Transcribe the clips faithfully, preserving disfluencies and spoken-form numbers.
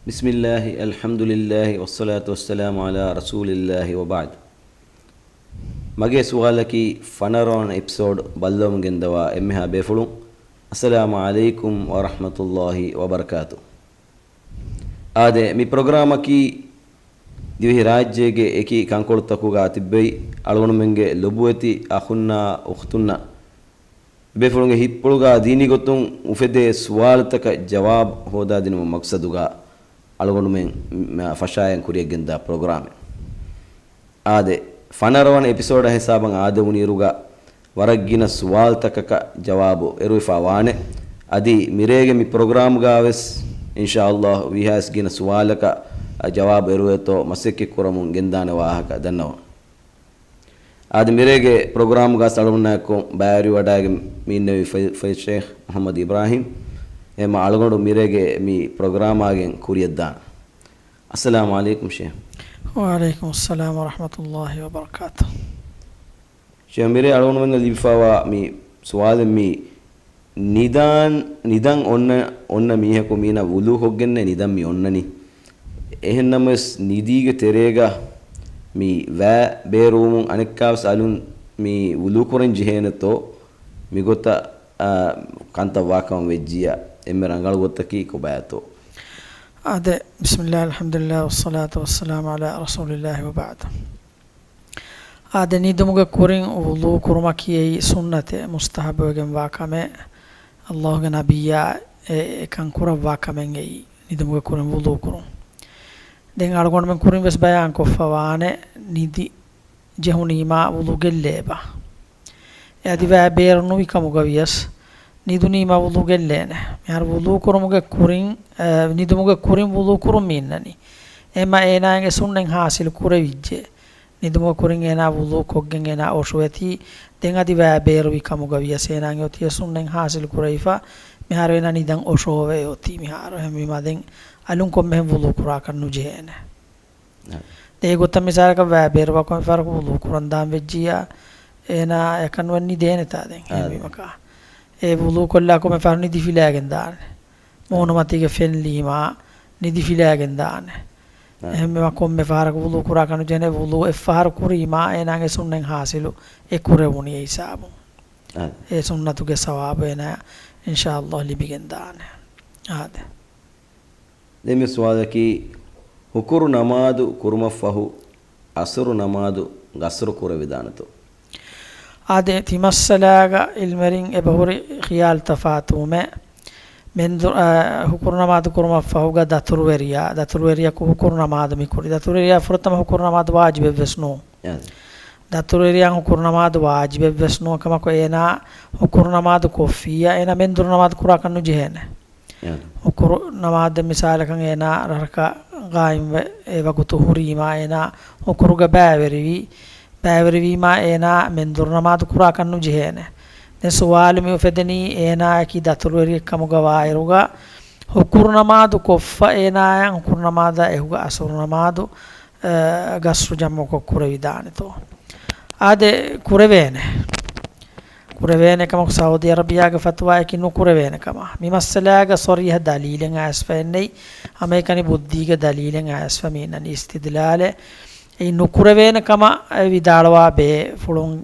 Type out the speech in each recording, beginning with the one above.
بسم الله، الحمد لله، والصلاة والسلام على رسول الله، وبعد. މަގޭ ސުވާލަކީ، ފަނަރަވަނަ އެޕިސޯޑް ބައްލަވަމުން ގެންދަވާ އެންމެހާ ބޭފުޅުން، އައްސަލާމު ޢަލައިކުމް ވަރަޙްމަތުﷲި ވަބަރަކާތު. އާދެ، މި ޕްރޮގްރާމަކީ ދިވެހި ރާއްޖޭގެ އެކި ކަންކޮޅުތަކުގަ ތިއްބެވި އަޅުގަނޑުމެންގެ ލޮބުވެތި އަޚުންނާ އުޚްތުންނަށް ބޭފުޅުންގެ ހިތްޕުޅުގަ ދީނީ ގޮތުން އުފެދޭ ސުވާލުތަކަށް ޖަވާބު ހޯދާދިނުމުގެ މަޤްޞަދުގަ އަޅުގަނޑުމެން މަ-، ފަށާއެން ކުރިޔަށްގެންދާ ޕްރޮގްރާމެއް. އާދެ، ފަނަރަވަނަ އެޕިސޯޑާ ހިސާބަށް އާދެވުނުއިރުގަ ވަރަށް ގިނަ ސުވާލުތަކަކަށް ޖަވާބު އެރުވިފަ ވާނެ. އަދި މިރޭގެ މި ޕްރޮގްރާމްގަވެސް އިންޝާﷲ ވީހާވެސް ގިނަ ސުވާލަކަށް ޖަވާބު އެރުވޭތޯ މަސައްކަތް ކުރަމުން ގެންދާނެ ވާހަކަ ދަންނަވަން. އާދެ، މިރޭގެ ޕްރޮގްރާމްގަ އަޅުގަނޑާއެކު ބައިވެރިވަޑައިގެން މި އިންނެވި ފައި-، ފައި ޝޭޚް މުޙައްމަދު އިބްރާހީމް. އެހެންމަ އަޅުގަނޑު މިރޭގެ މި ޕްރޮގްރާމާގެން ކުރިޔަށްދާނަން. އައްސަލާމު ޢަލައިކުމް ޝޭޚް. ވަޢަލައިކުމުއްސަލާމް ވަރަޙްމަތުﷲި ވަބަރަކާތު. ޝޭޚް، މިރޭ އަޅުގަނޑުމެންނަށް ލިބިފައިވާ މި ސުވާލެއް މީ، ނިދާން، ނިދަން އޮންނަ، އޮންނަ މީހަކު މީނަ ވުޟޫ ކޮށްގެންނޭ ނިދަން މި އޮންނަނީ. އެހެންނަމަވެސް ނިދީގެ ތެރޭގަ މި ވައި ބޭރުވުމުން އަނެއްކާވެސް އަލުން މި ވުޟޫ ކުރަން ޖެހޭނެތޯ؟ މިގޮތަށް، އާ، ކަންތައް ވާކަމަށް ވެއްޖިއްޔާ އެންމެ ރަނގަޅު ގޮތަކީ ކޮބާތޯ؟ އާދެ، ބިސްމިއްލާހި، އަލްޙަމްދުލިއްލާހި، ވައްޞަލާތު ވައްސަލާމު ޢަލާ ރަސޫލިއްލާހި ވަބަޢްދު. އާދެ، ނިދުމުގެ ކުރިން ވުޟޫ ކުރުމަކީ އެއީ ސުންނަތެއް، މުސްތަޙައްބުވެގެންވާ ކަމެއް. ﷲގެ ނަބިއްޔާ އެ، އެކަން ކުރައްވާ ކަމެއް އެއީ، ނިދުމުގެ ކުރިން ވުޟޫ ކުރުން. ދެން އަޅުގަނޑުމެން ކުރިން ވެސް ބަޔާން ކޮށްފަ ވާނެ، ނިދި ޖެހުނީމާ ވުޟޫ ގެއްލޭބާ. އެ އަދި ވައި ބޭރު ނުވި ކަމުގަ ވިޔަސް، ނިދުނީމާ ވުޟޫ ގެއްލޭނެ. މިހާރު ވުޟޫ ކުރުމުގެ ކުރިން، އަ، ނިދުމުގެ ކުރިން ވުޟޫ ކުރުން މި އިންނަނީ. އެހެންމަ އޭނާގެ ސުންނަތް ޙާޞިލު ކުރެވިއްޖެ. ނިދުމުގެ ކުރިން އޭނާ ވުޟޫ ކޮށްގެން އޭނާ އޮށޯވެތީ، ދެން އަދި ވައި ބޭރުވި ކަމުގަ ވިޔަސް އޭނާގެ އޮތީ އެ ސުންނަތް ޙާޞިލު ކުރެވިފަ، މިހާރު އޭނާ ނިދަން އޮށޯވެ އޮތީ މިހާރު. އެހެންވީމާ ދެން އަލުން ކޮންމެހެން ވުޟޫ ކުރާކަށް ނުޖެހޭނެ. އެ ގޮތަށް މިސާލަކަށް ވައި ބޭރުވާ ކޮންމެ ފަހަރަކު ވުޟޫ ކުރަން ދާން ވެއްޖިއްޔާ، އޭނާ އެކަން ނުވެ ނިދޭނެތާ ދެން. އާ، އެހެންވީމަކާ، އެ ވުޟޫ ކޮށްލާ ކޮންމެ ފަހަރު ނިދިފިލާގެން ދާނެ. މޫނުމަތީގަ ފެން ލީމާ، ނިދިފިލާގެން ދާނެ. އާ. އެހެންވީމަ ކޮންމެ ފަހަރަކު ވުޟޫ ކުރާކަށް ނުޖެހޭނެ، ވުޟޫ އެއްފަހަރު ކުރީމާ، އޭނާގެ ސުންނަތް ޙާޞިލު އެ ކުރެވުނީ އެ ހިސާބުން. އާ. އެ ސުންނަތުގެ ސަވާބު އޭނާ އިންޝާﷲ ލިބިގެން ދާނެ. އާދެ. ދެން މި ސުވާލަކީ، ހުކުރު ނަމާދު ކުރުމަށްފަހު އަސުރު ނަމާދު ގަސްރު ކުރެވިދާނެތޯ؟ އާދެ، ތިމައްސަލާގަ އިލްމެރިން އެބަހުރި ޚިޔާލު ތަފާތުވުމެއް. މެންދު-، އަ، ހުކުރު ނަމާދު ކުރުމަށްފަހުގަ ދަތުރުވެރިޔާ، ދަތުރުވެރިޔަކު ހުކުރު ނަމާދު މި ކުރި. ދަތުރުވެރިޔާ ފުރަތަމަ ހުކުރު ނަމާދު ވާޖިބެއްވެސް ނޫން. އާދެ. ދަތުރުވެރިޔާ ހުކުރު ނަމާދު ވާޖިބެއްވެސް ނޫން ކަމަކު، އޭނާ ހުކުރު ނަމާދު ކޮށްފިއްޔާ، އޭނާ މެންދުރު ނަމާދު ކުރާކަށް ނުޖެހޭނެ. އާދެ. ހުކުރު ނަމާދެއް މިސާލަކަށް އޭނާ ރަށަކަށް ގާއިމްވެ އެ ވަގުތު ހުރީމާ، އޭނާ ހުކުރުގަ ބައިވެރިވީ، ބައިވެރިވީމާ އޭނާ މެންދުރު ނަމާދު ކުރާކަށް ނުޖެހޭނެ. ދެން ސުވާލު މި އުފެދެނީ، އޭނާއަކީ ދަތުރުވެރިއެއް ކަމުގަ ވާއިރުގަ، ހުކުރު ނަމާދު ކޮށްފަ އޭނާއަށް ހުކުރު ނަމާދާ އެކުގަ އަސުރު ނަމާދު، އަ، ގަސްރު ޖަމްޢުކޮށް ކުރެވިދާނެތޯ؟ އާދެ، ކުރެވޭނެ. ކުރެވޭނެ ކަމަކު ސައުދީ އަރަބިއްޔާގެ ފަތުވާއަކީ ނުކުރެވޭނެ ކަމަށް. މި މައްސަލާގަ ޞަރީޙަ ދަލީލެއް އައިސްފަ އެއްނެތް، ހަމައެކަނި ބުއްދީގެ ދަލީލެއް އައިސްފަ މީނަނީ އިސްތިދްލާލެއް. އެއީ ނުކުރެވޭނެ ކަމަށް ވިދާޅުވާ ބޭފުޅުން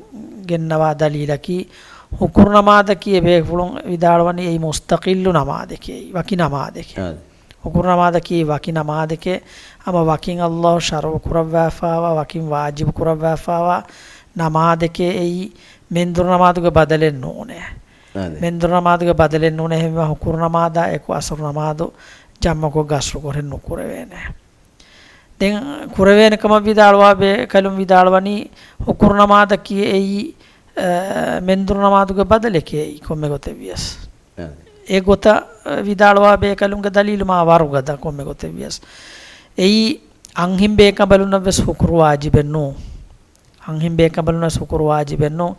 ގެންނަވާ ދަލީލަކީ، ހުކުރު ނަމާދަކީ އެ ބޭފުޅުން ވިދާޅުވަނީ އެއީ މުސްތަޤިއްލު ނަމާދެކޭ، ވަކި ނަމާދެކޭ. އާދެ. ހުކުރު ނަމާދަކީ ވަކި ނަމާދެކޭ، ހަމަ ވަކިން ﷲ ޝަރުޢު ކުރައްވާފާވާ، ވަކިން ވާޖިބު ކުރައްވާފާވާ ނަމާދެކޭ. އެއީ މެންދުރު ނަމާދުގެ ބަދަލެއް ނޫނޭ. އާދެ. މެންދުރު ނަމާދުގެ ބަދަލެއް ނޫނޭ. އެހެންވީމާ ހުކުރު ނަމާދާ އެކު އަސުރު ނަމާދު ޖަމްޢުކޮށް ގަސްރުކޮށް ނުކުރެވޭނެ. ދެން ކުރެވޭނެ ކަމަށް ވިދާޅުވާ ބޭކަލުން ވިދާޅުވަނީ، ހުކުރު ނަމާދަކީ އެއީ، އަ، މެންދުރު ނަމާދުގެ ބަދަލެކޭ އެއީ ކޮންމެ ގޮތެއް ވިޔަސް. އާދެ. އެ ގޮތަށް، އަ، ވިދާޅުވާ ބޭކަލުންގެ ދަލީލު މާ ވަރުގަދަ ކޮންމެ ގޮތެއް ވިޔަސް. އެއީ އަންހެން ބޭކަނބަލުންނަށް ވެސް ހުކުރު ވާޖިބެއް ނޫން. އަންހެން ބޭކަނބަލުންނަށް ހުކުރު ވާޖިބެއް ނޫން.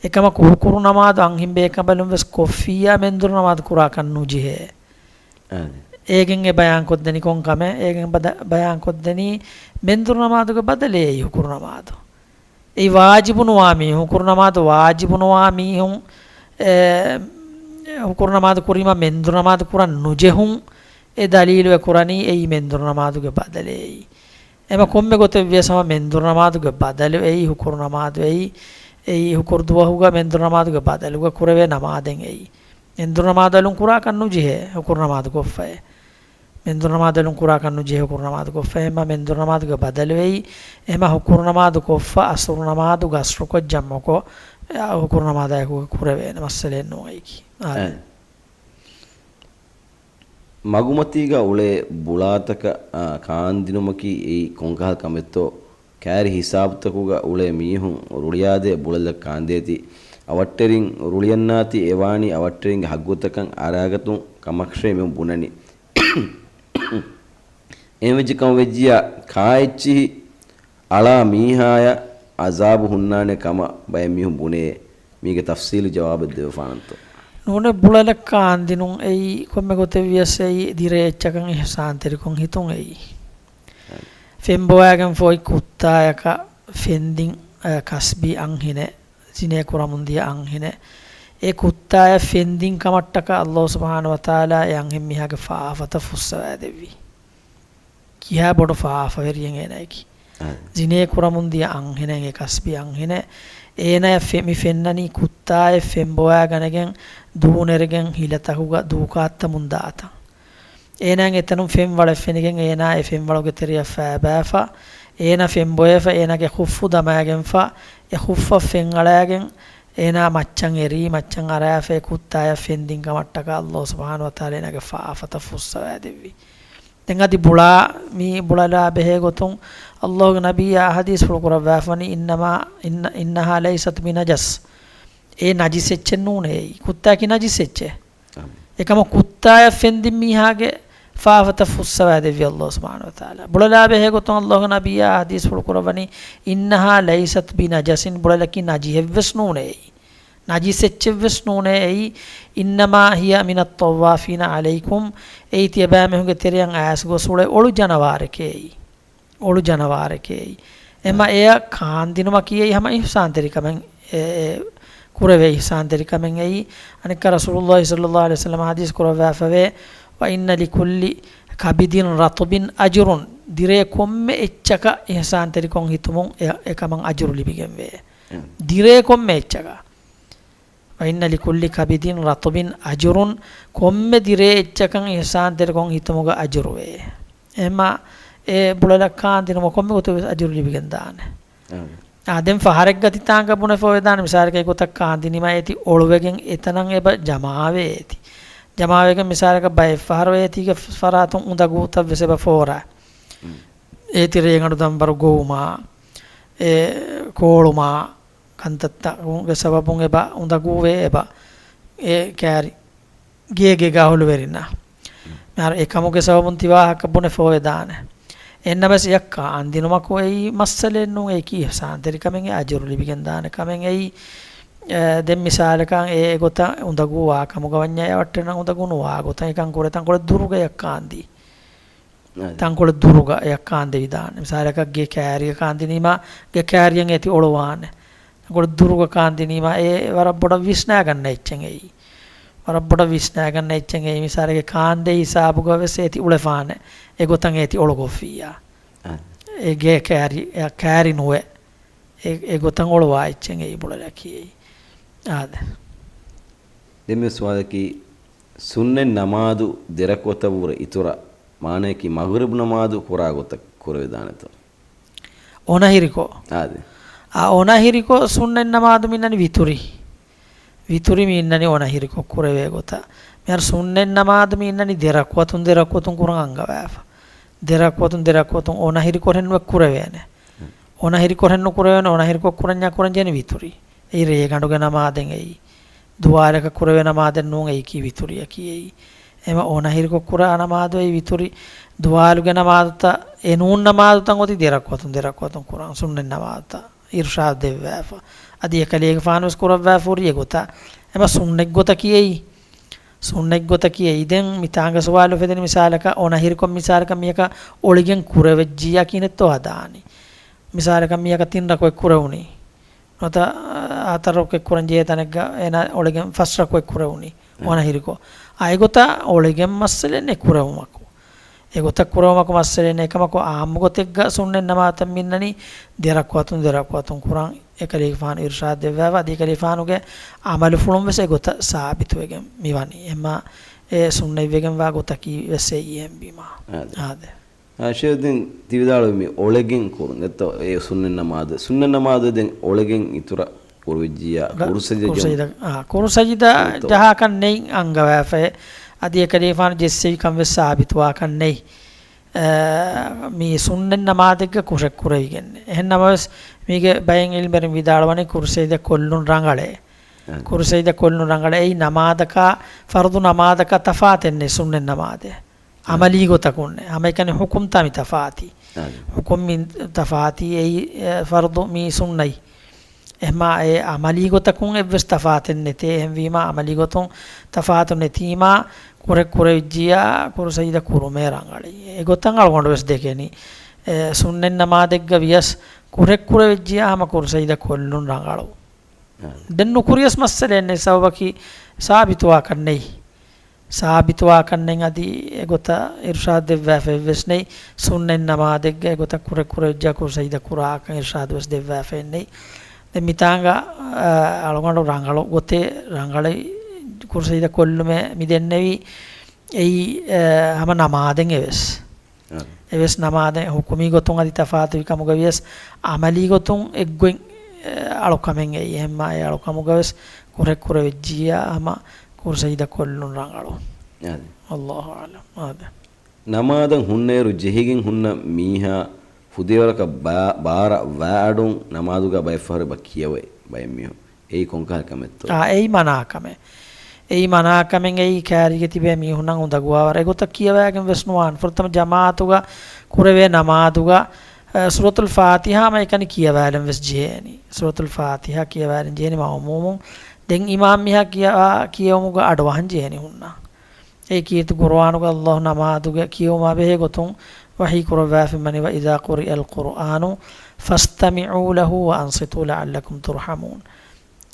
އެކަމަކު ހުކުރު ނަމާދު އަންހެން ބޭކަނބަލުން ވެސް ކޮށްފިއްޔާ މެންދުރު ނަމާދު ކުރާކަށް ނުޖެހޭ. އާދެ. އޭގެން އެ ބަޔާންކޮށްދެނީ ކޮން ކަމެއް؟ އޭގެން ބަދަ-، ބަޔާންކޮށްދެނީ މެންދުރު ނަމާދުގެ ބަދަލޭ އެއީ ހުކުރު ނަމާދު. އެއީ ވާޖިބު ނުވާ މީހުން، ހުކުރު ނަމާދު ވާޖިބު ނުވާ މީހުން، އެ، ހުކުރު ނަމާދު ކުރީމަ މެންދުރު ނަމާދު ކުރަން ނުޖެހުން. އެ ދަލީލު އެ ކުރަނީ އެއީ މެންދުރު ނަމާދުގެ ބަދަލޭ އެއީ. އެމަ ކޮންމެ ގޮތެއް ވިޔަސް ހަމަ މެންދުރު ނަމާދުގެ ބަދަލު އެއީ ހުކުރު ނަމާދު އެއީ، އެއީ ހުކުރު ދުވަހުގަ މެންދުރު ނަމާދުގެ ބަދަލުގަ ކުރެވޭ ނަމާދެއް އެއީ. މެންދުރު ނަމާދު އަލުން ކުރާކަށް ނުޖެހޭ ހުކުރު ނަމާދު ކޮށްފައޭ. މެންދުރު ނަމާދު އަލުން ކުރާކަށް ނުޖެހޭ ހުކުރު ނަމާދު ކޮށްފައޭ. އެމަ މެންދުރު ނަމާދުގެ ބަދަލު އެއީ. އެމަ ހުކުރު ނަމާދު ކޮށްފަ އަސުރު ނަމާދު ގަސްރުކޮށް ޖަމްޢުކޮށް، އެ، ހުކުރު ނަމާދާއެކު ކުރެވޭނެ މައްސަލައެއް ނޫން އެއީކީ. އާދެ. އެ. މަގުމަތީގަ އުޅޭ ބުޅާތަކަށް، އާ، ކާންދިނުމަކީ އެއީ ކޮންކަހަލަ ކަމެއްތޯ؟ ކައިރި ހިސާބުތަކުގަ އުޅޭ މީހުން ރުޅިއާދޭ ބުޅަލަށް ކާންދޭތީ، އަވަށްޓެރިން ރުޅިއަންނާތީ އެވާނީ އަވަށްޓެރިންގެ ހައްގުތަކަށް އަރާގަތުން ކަމަށޭ މި ބުނަނީ. އެހެންވެއްޖެ ކަމަށް ވެއްޖިއްޔާ، ކާއެއްޗިހި އަޅާ މީހާޔަށް އަޒާބު ހުންނާނެ ކަމަށް ބައެއް މީހުން ބުނޭ. މީގެ ތަފްސީލު ޖަވާބެއް ދެވިފާނަންތޯ؟ ނޫނެއް ބުޅަލަށް ކާންދިނުން އެއީ ކޮންމެ ގޮތެއް ވިޔަސް އެއީ ދިރޭ އެއްޗަކަށް އިޙްސާންތެރިކޮށް ހިތުން އެއީ. ފެންބޮވާގެން ފޯތް ކުއްތާޔަކަށް ފެންދިން، އަ، ކަސްބީ އަންހެނެއް، ޒިނޭ ކުރަމުން ދިޔަ އަންހެނެއް. އެ ކުއްތާޔަށް ފެންދިން ކަމަށްޓަކާ ﷲ ސުބްޙާނަހޫ ވަތަޢާލާ އެ އަންހެން މީހާގެ ފާފަތައް ފުއްސަވާދެއްވި. ކިހާ ބޮޑު ފާފަވެރިއެއް އޭނައަކީ. އާ. ޒިނޭ ކުރަމުން ދިޔަ އަންހެނެއް، އެ ކަސްބީ އަންހެނެއް. އޭނަޔަށް ފެ-، މި ފެންނަނީ ކުއްތާއެއް ފެންބޮވާގަނެގެން ދޫނެރިގެން ހިލަތަކުގަ ދޫކާއްތަމުން ދާތަން. އޭނާއަށް އެތަނުން ފެންވަޅެއް ފެނިގެން އޭނާ އެ ފެންވަޅުގެ ތެރެޔަށް ފައިބާފަ، އޭނާ ފެންބޮއެފަ، އޭނާގެ ޚުއްފު ދަމާގެންފަ، އެ ޚުއްފަށް ފެންއަޅާގެން އޭނާ މައްޗަށް އެރީ، މައްޗަށް އަރާފަ އެ ކުއްތާޔަށް ފެންދިން ކަމަށްޓަކާ ﷲ ސުބްޙާނަހޫ ވަތަޢާލާ އޭނާގެ ފާފަތައް ފުއްސަވާދެއްވި. ދެން އަދި ބުޅާ، މި ބުޅަލާ ބެހޭ ގޮތުން ﷲގެ ނަބިއްޔާ ޙަދީޘްފުޅު ކުރައްވާފަވަނީ، "އިންނަމާ، އިންނަ، އިންނަހާ ލައިސަތް ބިނަޖަސް." އެ ނަޖިސް އެއްޗެއް ނޫނޭ އެއީ. ކުއްތާއަކީ ނަޖިސް އެއްޗެއް. އެކަމަކު ކުއްތާޔަށް ފެންދިން މީހާގެ ފާފަތައް ފުއްސަވާދެއްވި ﷲ ސުބްޙާނަހޫ ވަތަޢާލާ. ބުޅަލާ ބެހޭ ގޮތުން ﷲގެ ނަބިއްޔާ ޙަދީޘްފުޅު ކުރައްވަނީ، "އިންނަހާ ލައިސަތް ބިނަޖަސިން." ބުޅަލަކީ ނަޖިހެއްވެސް ނޫނޭ އެއީ. ނަޖިސް އެއްޗެއްވެސް ނޫނޭ އެއީ. "އިންނަމާ ހިޔަ މިނައް ޠައްވާފީނަ ޢަލައިކުމް." އެއީ ތިޔަބައިމީހުންގެ ތެރެއަށް އައިސް ގޮސް އުޅޭ އޮޅު ޖަނަވާރެކޭ އެއީ. އޮޅު ޖަނަވާރެކޭ އެއީ. އެމަ އެޔަށް ކާންދިނުމަކީ އެއީ ހަމަ އިޙްސާންތެރިކަމެއް، އެ، އެ، ކުރެވޭ އިޙްސާންތެރިކަމެއް އެއީ. އަނެއްކާ ރަސޫލުﷲ ޞައްލަﷲ ޢަލައިހި ވަސައްލަމަ ޙަދީޘް ކުރައްވާފަވޭ، "وإن لكل كبد رطب أجر." ދިރޭ ކޮންމެ އެއްޗަކަށް އިޙްސާންތެރިކޮށް ހިތުމުން އެ، އެކަމަށް އަޖުރު ލިބިގެންވޭ. އެ. ދިރޭ ކޮންމެ އެއްޗަކަށް. "وإن لكل كبد رطب أجر." ކޮންމެ ދިރޭ އެއްޗަކަށް އިޙްސާންތެރިކޮށް ހިތުމުގަ އަޖުރުވޭ. އެހެންމަ އެ ބުޅަލަށް ކާންދިނުމަށް ކޮންމެ ގޮތަކަށް ވެސް އަޖުރު ލިބިގެން ދާނެ. އާ. އާ، ދެން ފަހަރެއްގަ ތި ތާނގަ ބުނެފަ ވެދާނެ، މިސާލަކަށް އެގޮތަށް ކާންދިނީމާ އޭތި އޮޅުވެގެން އެތަނަށް އެބަ ޖަމާވޭ އޭތި. ޖަމާވެގެން މިސާލަކަށް ބައެއް ފަހަރު އޭތީގެ ފަރާތުން އުނދަގޫތައް ވެސް އެބަ ފޯރާ. އުން. އޭތި ރޭގަނޑު ދަންވަރު ގޮވުމާ، އެ ކޯޅުމާ، ކަންތައްތައްގެ ސަބަބުން އެބަ އުނދަގޫވޭ އެބަ އެ ކާރި ގޭގޭގާ ހުޅުވެރިންނާ. މިހާރު އެކަމުގެ ސަބަބުން ތި ވާހަކަ ބުނެފަ ވެދާނެ. އެހެންނަމަވެސް އެއަށް ކާންދިނުމަކު އެއީ މައްސަލައެއް ނޫން، އެއީކީ އިޙްސާންތެރިކަމެއް، އެ އަޖުރު ލިބިގެން ދާނެ ކަމެއް އެއީ. އެ، ދެން މިސާލަކަށް އެ ގޮތަށް އުނދަގޫ ވާ ކަމުގަ ވަންޏާ އެ އަވަށްޓެރިންނަށް އުނދަގޫ ނުވާ ގޮތަށް އެކަން ކުރޭ ތަންކޮޅެއް ދުރުގަ އެއަށް ކާންދީ. އާ. ތަންކޮޅެއް ދުރުގަ އެއަށް ކާންދެވިދާނެ. މިސާލަކަށް ގޭ ކާރިއަށް ކާންދިނީމާ، ގޭ ކާރިއަށް އޭތި އޮޅުވާނެ. ތަންކޮޅެއް ދުރުގަ ކާންދިނީމާ، އެ ވަރަށް ބޮޑަށް ވިސްނާގަންނަ އެއްޗެއް އެއީ. ވަރަށް ބޮޑަށް ވިސްނާގަންނަ އެއްޗެއް އެއީ. މިސާލެއްގެ ކާންދޭ ހިސާބުގަ ވެސް އޭތި އުޅެފާނެ. އެގޮތަށް އޭތި އޮޅުގޮށްފިއްޔާ. އާ. އެ ގޭ ކާރި، އެ ކާރި ނުވެ. އެ، އެގޮތަށް އޮޅުވާ އެއްޗެއް އެއީ ބުޅަލަކީ އެއީ. އާދެ. ދެން މި ސުވާލަކީ، ސުންނަތް ނަމާދު ދެރަކުޢަތަށް ވުރެ އިތުރަށް، މާނަޔަކީ މަޣްރިބް ނަމާދު ކުރާ ގޮތަށް ކުރެވިދާނެތޯ؟ އޮނަހިރިކޮށް. އާދެ. އާ، އޮނަހިރިކޮށް ސުންނަތް ނަމާދު މިންނަނީ ވިތުރި. ވިތުރި މި އިންނަނީ އޮނަހިރިކޮށް ކުރެވޭ ގޮތަށް. މިހާރު ސުންނަތް ނަމާދު މި އިންނަނީ ދެ ރަކުޢަތުން ދެ ރަކުޢަތުން ކުރަން އަންގަވާފަ. ދެ ރަކުޢަތުން ދެ ރަކުޢަތުން އޮނަހިރިކޮށް ނުވެ ކުރެވޭނެ. އޮނަހިރިކޮށް ނުކުރެވޭނެ، އޮނަހިރިކޮށް ކުރަންޏާ ކުރަންޖެހޭނީ ވިތުރި. އެއީ ރޭގަނޑުގެ ނަމާދެއް އެއީ. ދުވާލަކަށް ކުރެވޭ ނަމާދެއް ނޫން އެއީކީ ވިތުރިއަކީ އެއީ. އެމަ އޮނަހިރިކޮށް ކުރާ ނަމާދު އެއީ ވިތުރި. ދުވާލުގެ ނަމާދުތައް، އެ ނޫން ނަމާދުތައް އޮތީ ދެ ރަކުޢަތުން ދެ ރަކުޢަތުން ކުރަން ސުންނަތް ނަމާދުތައް އިރުޝާދު ދެއްވާފަ. އަދި އެކަލޭގެފާނު ވެސް ކުރައްވާފަ ހުރި އެގޮތަށް. އެމަ ސުންނަތް ގޮތަކީ އެއީ. ސުންނަތް ގޮތަކީ އެއީ. ދެން މިތާނގަ ސުވާލު އުފެދެނީ މިސާލަކަށް އޮނަހިރިކޮށް މިސާލަކަށް މީހަކަށް އޮޅިގެން ކުރެވެއްޖިއްޔާ ކިހިނެއްތޯ ހަދާނީ. މިސާލަކަށް މީހަކަށް ތިން ރަކުޢަތް ކުރެވުނީ. ނުވަތަ، އާ، ހަތަރު ރަކުޢަތް ކުރަން ޖެހޭ ތަނެއްގަ އޭނާ އޮޅިގެން ފަސް ރަކުޢަތް ކުރެވުނީ. އެ. އޮނަހިރިކޮށް. އާ، އެގޮތަށް އޮޅިގެން މައްސަލައެއް ނެތް ކުރެވުމަކު. އެގޮތަށް ކުރެވުމަކު މައްސަލައެއް ނެތް. އެކަމަކު އާއްމު ގޮތެއްގަ ސުންނަތް ނަމާދަށް މިންނަނީ ދެ ރަކުޢަތުން ދެ ރަކުޢަތުން ކުރަން އެކަލޭގެފާނު އިރުޝާދު ދެއްވާފަ، އަދި އެކަލޭގެފާނުގެ ޢަމަލުފުޅުން ވެސް އެގޮތަށް ސާބިތުވެގެން މިވަނީ. އެހެންމާ އެ ސުންނަތްވެގެންވާ ގޮތަކީ ވެސް އެއީ އެހެންވީމާ. އާދެ. އާދެ. އާ، ޝޭޚް ދެން ތި ވިދާޅުވީ މި އޮޅެގެން ކުރުން އެއްތޯ އެ ސުންނަތް ނަމާދު، ސުންނަތް ނަމާދު ދެން އޮޅެގެން އިތުރަށް ކުރުވިއްޖިއްޔާ ގ-، ކުރު ސަޖިދަ ޖެހުން. ކުރު ސަޖިދަ، އާ، ކުރު ސަޖިދަ އެއްތޯ؟ ޖަހާކަށް ނެތް އަންގަވާފައި. އަދި އެކަލޭގެފާނު ޖެއްސެވިކަން ވެސް ސާބިތުވާކަށް ނެތް. އާ، މީ ސުންނަތް ނަމާދެއްގަ ކުށެއް ކުރެވިގެން. އެހެން ނަމަވެސް މީގެ ބައެއް ޢިލްމުވެރިން ވިދާޅުވަނީ ކުރު ސަޖިދަ ކޮށްލުން ރަނގަޅޭ. އާ. ކުރު ސަޖިދަ ކޮށްލުން ރަނގަޅޭ. އެއީ ނަމާދަކާ، ފަރުޟު ނަމާދަކާ ތަފާތެއް ނެތް ސުންނަތް ނަމާދެއް. އާ. ޢަމަލީ ގޮތަކުން ނެތް. ހަމައެކަނި ޙުކުމްތާ މި ތަފާތީ. އާ. ޙުކުމް މި ތަފާތީ. އެއީ، އެ، ފަރުޟު މީ ސުންނަތް. އެހެންމާ އެ ޢަމަލީ ގޮތަކުން އެއްވެސް ތަފާތެއް ނެތޭ. އެހެންވީމާ ޢަމަލީ ގޮތުން ތަފާތު ނެތީމާ ކުށެއް ކުރެވިއްޖިއްޔާ ކުރު ސަޖިދަ ކުރުމޭ ރަނގަޅީ. އެގޮތަށް އަޅުގަނޑު ވެސް ދެކެނީ. އެ، ސުންނަތް ނަމާދެއްގަ ވިޔަސް ކުށެއް ކުރެވިއްޖިއްޔާ ހަމަ ކުރު ސަޖިދަ ކޮށްލުން ރަނގަޅު. އާ. ދެން ނުކުރިޔަސް މައްސަލައެއް ނެތް، ސަބަބަކީ ސާބިތުވާކަށް ނެތް. ސާބިތުވާކަށް ނެތް އަދި އެގޮތަށް އިރުޝާދު ދެއްވާފައެއްވެސް ނެތް. ސުންނަތް ނަމާދެއްގަ އެގޮތަށް ކުށެއް ކުރެވިއްޖާ ކުރު ސަޖިދަ ކުރާކަށް އިރުޝާދުވެސް ދެއްވާފައެއް ނެތް. ދެން މިތާނގަ، އަ، އަޅުގަނޑު ރަނގަޅު ގޮތެއް، ރަނގަޅީ ކުރު ސަޖިދަ ކޮށްލުމޭ މި ދެންނެވީ އެއީ، އަ، ހަމަ ނަމާދެއް އެވެސް. އާ. އެވެސް ނަމާދެއް ޙުކުމީ ގޮތުން އަދި ތަފާތުވި ކަމުގަ ވިޔަސް، ޢަމަލީ ގޮތުން އެއްގޮތް، އެ، އަޅުކަމެއް އެއީ. އެހެންމާ އެ އަޅުކަމުގަ ވެސް ކުށެއް ކުރެވިއްޖިއްޔާ ހަމަ ކުރު ސަޖިދަ ކޮށްލުން ރަނގަޅު. އާދެ. އައްލާހު އަޢްލަމް. އާދެ. ނަމާދަށް ހުންނައިރު ޖެހިގެން ހުންނަ މީހާ ފުދޭވަރަކަށް ބާ-، ބާރަށް ވާއަޑުން ނަމާދުގަ ބައެއްފަހަރު އެބަ ކިޔަވައި ބައެއް މީހުން. އެއީ ކޮންކަހަލަ ކަމެއްތޯ؟ އާ، އެއީ މަނާކަމެއް. އެއީ މަނާކަމެއް. އެއީ ކާރީގަ ތިބޭ މީހުންނަށް އުނދަގޫވާވަރަށް އެގޮތަށް ކިޔަވާގެން ވެސް ނުވާނެ. ފުރަތަމަ ޖަމާޢަތުގަ ކުރެވޭ ނަމާދުގަ، އަ، ސޫރަތުލް ފާތިޙާ ހަމައެކަނި ކިޔަވާލަން ވެސް ޖެހޭނީ. ސޫރަތުލް ފާތިޙާ ކިޔަވާލަން ޖެހޭނީ މައުމޫމުން. ދެން އިމާމް މީހާ ކިޔަވާ-، ކިޔެވުމުގަ އަޑުއަހަން ޖެހޭނީ ހުންނަ. އެއީ ކީރިތި ޤުރުއާނުގަ އައްލާހު ނަމާދުގެ ކިޔެވުމާ ބެހޭ ގޮތުން ވަޙީ ކުރައްވާފައިވަނީ، وَإِذَا قُرِئَ الْقُرْآنُ فَاسْتَمِعُوا لَهُ وَأَنصِتُوا لَعَلَّكُمْ تُرْحَمُونَ.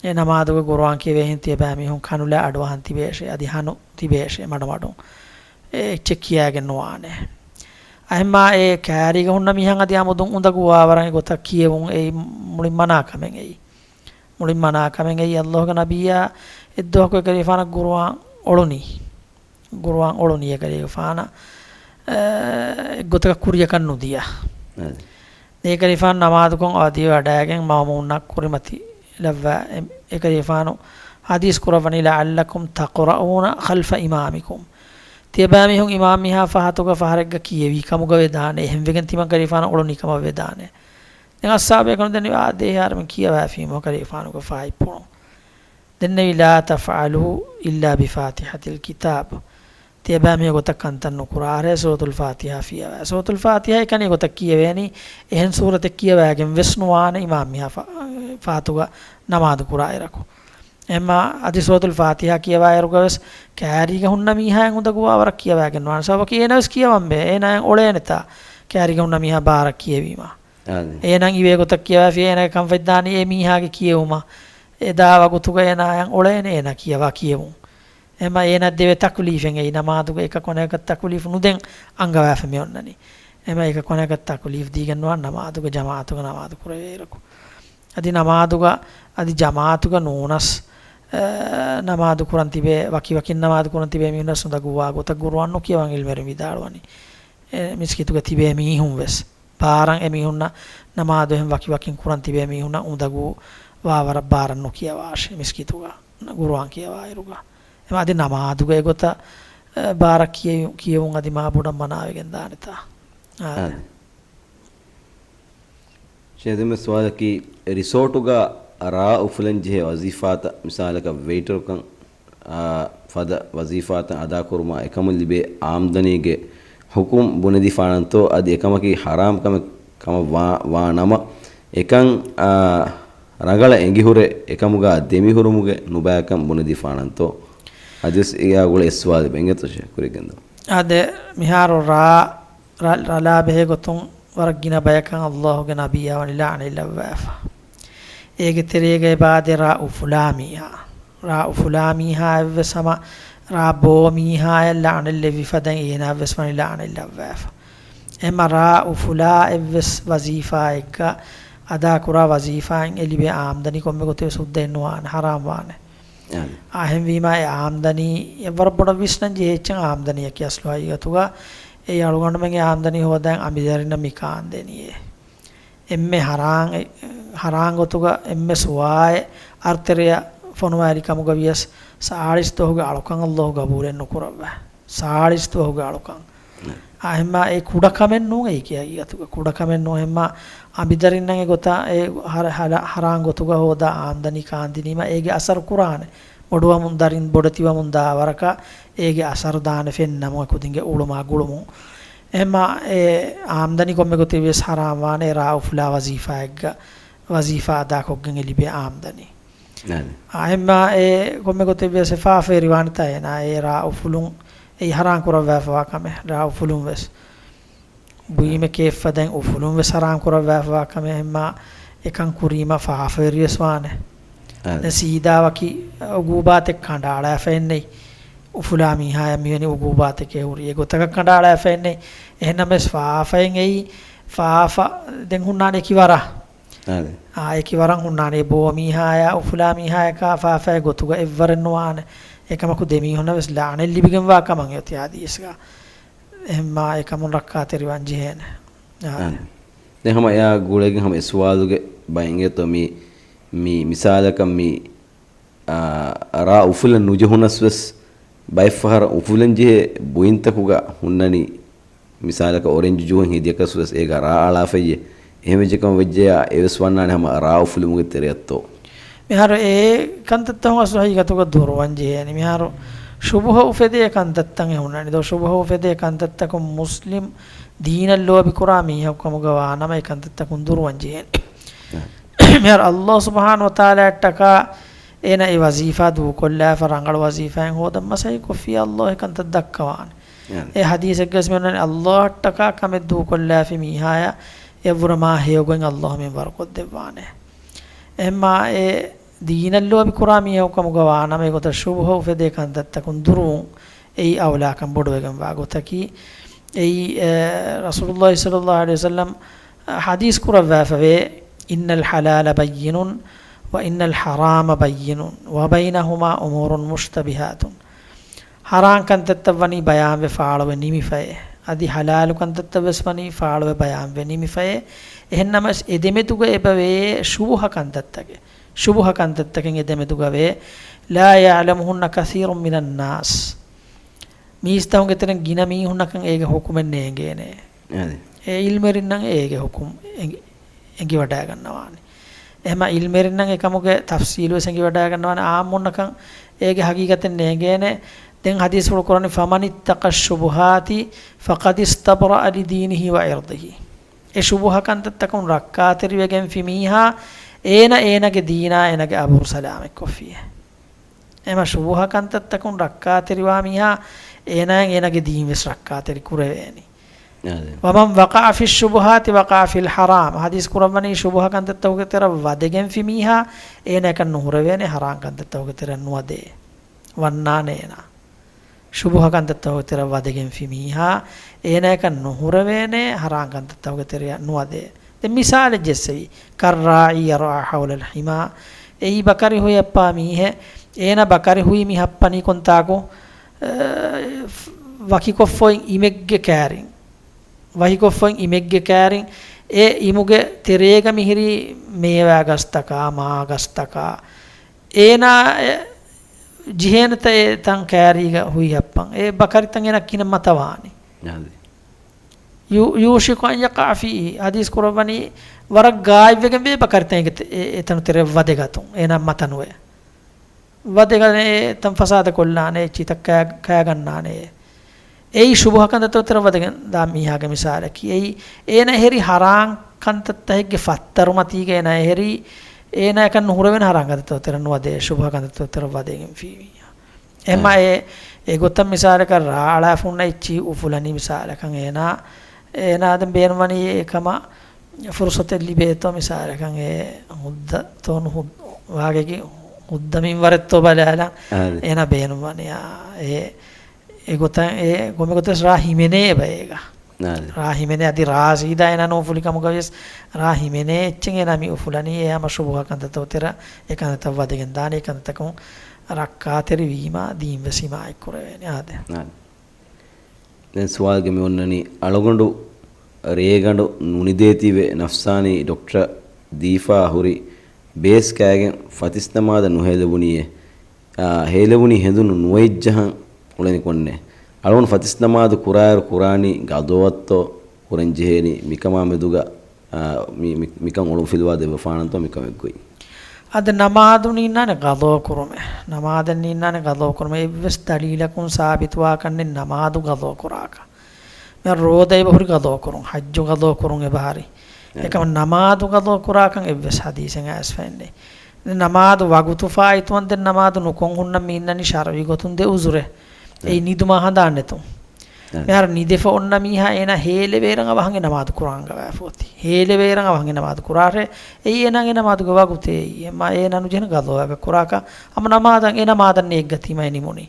އެ ނަމާދުގަ ޤުރުއާން ކިޔެވޭހެން ތިޔަބައިމީހުން ކަނުލާ އަޑުއަހަން ތިބޭށޭ، އަދި ހަނު ތިބޭށޭ މަޑުމަޑުން. އެ އެއްޗެއް ކިޔާގެން ނުވާނެ. އެހެންމާ އެ ކާރީގަ ހުންނަ މީހަށް އަދި އަމުދުން އުނދަގޫވާވަރަށް އެގޮތަށް ކިޔެވުން އެއީ މުޅިން މަނާކަމެއް އެއީ. މުޅިން މަނާކަމެއް އެއީ. އައްލާހުގެ ނަބިއްޔާ އެއްދުވަހަކު އެކަލޭގެފާނަށް ޤުރުއާން އޮޅުނީ. ޤުރުއާން އޮޅުނީ އެކަލޭގެފާނަށް، އެ، އެއްގޮތަކަށް ކުރިޔަކަށް ނުދިޔަ. އަދި. އެކަލޭގެފާނު ނަމާދުކޮށް އަދި ވަޑައިގެން މައުމޫންނަށް ކުރިމަތިލައްވާ އެ-، އެކަލޭގެފާނު ޙަދީޘް ކުރައްވަނީ، لَعَلَّكُمْ تَقْرَؤُونَ خَلْفَ إِمَامِكُمْ. ތިޔަބައިމީހުން އިމާމް މީހާ ފަހަތުގަ ފަހަރެއްގަ ކިޔެވި ކަމުގަ ވެދާނެ. އެހެންވެގެން ތިމަން ކަލޭގެފާނު އޮޅުނީ ކަމަށް ވެދާނެ. ދެން އައްޞާބޭކަނު ދެންނެވި އާ ދޭހާރަމެން ކިޔަވާފީމު ކަލޭގެފާނުގެ ފާއިތްޕުޅުން. ދެންނެވި، لَا تَفْعَلُوا إِلَّا بِفَاتِحَةِ الْكِتَابِ. ތިޔަބައިމީހުން އެގޮތަށް ކަންތައް ނުކުރާށޭ ސޫރަތުލް ފާތިޙާ ފިޔަވާ. ސޫރަތުލް ފާތިޙާ އެކަނި އެގޮތަށް ކިޔެވޭނީ، އެހެން ސޫރަތެއް ކިޔަވާގެން ވެސް ނުވާނެ އިމާމް މީހާ ފަ-، ފަހަތުގަ ނަމާދު ކުރާއިރަކު. އެހެންމާ އަދި ސޫރަތުލް ފާތިޙާ ކިޔަވާއިރުގަ ވެސް ކާރީގަ ހުންނަ މީހާއަށް އުނދަގޫވާވަރަށް ކިޔަވާގެން ނުވާނެ. ސަބަބަކީ އޭނަ ވެސް ކިޔަވަންވޭ. އޭނާއަށް އޮޅޭނެތާ ކާރީގަ ހުންނަ މީހާ ބާރަށް ކިޔެވީމާ. އާދެ. އޭނަ އިވޭ ގޮތަށް ކިޔަވާފިޔޭ އޭނަގެ ކަންފަތް ދާނީ އެ މީހާގެ ކިޔެވުމަށް. އެ ދާ ވަގުތުގަ އޭނާއަށް އޮޅޭނެ އޭނަ ކިޔަވާ ކިޔެވުން. އެހެންމާ އޭނަ ދެވޭ ތަކުލީފެއް އެއީ ނަމާދުގަ އެކަކު އަނެކަކަށް ތަކުލީފު ނުދެން އަންގަވާފަ މި އޮންނަނީ. އެހެންމާ އެކަކު އަނެކަކަށް ތަކުލީފު ދީގެން ނުވާނެ ނަމާދުގަ ޖަމާޢަތުގަ ނަމާދު ކުރެވޭއިރަކު. އަދި ނަމާދުގަ އަދި ޖަމާޢަތުގަ ނޫނަސް، އަ، ނަމާދު ކުރަން ތިބޭ، ވަކިވަކިން ނަމާދު ކުރަން ތިބޭ މީހުންނަށް އުނދަގޫވާ ގޮތަށް ޤުރުއާން ނުކިޔަވަން ޢިލްމުވެރިން ވިދާޅުވަނީ. އެ މިސްކިތުގަ ތިބޭ މީހުން ވެސް ބާރަށް އެމީހުންނަށް ނަމާދު އެހެން ވަކިވަކިން ކުރަން ތިބޭ މީހުންނަށް އުނދަގޫ ވާވަރަށް ބާރަށް ނުކިޔަވާށޭ މިސްކިތުގަ ޤުރުއާން ކިޔަވާއިރުގަ. އެމަ އަދި ނަމާދުގަ އެގޮތަށް، އެ، ބާރަށް ކިޔެވު-، ކިޔެވުން އަދި މާ ބޮޑަށް މަނާވެގެން ދާނެތާ. އާދެ. އާދެ. ޝޭޚް ދެން މި ސުވާލަކީ، ރިސޯޓުގަ ރާ އުފުލަން ޖެހޭ ވަޒީފާތައް، މިސާލަކަށް ވެއިޓަރުކަން، އާ، ފަދަ ވަޒީފާތައް އަދާކުރުމާ އެކަމުން ލިބޭ އާމްދަނީގެ ޙުކުމް ބުނެދީފާނަންތޯ؟ އަދި އެކަމަކީ ޙަރާމް ކަމެއް ކަމަށް ވާ، ވާ ނަމަ، އެކަން، އާ، ރަނގަޅަށް އެނގިހުރެ އެކަމުގަ ދެމިހުރުމުގެ ނުބައިކަން ބުނެދީފާނަންތޯ؟ އަދިވެސް އެއާ ގުޅޭ އެއް ސުވާލެއް އެނގޭތޯ ޝޭޚް ކުރިއަށް ގެންދަވާ. އާދެ، މިހާރު ރާ، ރަ-، ރަލާ ބެހޭ ގޮތުން ވަރަށް ގިނަ ބަޔަކަށް އައްލާހުގެ ނަބިއްޔާ ވަނީ ލަޢުނަތްލައްވާފަ. އޭގެ ތެރޭގައި ބާދެ ރާ އުފުލާ މީހާ. ރާ އުފުލާ މީހާ އެއްވެސް ހަމަ ރާ ބޯ މީހާޔަށް ލަޢުނަތް ލެއްވި ފަދައިން އޭނާއަށްވެސް ވަނީ ލަޢުނަތް ލައްވާފަ. އެމަ ރާ އުފުލާ އެއްވެސް ވަޒީފާއެއްގަ އަދާކުރާ ވަޒީފާއިން އެ ލިބޭ އާމްދަނީ ކޮންމެ ގޮތެއް ވެސް ހުއްދައެއް ނުވާނެ، ޙަރާމް ވާނެ. އާން. އާ، އެހެންވީމާ އެ އާމްދަނީ އެއްވަރަށް ބޮޑަށް ވިސްނަން ޖެހޭ އެއްޗެއް އާމްދަނީއަކީ އަސްލު ހަގީގަތުގަ އެ އަޅުގަނޑުމެންގެ އާމްދަނީ ހޯދަން އަނބިދަރިންނަށް މި ކާންދެނީއޭ. އެންމެ ހަރާން، ހަރާން ގޮތުގަ އެންމެ ސުވާއެއް އަރުތެރެއަށް ފޮނުވާލި ކަމުގަ ވިޔަސް ސާޅީސް ދުވަހުގެ އަޅުކަން ﷲ ގަބޫލެއް ނުކުރައްވާ. ސާޅީސް ދުވަހުގެ އަޅުކަން. ނަ. އާ، އެހެންމާ އެ ކުޑަކަމެއް ނޫން އެއީކީ ހަގީގަތުގަ. ކުޑަކަމެއް ނޫން އެހެންމާ އަނބިދަރިންނަށް އެ ގޮތަށް އެ ހަރ-، ހަރ-، ހަރާން ގޮތުގަ ހޯދާ އާމްދަނީ ކާންދިނީމަ އޭގެ އަސަރު ކުރާނެ. ބޮޑުވަމުން ދަރިން ބޮޑެތިވަމުން ދާ ވަރަކަށް އޭގެ އަސަރު ދާނެ ފެންނަމުން އެ ކުދިންގެ އުޅުމާ ގުޅުމުން. އެހެންމާ އެ އާމްދަނީ ކޮންމެ ގޮތެއް ވިޔަސް ހަރާން ވާނެ އެ ރާ އުފުލާ ވަޒީފާއެއްގަ ވަޒީފާ އަދާކޮށްގެން އެ ލިބޭ އާމްދަނީ. އާނ. އާ، އެހެންމާ އެ ކޮންމެ ގޮތެއް ވިޔަސް އެ ފާފަވެރިވާނެތާ އޭނާ އެ ރާ އުފުލުން އެއީ ހަރާން ކުރައްވާފަވާ ކަމެއް. ރާ އުފުލުން ވެސް. ބުއިމެކޭ އެއްފަދައިން އުފުލުން ވެސް ހަރާން ކުރައްވާފަވާ ކަމެއް. އެހެންމާ އެކަން ކުރީމަ ފާފަވެރި ވެސް ވާނެ. އާނ. ދެން ސީދާ ވަކި އުގޫބާތެއް ކަނޑައަޅާފައެއްނެތް. އުފުލާ މީހާޔަށް މިވެނި އުގޫބާތެކޭ ހުރީ. އެ ގޮތަކަށް ކަނޑައަޅާފައެއްނެތް. އެހެންނަމަވެސް ފާފައިން އެއީ ފާފަ ދެން ހުންނާނެ އެކި ވަރަށް. އާނ. އާ، އެކި ވަރަށް ހުންނާނެ ބޯ މީހާޔާ އުފުލާ މީހާޔަކާ ފާފައި ގޮތުގަ އެއްވަރެއް ނުވާނެ. އެކަމަކު ދެމީހުންނަށް ވެސް ލަޢުނަތް ލިބިގެންވާ ކަމަށް އޮތީ ޙަދީޘްގަ. އެހެންމާ އެކަމުން ރައްކާތެރިވާން ޖެހޭނެ. އާނ. އާނ. ދެން ހަމަ އެއާ ގުޅޭގެން ހަމަ އެ ސުވާލުގެ ބައެއް އެތޯ މި، މި މިސާލަކަށް މި، އާ، ރާ އުފުލަން ނުޖެހުނަސް ވެސް ބައެއްފަހަރަށް އުފުލަން ޖެހޭ ބުއިންތަކުގަ ހުންނަނީ މިސާލަކަށް އޮރެންޖު ޖޫހެއް ހެދިޔަކަސް ވެސް އޭގަ ރާ އަޅާފައިޔޭ. އެހެން ވެއްޖެކަމަށް ވެއްޖެޔާ އެވެސް ވަންނާނެ ހަމަ ރާ އުފުލުމުގެ ތެރެއަށްތޯ. މިހާރު އެ ކަންތައްތައް އަސްލު ހަގީގަތުގަ ދުރުވަން ޖެހޭނެ. މިހާރު ޝުބުހަ އުފެދޭ ކަންތައްތައް އެ ހުންނަނީ ދޯ؟ ޝުބުހަ އުފެދޭ ކަންތައްތަކުން މުސްލިމް ދީނަށް ލޯބިކުރާ މީހަކު ކަމުގަ ވާނަމަ އެ ކަންތައްތަކުން ދުރުވަން ޖެހޭނެ. މިހާރު ﷲ ސުބްޙާނަހޫ ވަތަޢާލާއަށްޓަކާ އޭނަ އެ ވަޒީފާ ދޫކޮށްލާފަ ރަނގަޅު ވަޒީފާއެއް ހޯދަން މަސައްކަތް ކޮށްފިއްޔާ ﷲ އެ ކަންތައް ދައްކަވާނެ. އެ ޙަދީޘެއްގަސް މިއޮންނަނީ ﷲއަށްޓަކާ ކަމެއް ދޫކޮށްލާފި މީހާޔަށް އެއަށްވުރެ މާ ހެޔޮގޮތް ﷲ މިންވަރުކޮށްދެއްވާނެ. އެހެންމާ އެ ދީނަށް ލޯބިކުރާ މީހަކު ކަމުގަ ވާނަމަ އެގޮތަށް ޝުބުހަ އުފެދޭ ކަންތައްތަކުން ދުރުވުން އެއީ އައުލާކަން ބޮޑުވެގެންވާ ގޮތަކީ. އެއީ، އެ، ރަސޫލުﷲ ޞައްލަﷲ ޢަލައިހި ވަސައްލަމް ޙަދީޘް ކުރައްވާފަވޭ، إن الحلال بين وإن الحرام بين وبينهما أمور مشتبهات. ޙަރާން ކަންތައްތައް ވަނީ ބަޔާންވެ ފާޅުވެ ނިމިފައޭ. އަދި ޙަލާލު ކަންތައްތައް ވެސް ވަނީ ފާޅުވެ ބަޔާންވެ ނިމިފައޭ. އެހެންނަމަވެސް އެ ދެމެދުގަ އެބަވޭ ޝުބުހަ ކަންތައްތަކެއް. ޝުބުހަ ކަންތައްތަކެއް އެ ދެމެދުގަވޭ. لا يعلمهن كثير من الناس. މީސްތަކުންގެ ތެރެއިން ގިނަ މީހުންނަކަށް އޭގެ ޙުކުމެއް ނޭނގޭނެ. އާނ. އެ ޢިލްމުވެރިންނަށް އޭގެ ޙުކުމް އެނގި-، އެނގިވަޑައިގަންނަވާނެ. އެހެންމާ ޢިލްމުވެރިންނަށް އެކަމުގެ ތަފްޞީލުވެސް އެނގިވަޑައިގަންނަވާނެ، ޢާއްމުންނަކަށް އޭގެ ޙަޤީޤަތެއް ނޭނގޭނެ. ދެން ޙަދީޘްފުޅު ކުރަނީ، فمن اتقى الشبهات فقد استبرأ لدينه وعرضه. އެ ޝުބުހަ ކަންތައްތަކުން ރައްކާތެރިވެގެންފި މީހާ އޭނަ އޭނަގެ ދީނާ އޭނަގެ އަބުރު ސަލާމަތްކޮށްފިއޭ. އެމަ ޝުބުހަ ކަންތައްތަކުން ރައްކާތެރިވާ މީހާ އޭނާއަށް އޭނަގެ ދީން ވެސް ރައްކާތެރި ކުރެވޭނީ. އާދެ. ومن وقع في الشبهات وقع في الحرام. ޙަދީޘް ކުރައްވަނީ ޝުބުހަ ކަންތައްތަކުގެ ތެރަށް ވަދެގެންފި މީހާ އޭނައަކަށް ނުހުރެވޭނެ ޙަރާން ކަންތައްތަކުގެ ތެރަށް ނުވަދެ. ވަންނާނެ އޭނާ. ޝުބުހަ ކަންތައްތަކުގެ ތެރަށް ވަދެގެންފި މީހާ އޭނައަކަށް ނުހުރެވޭނެ ޙަރާން ކަންތައްތަކުގެ ތެރެއަށް ނުވަދެ. ދެން މިސާލެއް ޖެއްސެވީ، كالراعي يرعى حول الحمى. އެއީ ބަކަރި ހުއި ހައްޕާ މީހެއް، އޭނަ ބަކަރި ހުއި މި ހައްޕަނީ ކޮންތާކު؟ އަ، ވަކިކޮށްފައި އިމެއްގެ ކައިރިން. ވަކިކޮށްފައި އިމެއްގެ ކައިރިން. އެ އިމުގެ ތެރޭގަ މިހިރީ މޭވާ ގަސްތަކާ، މާ ގަސްތަކާ. އޭނާ އެ ޖިހޭނެތަ އެ ތަން ކައިރީގަ ހުއި ހައްޕަން؟ އެ ބަކަރިތައް އޭނަ ކިހިނެއް މަތަވާނީ؟ އާދެ. يو-، يوشك أن يقع فيه. ޙަދީޘް ކުރައްވަނީ ވަރަށް ގާތްވެގެން ވޭ ބަކަރިތައް އެ-، އެ-، އެތަނު ތެރެއަށް ވަދެގަތުން. އޭނާ މަތަނުވޭ. ވަދެގަނެ އެ ތަން ފަސާދަ ކޮށްލާނެ، އެއްޗިތައް ކައި-، ކައިގަންނާނެ. އެއީ ޝުބުހަ ކަންތައްތައް ތެރަށް ވަދެގެން ދާ މީހާގެ މިސާލަކީ. އެއީ އޭނަ އެހެރީ ޙަރާން ކަންތައްތައް ހެއްގެ ފައްތަރުމަތީގަ އޭނަ އެހެރީ އޭނައަކަށް ނުހުރެވޭނެ ޙަރާން ކަންތައްތައް ތެރަށް ނުވަދެ، ޝުބުހަ ކަންތައްތައް ތެރަށް ވަދެގެންފީ މީހާ. އެހެންމާ އެ، އެގޮތަށް މިސާލަކަށް ރާ އަޅާފަ ހުންނަ އެއްޗިހި އުފުލަނީ މިސާލަކަށް އޭނާ، އޭނާ ދެން ބޭނުންވަނީ އެކަމަށް ފުރުޞަތެއް ލިބޭތޯ މިސާލަކަށް އެ ހުއްދަ ތޯ ނުހުއް-، ވާގަކީ ހުއްދަ މިންވަރެއްތޯ ބަލާލަން އާދެ. އޭނާ ބޭނުންވާނެ. އާ، އެ، އެގޮތަށް، އެ ގޮމެގޮތަށް ރާ ހިމެނޭ އެބައޭގަ. އާދެ. ރާ ހިމެނޭ އަދި ރާ ސީދާ އޭނާ ނޫފުލި ކަމުގަވިޔަސް ރާ ހިމެނޭ އެއްޗެއް އޭނާ މި އުފުލަނީ. އެ ހަމަ ޝުބުހަ ކަންތައްތައް އޮތެރަ އެ ކަންތައްތައް ވަދެގެން ދާނެ. އެ ކަންތައްތަކުން ރައްކާތެރި ވީމާ ދީން ވެސް ހިމާޔަތް ކުރެވޭނެ. އާދެ. އާދެ. ދެން ސުވާލުގެ މި އޮންނަނީ، އަޅުގަނޑު ރޭގަނޑު ނުނިދޭތީވެ ނަފްސާނީ ޑޮކްޓަރ ދީފާ ހުރި ބޭސް ކާގެން ފަތިސް ނަމާދަށް ނުހޭލެވުނީއޭ. އާ، ހޭލެވުނީ ހެނދުނު ނުވައިޖަހަން އުޅެނިކޮށްނޭ. އަޅުގަނޑު ފަތިސް ނަމާދު ކުރާއިރު ކުރާނީ ގަޟަވަތްތޯ ކުރަންޖެހޭނީ؟ މިކަމާ މެދުގަ އާ، މި-، މި-، މިކަން އޮޅުންފިލުވާ ދެއްވަފާނަންތޯ މިކަމެއްގޮތް؟ އަދި ނަމާދު ނީންނާނެ ގަޟާ ކުރުމެއް. ނަމާދެއް ނީންނާނެ ގަޟާ ކުރުމެއް. އެއްވެސް ދަލީލަކުން ސާބިތުވާކަށް ނެތް ނަމާދު ގަޟާ ކުރާކަށް. މި ރޯދަ އެބަހުރި ގަޟާ ކުރުން، ޙައްޖު ގަޟާ ކުރުން އެބަހަރި. އެ. އެކަމަ ނަމާދު ގަޟާ ކުރާކަން އެއްވެސް ޙަދީޘެއް އައިސްފައެއްނެތް. ނަމާދު ވަގުތު ފާއިތުވަންދެން ނަމާދު ނުކޮށް ހުންނަ މީންނަނީ ޝަރުޢީ ގޮތުން ދެ އުޒުރެއް. އެއީ އެ. ނިދުމާ ހަނދާން ނެތުން. އެ. މިހާރު ނިދެފަ އޮންނަ މީހާ އޭނާ ހޭލެވޭރަން އަވަހަށް އެ ނަމާދު ކުރާން އަންގަވާފަ އޮތީ. ހޭލެވޭރަން އަވަހަށް އެ ނަމާދު ކުރާށޭ. އެއީ އޭނާގެ ނަމާދުގެ ވަގުތޭ. އެއީ އެމާ އޭނާ ނުޖެހޭނެ ގަޟާއަކަށް ކުރާކަށް. ހަމަ ނަމާދަށް އެ ނަމާދަށް ނިޔަތް ގަތީމަ އެ ނިމުނީ.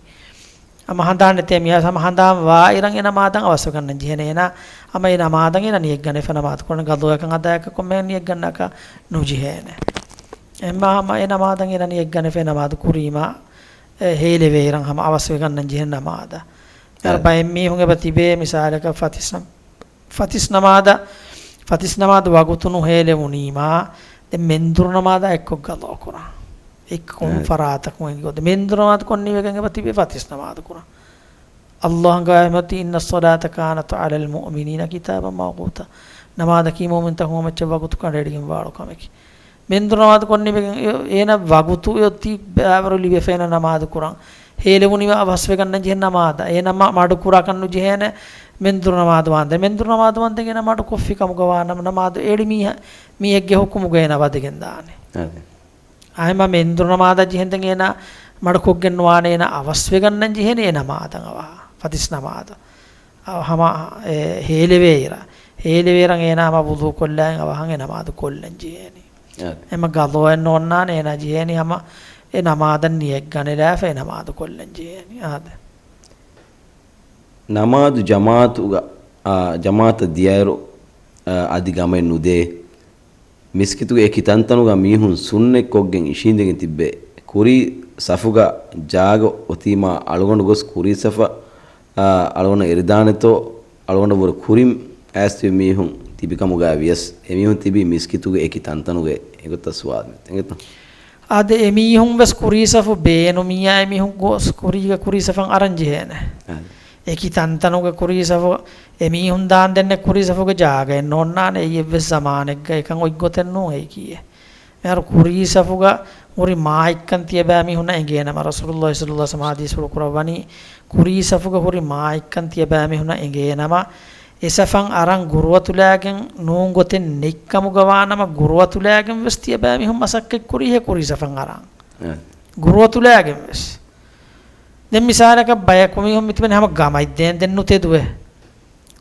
ހަމަ ހަނދާން ނެތޭ މިހާރު ހަމަ ހަނދާން ވާއިރަން އެ ނަމާދަށް އަވަސްވެގަންނަން ޖެހޭނެ. އޭނާ ހަމަ އެ ނަމާދަށް އޭނާ ނިޔަތް ގަނެފަ ނަމާދު ކުރަން ގަޟާއަކަށް އަދާއަކަށް ކޮންމެ ނިޔަތް ގަންނަކަށް ނުޖެހޭނެ. އެމާ ހަމަ އެ ނަމާދަށް އޭނާ ނިޔަތް ގަނެފަ ނަމާދު ކުރީމަ އެ ހޭލެވޭއިރަން ހަމަ އަވަސްވެގަންނަން ޖެހޭނެ ނަމާދަށް. އަ. ބައެއް މީހުން އެބަ ތިބޭ މިސާލަކަށް ފަތިސް ނަ-، ފަތިސް ނަމާދަށް، ފަތިސް ނަމާދު ވަގުތު ނުހޭލެވުނީމާ، ދެން މެންދުރު ނަމާދަށް އެއްކޮށް ގަޟާ ކުރާ. އެއްކޮށް އަ. ފަރާތަކުން އެނގި ގޮތަށް މެންދުރު ނަމާދު ކޮންނިވެގެން އެބަ ތިބޭ ފަތިސް ނަމާދު ކުރާ. ﷲ އަންގަވާފައި އޮތީ، "إن الصلاة كانت على المؤمنين كتابا موقوتا." ނަމާދަކީ މުއުމިންތަކުން ހަމައެއްޗެއް ވަގުތު ކަނޑައެޅިގެން ވާޅު ކަމެކޭ. މެންދުރު ނަމާދު ކޮންނިވެގެން އޭ-، އޭނަ ވަގުތު އޮތީ ބައިވަރު ލިބިފައި އިންނަ ނަމާދު ކުރަން. ހޭލެވުނީމަ އަވަސްވެގަންނަން ޖެހޭ ނަމާދަށް. އޭނަ މަ-، މަޑު ކުރާކަށް ނުޖެހޭނެ މެންދުރު ނަމާދު ވާންދެން. މެންދުރު ނަމާދު ވާންދެން އޭނަ މަޑު ކޮށްފި ކަމުގަ ވާނަމަ ނަމާދު އެޅި މީހަ-، މީހެއްގެ ޙުކުމުގަ އޭނަ ވަދެގެން ދާނެ. އާދެ. އަހަމަ މެންދުރު ނަމާދަށް ޖެހެންދެން އޭނަ މަޑުކޮށްގެން ނުވާނެ، އޭނަ އަވަސްވެގަންނަން ޖެހޭނެ އެ ނަމާދަށް އަވަހަށް. ފަތިސް ނަމާދަށް. އަ، ހަމަ، އެ، ހޭލެވޭއިރަށް. ހޭލެވޭއިރަށް އޭނާ ހަމަ ވުޟޫ ކޮށްލާއިން އަވަހަށް އެ ނަމާދު ކޮށްލަން ޖެހޭނީ. އާދެ. އެމަ ގަޟާއެއް ނޯންނާނެ، އޭނާ ޖެހޭނީ ހަމަ އެ ނަމާދަށް ނިޔަތް ގަނެލާފަ އެ ނަމާދު ކޮށްލަން ޖެހޭނީ. އާދެ. ނަމާދު ޖަމާޢަތުގަ، އާ، ޖަމާޢަތަށް ދިޔައިރު، އާ، އަދި ގަމައެއް ނުދޭ. މިސްކިތުގެ އެކި ތަންތަނުގަ މީހުން ސުންނަތްކޮށްގެން އިށީނދެގެން ތިއްބެ ކުރީ ސަފުގަ ޖާގަ އޮތީމާ އަޅުގަނޑު ގޮސް ކުރީ ސަފަށް، އާ، އަޅުގަނޑަށް އެރިދާނެތޯ؟ އަޅުގަނޑަށްވުރެ ކުރިން އައިސްތިބި މީހުން ތިބިކަމުގައި ވިޔަސް އެމީހުން ތިބީ މިސްކިތުގެ އެކި ތަންތަނުގައި. އެގޮތަށް ސުވާލު އެނގޭތަ؟ އާދެ، އެމީހުން ވެސް ކުރީ ސަފު ބޭނުމިއްޔާ އެމީހުން ގޮސް ކުރީގަ ކުރީ ސަފަށް އަރަން ޖެހޭނެ. އާދެ. އެކި ތަންތަނުގަ ކުރީ ސަފު އެމީހުން ދާންދެންނެ ކުރީ ސަފުގެ ޖާގައެއް ނޯންނާނެ. އެއީ އެއްވެސް ޒަމާނެއްގަ އެކަން އޮތް ގޮތެއް ނޫން އެއީކީއެއް. މިހާރު ކުރީ ސަފުގަ ހުރި މާތްކަން ތިޔަބައިމީހުންނަށް އެނގޭނަމަ، ރަސޫލުﷲ ޞައްލަﷲ ޢަލައިހި ވަސައްލަމަ ޙަދީޘްފުޅު ކުރައްވަނީ، ކުރީ ސަފުގަ ހުރި މާތްކަން ތިޔަބައިމީހުންނަށް އެނގޭނަމަ، އެ ސަފަށް އަރަން ގުރުއަތުލާގެން ނޫން ގޮތެއް ނެތްކަމުގަ ވާނަމަ، ގުރުއަތުލާގެން ވެސް ތިޔަބައިމީހުން މަސައްކަތް ކުރީހޭ ކުރީ ސަފަށް އަރަން. އެ. ގުރުއަތުލާގެން ވެސް. ދެން މިސާލަކަށް ބަޔަކު މީހުން މިތިބެނީ ހަމަ ގަމައި ދޭން ދެން ނުތެދުވެ.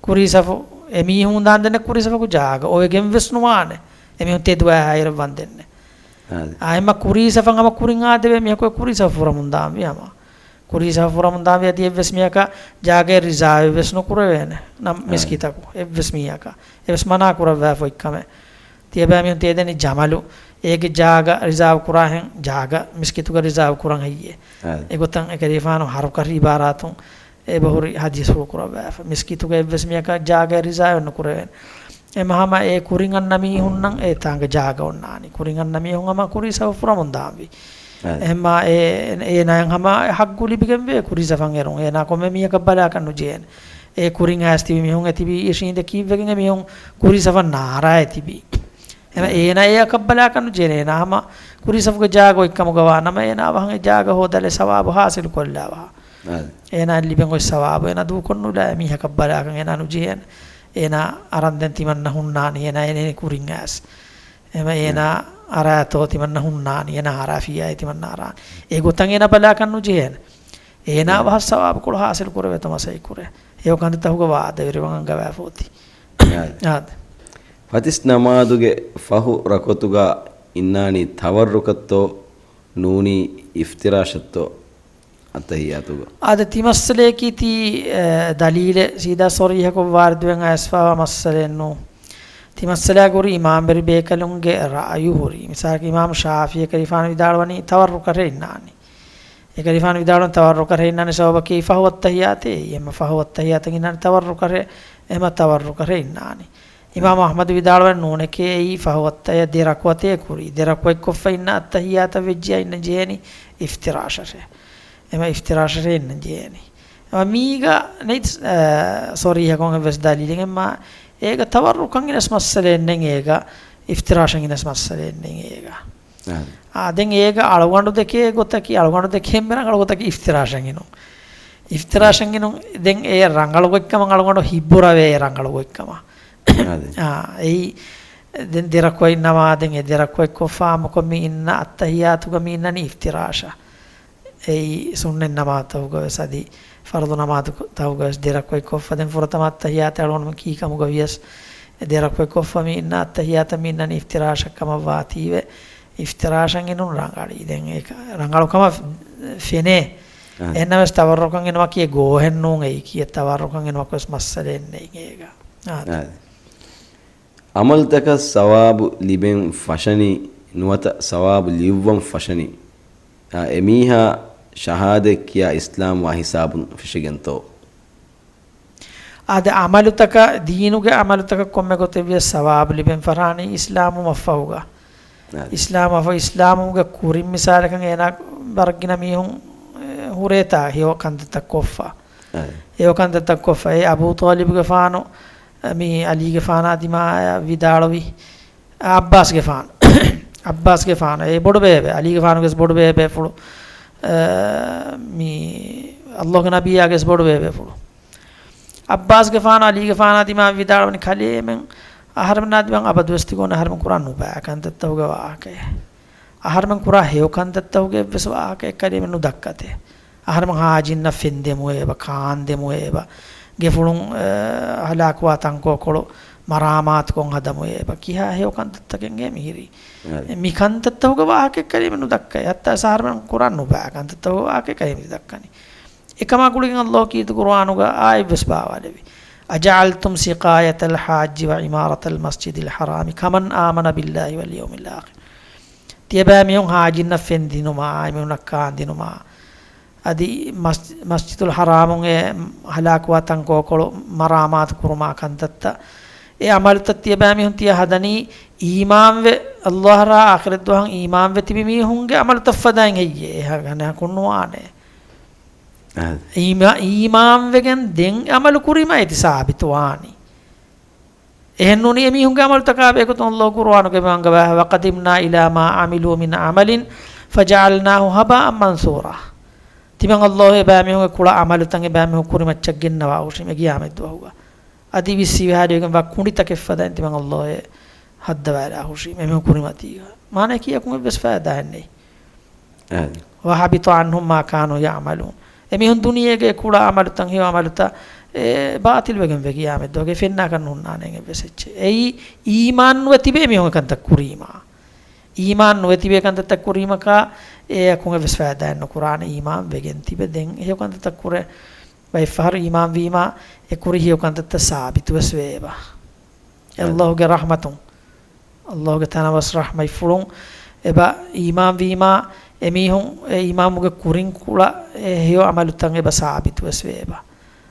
ކުރީ ސަފު އެމީހުން ދާންދެންނެ ކުރީ ސަފަކު ޖާގަ އޮވެގެން ވެސް ނުވާނެ. އެމީހުން ތެދުވާ ހައިރަށް ވަންދެންނެ. އާދެ. އާ، އެމަ ކުރީ ސަފަށް ހަމަ ކުރިން އާދެވޭ މީހަކު ކުރީ ސަފު ފުރަމުން ދާންވީ ހަމަ. ކުރީ ސަފު ފުރަމުން ދާންވީ އަދި އެއްވެސް މީހަކަށް ޖާގައެއް ރިޒާވެއް ވެސް ނުކުރެވޭނެ. ނަމް އާދެ. މިސްކިތަކު އެއްވެސް މީހަކަށް. އެވެސް މަނާ ކުރައްވާފަ އޮތްކަމެއް. ތިޔަބައިމީހުން ތިޔަދެނީ ޖަމަލު. އޭގެ ޖާގަ ރިޒާވް ކުރާހެން ޖާގަ މިސްކިތުގަ ރިޒާވް ކުރަން ހެއްޔޭ؟ އާދެ. އެގޮތަށް އެކަލޭގެފާނު ހަރުކަށި އިބާރާތުން އެބަހުރި ހަދީސްފުޅު ކުރައްވާފަ. މިސްކިތުގަ އެއްވެސް މީހަކަށް ޖާގައެއް ރިޒާވެއް ނުކުރެވޭނެ. އެމަ ހަމަ އެ ކުރިން އަންނަ މީހުންނަށް އެ ތާނގަ ޖާގަ އޮންނާނީ. ކުރިން އަންނަ މީހުން ހަމަ ކުރީ ސަފު ފުރަމުން ދާންވީ. އެހެންމާ އެ، އޭނާއަށް ހަމަ ޙައްޤު ލިބިގެންވޭ ކުރީ ސަފަށް އެރުން. އޭނާ ކޮންމެ މީހަކަށް ބަލާކަށް ނުޖެހޭނެ. އެ ކުރިން އައިސް ތިބި މީހުން އެ ތިބީ އިށީނދެ ކީއްވެގެން އެ މީހުން ކުރީ ސަފަށް ނާރާއެއް ތިބީ. އެހެން އޭނާ އެއަކަށް ބަލާކަށް ނުޖެހޭނެ. އޭނާ ހަމަ ކުރީ ސަފުގެ ޖާގަ އޮތްކަމުގަ ވާ ނަމަ، އޭނާ ވަހަން އެ ޖާގަ ހޯދާލެ ސަވާބު ޙާޞިލު ކޮށްލާ ވަހަށް. އާދެ. އޭނާ ލިބެން އޮތް ސަވާބު އޭނާ ދޫކޮށްނުލާ މީހަކަށް ބަލާކަށް އޭނާ ނުޖެހޭނެ. އޭނާ އަރަން ދެން ތިމަންނަ ހުންނާނީ. އޭނާ އެނޭނީ ކުރިން އައިސް. އެމަ އޭނާ އާ. އަރާތޯ ތިމަންނަ ހުންނާނީ، އޭނާ އަރާފިއްޔާ ތިމަންނަ އަރާނީ. އެގޮތަށް އޭނާ ބަލާކަށް ނުޖެހޭނެ. އޭނާ އާ. ވަހަށް ސަވާބުކޮޅު ޙާޞިލު ކުރެވޭތޯ މަސައްކަތް ކުރޭ. އެ ކަންތައްތަކުގަ ވާދަވެރިވަން އަންގަވާފަ އޮތީ. އާ. އާ. ފަތިސް ނަމާދުގެ ފަހު ރަކުޢަތުގަ އިންނާނީ ތަވައްރުކަށްތޯ؟ ނޫނީ އިފްތިރާޝަށްތޯ އައްތަހިއްޔާތުގަ؟ އާދެ، ތިމައްސަލަޔަކީ ތީ، އެ، ދަލީލެއް ސީދާ ޞަރީޙަކޮށް ވާރިދުވެން އައިސްފަވާ މައްސަލައެއް ނޫން. ތިމައްސަލައާ ގުރި އިމާމްވެރި ބޭކަލުންގެ ރައަޔު ހުރީ. މިސާލަކަށް އިމާމް ޝާފިޢީ އެކަލޭގެފާނު ވިދާޅުވަނީ ތަވައްރުކަށް އިންނާނީ. އެކަލޭގެފާނު ވިދާޅުވަނީ ތަވައްރުކަށް އިންނާނީ ސަބަބަކީ ފަހުވަ އައްތަހިއްޔާތޭ. އެހެންމަ ފަހުވަ އައްތަހިއްޔާތަށް އިންނާނީ ތަވައްރުކަށް، އެހެންމަ ތަވައްރުކަށް އިންނާނީ. އިމާމު އަޙްމަދު ވިދާޅުވަނީ ނޫނެކޭ، އެއީ ފަހުވައްތަޔަށް ދެ ރަކުޢަތޭ ކުރީ. ދެ ރަކުޢަތްކޮށްފަ އިންނަ އައްތަހިއްޔާތަށް ވެއްޖިޔާ އިންނަން ޖެހޭނީ އިފްތިރާޝަށޭ. އެމަ އިފްތިރާޝަށޭ އިންނަން ޖެހޭނީ. އެމަ މީގަ ނެތް، އަ، ޞަރީޙަކޮށް އެއްވެސް ދަލީލެއް. އެމަ އޭގަ ތަވައްރުކަށް އިނަސް މައްސަލައެއް ނެތް އޭގަ، އިފްތިރާޝަށް އިނަސް މައްސަލައެއް ނެތް އޭގަ. އާ. އާ، ދެން އޭގަ އަޅުގަނޑު ދެކޭ ގޮތަކީ، އަޅުގަނޑު ދެކޭ އެންމެ ރަނގަޅު ގޮތަކީ އިފްތިރާޝަށް އިނުން. އިފްތިރާޝަށް އިނުން ދެން އެ ރަނގަޅު ގޮތްކަމަށް އަޅުގަނޑު ހިއްބުރަވޭ އެ ރަނގަޅު ގޮތްކަމަށް. އާ، ދެން. އާ، އެއީ ދެ ރަކުޢަތް ނަމާދެން އެ ދެ ރަކުޢަތްކޮށްފާ އާއްމުކޮށް މި އިންނަ އައްތަހިއްޔާތުގަ މި އިންނަނީ އިފްތިރާޝަށް. އެއީ ސުންނަތް ނަމާދުތަކުގަވެސް އަދި ފަރުޟު ނަމާދުތަކުގަވެސް ދެ ރަކުޢަތްކޮށްފަ ދެން ފުރަތަމަ އައްތަހިއްޔާތު އަޅުގަނޑުމެން ކީކަމުގަ ވިޔަސް އެ ދެ ރަކުޢަތްކޮށްފަ މި އިންނަ އައްތަހިއްޔާތަށް މި އިންނަނީ އިފްތިރާޝަށް ކަމަށް ވާތީވެ، އިފްތިރާޝަށް އިނުން ރަނގަޅީ. ދެން އެ ރަނގަޅުކަމަށް ފެނޭ. އާ. އެހެންނަމަވެސް ތަވައްރުކަށް އިނުމަކީ އެ ގޯހެއް ނޫން. އެއީކީ އެ ތަވައްރުކަށް އިނުމަކުވެސް މައްސަލައެއް ނެތް އޭގަ. އާ. އާ. އަމަލުތަކަށް ސަވާބު ލިބެން ފަށަނީ ނުވަތަ ސަވާބު ލިޔުއްވަން ފަށަނީ، އާ، އެމީހާ ޝަހާދަތް ކިޔާ އިސްލާމްވާ ހިސާބުން ފެށިގެންތޯ؟ އާދެ، އަމަލުތަކަށް، ދީނުގެ އަމަލުތަކަށް ކޮންމެ ގޮތެއްވިޔަސް ސަވާބު ލިބެން ފަށާނީ އިސްލާމު މަށްފަހުގަ. އާދެ. އިސްލާމު މަށްފަހު، އިސްލާމުގެ ކުރިން މިސާލަކަށް އޭނާ ވަރަށްގިނަ މީހުން، އެ، ހުރޭތާ ހެޔޮ ކަންތައްތައް ކޮށްފަ. އާދެ. ހެޔޮ ކަންތައްތައް ކޮށްފަ. އެ އަބޫ ޠާލިބުގެފާނު، އެ، މި އަލީގެފާނާ ދިމާއަށް ވިދާޅުވި. އައްބާސްގެފާނު، އައްބާސްގެފާނު، އެ ބޮޑުބޭބެ، އަލީގެފާނުގެސް ބޮޑުބޭބޭފުޅު، އަ، މި ﷲ ގެ ނަބިއްޔާގެސް ބޮޑުބޭބޭފުޅު. އައްބާސްގެފާނު އަލީގެފާނާ ދިމާ ވިދާޅުވަނީ، ކަލޭމެން އަހަރެމެންނާ ދިމާ އަބަދުވެސް ތިގޮން އަހަރެމެން ކުރާ ނުބައި ކަންތައްތަކުގެ ވާހަކައެއް. އަހަރެމެން ކުރާ ހެޔޮ ކަންތައްތަކުގެ އެއްވެސް ވާހަކައެއް ކަލޭމެން ނުދައްކަތޭ. އަހަރެމެން ހާޖިންނަށް ފެން ދެމުވޭ އެބަ، ކާން ދެމުވޭ އެބަ، ގެފުޅުން، އަ، ހަލާކުވާ ތަންކޯކޮޅު މަރާމާތުކޮށް ހަދަމުވޭ އެބަ. ކިހާ ހެޔޮ ކަންތައްތަކެއް އެ މިހިރީ. އަދި. މި ކަންތައްތަކުގެ ވާހަކައެއް ކަލޭމެން ނުދައްކައޭ. ހައްތާ އަހަރެމެން ކުރާ ނުބައި ކަންތައްތަކުގެ ވާހަކައެއް ކަލޭމެން ދައްކަނީ. އެކަމާ ގުޅިގެން ﷲ ކީރިތި ޤުރުއާނުގަ އާޔަތްވެސް ބާވާލެއްވި. أجعلتم سقاية الحاج وعمارة المسجد الحرام كمن آمن بالله واليوم الآخر. ތިޔަބައިމީހުން ހާޖިންނަށް ފެން ދިނުމާ، އެމީހުންނަށް ކާން ދިނުމާ، އަދި މަސް-، މަސްޖިދުލް ޙަރާމުން އެ ހަލާކުވާ ތަންކޯކޮޅު މަރާމާތު ކުރުމާ ކަންތައްތައް، އެ ޢަމަލުތައް ތިޔަބައިމީހުން ތިޔަ ހަދަނީ އީމާންވެ، ﷲ ރާ އާޚިރަތްދުވަހަށް އީމާންވެ ތިބި މީހުންގެ ޢަމަލުތައް ފަދައިން ހެއްޔޭ؟ އެހާ ގަނެ ކުންނުވާނެ. އަދި. އީމާ-، އީމާންވެގެން ދެން ޢަމަލު ކުރީމާ އޭތި ސާބިތުވާނީ. އެހެންނޫނީ އެމީހުންގެ ޢަމަލުތަކާ ބެހޭގޮތުން ﷲ ޤުރުއާނުގައި ބަޔާންވާ، وقدمنا إلى ما عملوا من عمل فجعلناه هباء منثورا. ތިމަން ﷲ އެބައިމީހުންގެ ކުޅަ ޢަމަލުތައް އެބައިމީހުން ކުރިމައްޗަށް ގެންނަވާ ހުށީމޭ ޤިޔާމަތްދުވަހުގަ. އަދި ވިއްސިވިހާރިވެގެންވާ ކުނޑިތަކެއް ފަދައިން ތިމަން ﷲ ހައްދަވާލާ ހުށީމޭ. އެމީހުން ކުރިމަތީގަ. މާނައަކީ އެކުން އެއްވެސް ފައިދާއެއް ނެތް. އަދި. وحبط عنهم ما كانوا يعملون. އެމީހުން ދުނިޔޭގެ ކުޅަ ޢަމަލުތައް، ހެޔޮ ޢަމަލުތައް، އެ، ބާޠިލްވެގެން ވޭ ޤިޔާމަތްދުވަހުގެ ފެންނާކަށް ނުހުންނާނެ އެއްވެސް އެއްޗެއް. އެއީ އީމާން ނުވެ ތިބޭ މީހުން ކަންތައް ކުރީމާ. އީމާން ނުވެ ތިބޭ ކަންތައްތައް ކުރީމަކާ، އެއަކުން އެއްވެސް ފައިދާއެއް ނުކުރާނެ އީމާން ވެގެން ތިބެ. ދެން ހެޔޮ ކަންތައްތައް ކުރޭ. ބައެއްފަހަރު އީމާން ވީމާ، އެ ކުރި ހެޔޮ ކަންތައްތައް ސާބިތުވެސް ވޭ އެބަ. އެ އަދި. ﷲ ގެ ރަޙްމަތުން. ﷲ ގެ ތަނަވަސް ރަޙްމަތްފުޅުން އެބަ އީމާން ވީމާ، އެމީހުން އެ އީމާނުގެ ކުރިން ކުޅަ އެ ހެޔޮ ޢަމަލުތައް އެބަ ސާބިތުވެސް ވޭ އެބަ.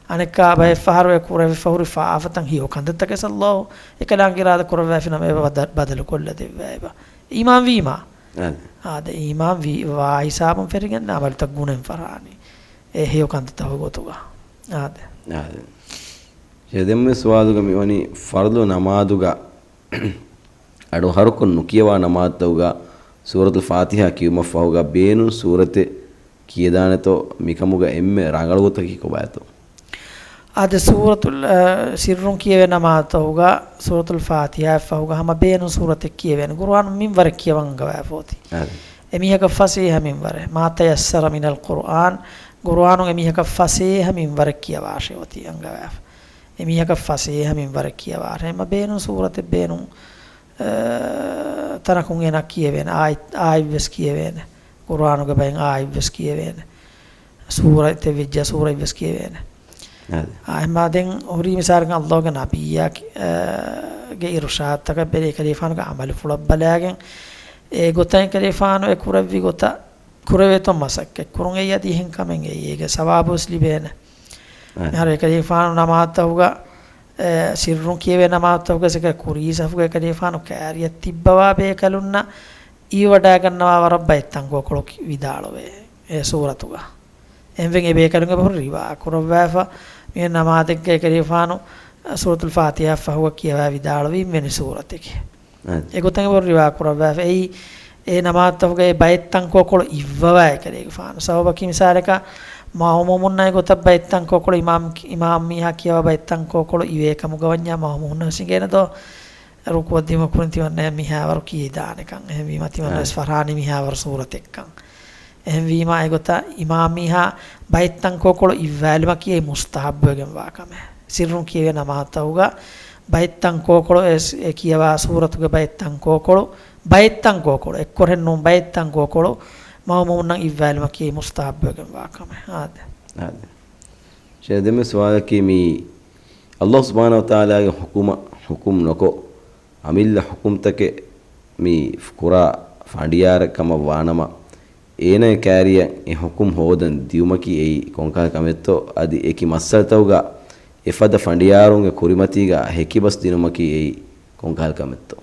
އަނެއްކާ ބައެއްފަހަރު އެ ކުރެވިފަ ހުރި ފާފަތައް ހެޔޮ ކަންތައްތަކެސް ﷲ އެކަލާނގެ އިރާދަ ކުރައްވާފިނަމަ އެބަ ބަދަ-، ބަދަލުކޮށްލަ ދެއްވާ އެބަ. އީމާން ވީމާ. އަދި. އާދެ، އީމާން ވީ-، ވާ ހިސާބުން ފެށިގެން ޢަމަލުތައް ގުނެން ފަށާނީ. އެ ހެޔޮ ކަންތައްތަކުގެ ގޮތުގަ. އާދެ. އާދެ. އެ ދެންމެ ސުވާލުގަ މިވަނީ ފަރުޟު ނަމާދުގަ އަޑު އަހަރުކޮށް ނުކިޔަވާ ނަމާދުތަކުގަ ސޫރަތުލް ފާތިޙާ ކިޔުމަށް ފަހުގަ ބޭނުން ސޫރަތެއް ކިޔަދާނެތޯ، މިކަމުގަ އެންމެ ރަނގަޅު ގޮތަކީ ކޮބާތޯ؟ އާދެ، ސޫރަތުލް، އަ، ސިއްރުން ކިޔެވޭ ނަމާދުތަކުގަ ސޫރަތުލް ފާތިޙާއަށް ފަހުގަ ހަމަ ބޭނުން ސޫރަތެއް ކިޔެވޭނެ. ޤުރުއާނު މިންވަރެއް ކިޔަވަން އަންގަވާފަ އޮތީ. އާދެ. އެމީހަކަށް ފަސޭހަ މިންވަރެއް. ما تيسر من القرآن، ޤުރުއާނުން އެމީހަކަށް ފަސޭހަ މިންވަރެއް ކިޔަވާށޭ އޮތީ އަންގަވާފަ. އެމީހަކަށް ފަސޭހަ މިންވަރެއް ކިޔަވާށޭ. ހަމަ ބޭނުން ސޫރަތެއް ބޭނުން، އަ، ތަނަކުން އޭނާ ކިޔެވޭނެ. އާޔަތް، އާޔަތްވެސް ކިޔެވޭނެ. ޤުރުއާނުގެ ބައިން އާޔަތްވެސް ކިޔެވޭނެ. ސޫރަތެއް ވެއްޖެ ސޫރަތްވެސް ކިޔެވޭނެ. އާދެ. އާ، އެހެންމާ ދެން ހުރީ މިސާލަކަށް ﷲގެ ނަބިއްޔާ، އާ، ގެ އިރުޝާދުތަކަށް ބެރޭ ކަލޭފާނުގެ ޢަމަލުފުޅަށް ބަލާގެން، އެ ގޮތަށް ކަލޭފާނު އެ ކުރެއްވި ގޮތަށް ކުރެވޭތޯ މަސައްކަތް ކުރުން އެއީ އަދި އެހެން ކަމެއް އެއީ އޭގެ ސަވާބުވެސް ލިބޭނެ. އާ. މިހާރު އެކަލޭފާނު ނަމާދުތަކުގަ، އެ، ސިއްރުން ކިޔެވޭ ނަމާދުތަކުގަ ސެކަ ކުރީ ސަފުގަ އެކަލޭފާނު ކާރިއަށް ތިއްބަވާ ބޭކަލުންނަށް އިވިވަޑައިގަންނަވާ ވަރަށް ބައެއްތަންކޮޅު ކޮޅު ވިދާޅުވޭ އެ ސޫރަތުގަ. އެހެންވެ އެބޭކަލުން އެބަހުރި ރިވާ ކުރައްވާފަ މި ނަމާދެއްގަ އެކަލޭފާނު ސޫރަތުލް ފާތިޙާއަށް ފަހުގަ ކިޔަވާ ވިދާޅުވި އިންވެނި ސޫރަތެކޭ. އަދި. އެގޮތަށް އެބަހުރި ރިވާ ކުރައްވާފަ. އެއީ އެ ނަމާދުތަކުގައި ބައެއްތަންކޮޅު ކޮޅު އިއްވަވާ އެކަލޭގެފާނު. ސަބަބަކީ މިސާލަކަށް މައުމޫމުންނަށް އެގޮތަށް ބައެއްތަންކޮޅު ކޮޅު އިމާމް، އިމާމް މީހާ ކިޔަވާ ބައެއްތަންކޮޅު ކޮޅު އިވޭ ކަމުގަ ވަންޏާ މައުމޫމުންނަށް ވެސް އިނގޭނެ ދޯ؟ ރުކުޢަށް ދިމަކުރިން ތިމަންނަޔަށް މިހާވަރު ކިޔިދާނެކަން. އެހެންވީމަ ތިމަންނަ އަ. ވެސް ފަރާނީ މިހާވަރު ސޫރަތެއްކަން. އެހެންވީމަ އެގޮތަށް އިމާމް މީހާ ބައެއްތަންކޮޅު ކޮޅު އިއްވާލުމަކީ އެއީ މުސްތަޙައްބުވެގެންވާ ކަމެއް. ސިއްރުން ކިޔެވޭ ނަމާދުތަކުގަ ބައެއްތަންކޮޅު ކޮޅު އެ، އެ ކިޔަވާ ސޫރަތުގެ ބައެއްތަންކޮޅު ކޮޅު، ބައެއްތަންކޮޅު ކޮޅު، އެއްކޮށް ނޫން ބައެއްތަންކޮޅު ކޮޅު މައުމޫމުންނަށް އިއްވާލުމަކީ މުސްތަޙައްބުވެގެންވާ ކަމެއް. އާދެ. އާދެ. ޝޭޚް ދެންމެ ސުވާލަކީ މި ﷲ ސުބްޙާނަހޫ ވަތަޢާލާގެ ޙުކުމަށް ޙުކުމް ނޮކޮށް، އަމިއްލަ ޙުކުމްތަކެއް މި ކުރާ ފަނޑިޔާރެއް ކަމަށް ވާނަމަ، އޭނާގެ ކާރިއަށް އެ ޙުކުމް ހޯދަން ދިޔުމަކީ އެއީ ކޮންކަހަލަ ކަމެއްތޯ؟ އަދި އެކި މައްސަލަތަކުގަ އެފަދަ ފަނޑިޔާރުންގެ ކުރިމަތީގަ ހެކިބަސް ދިނުމަކީ އެއީ ކޮންކަހަލަ ކަމެއްތޯ؟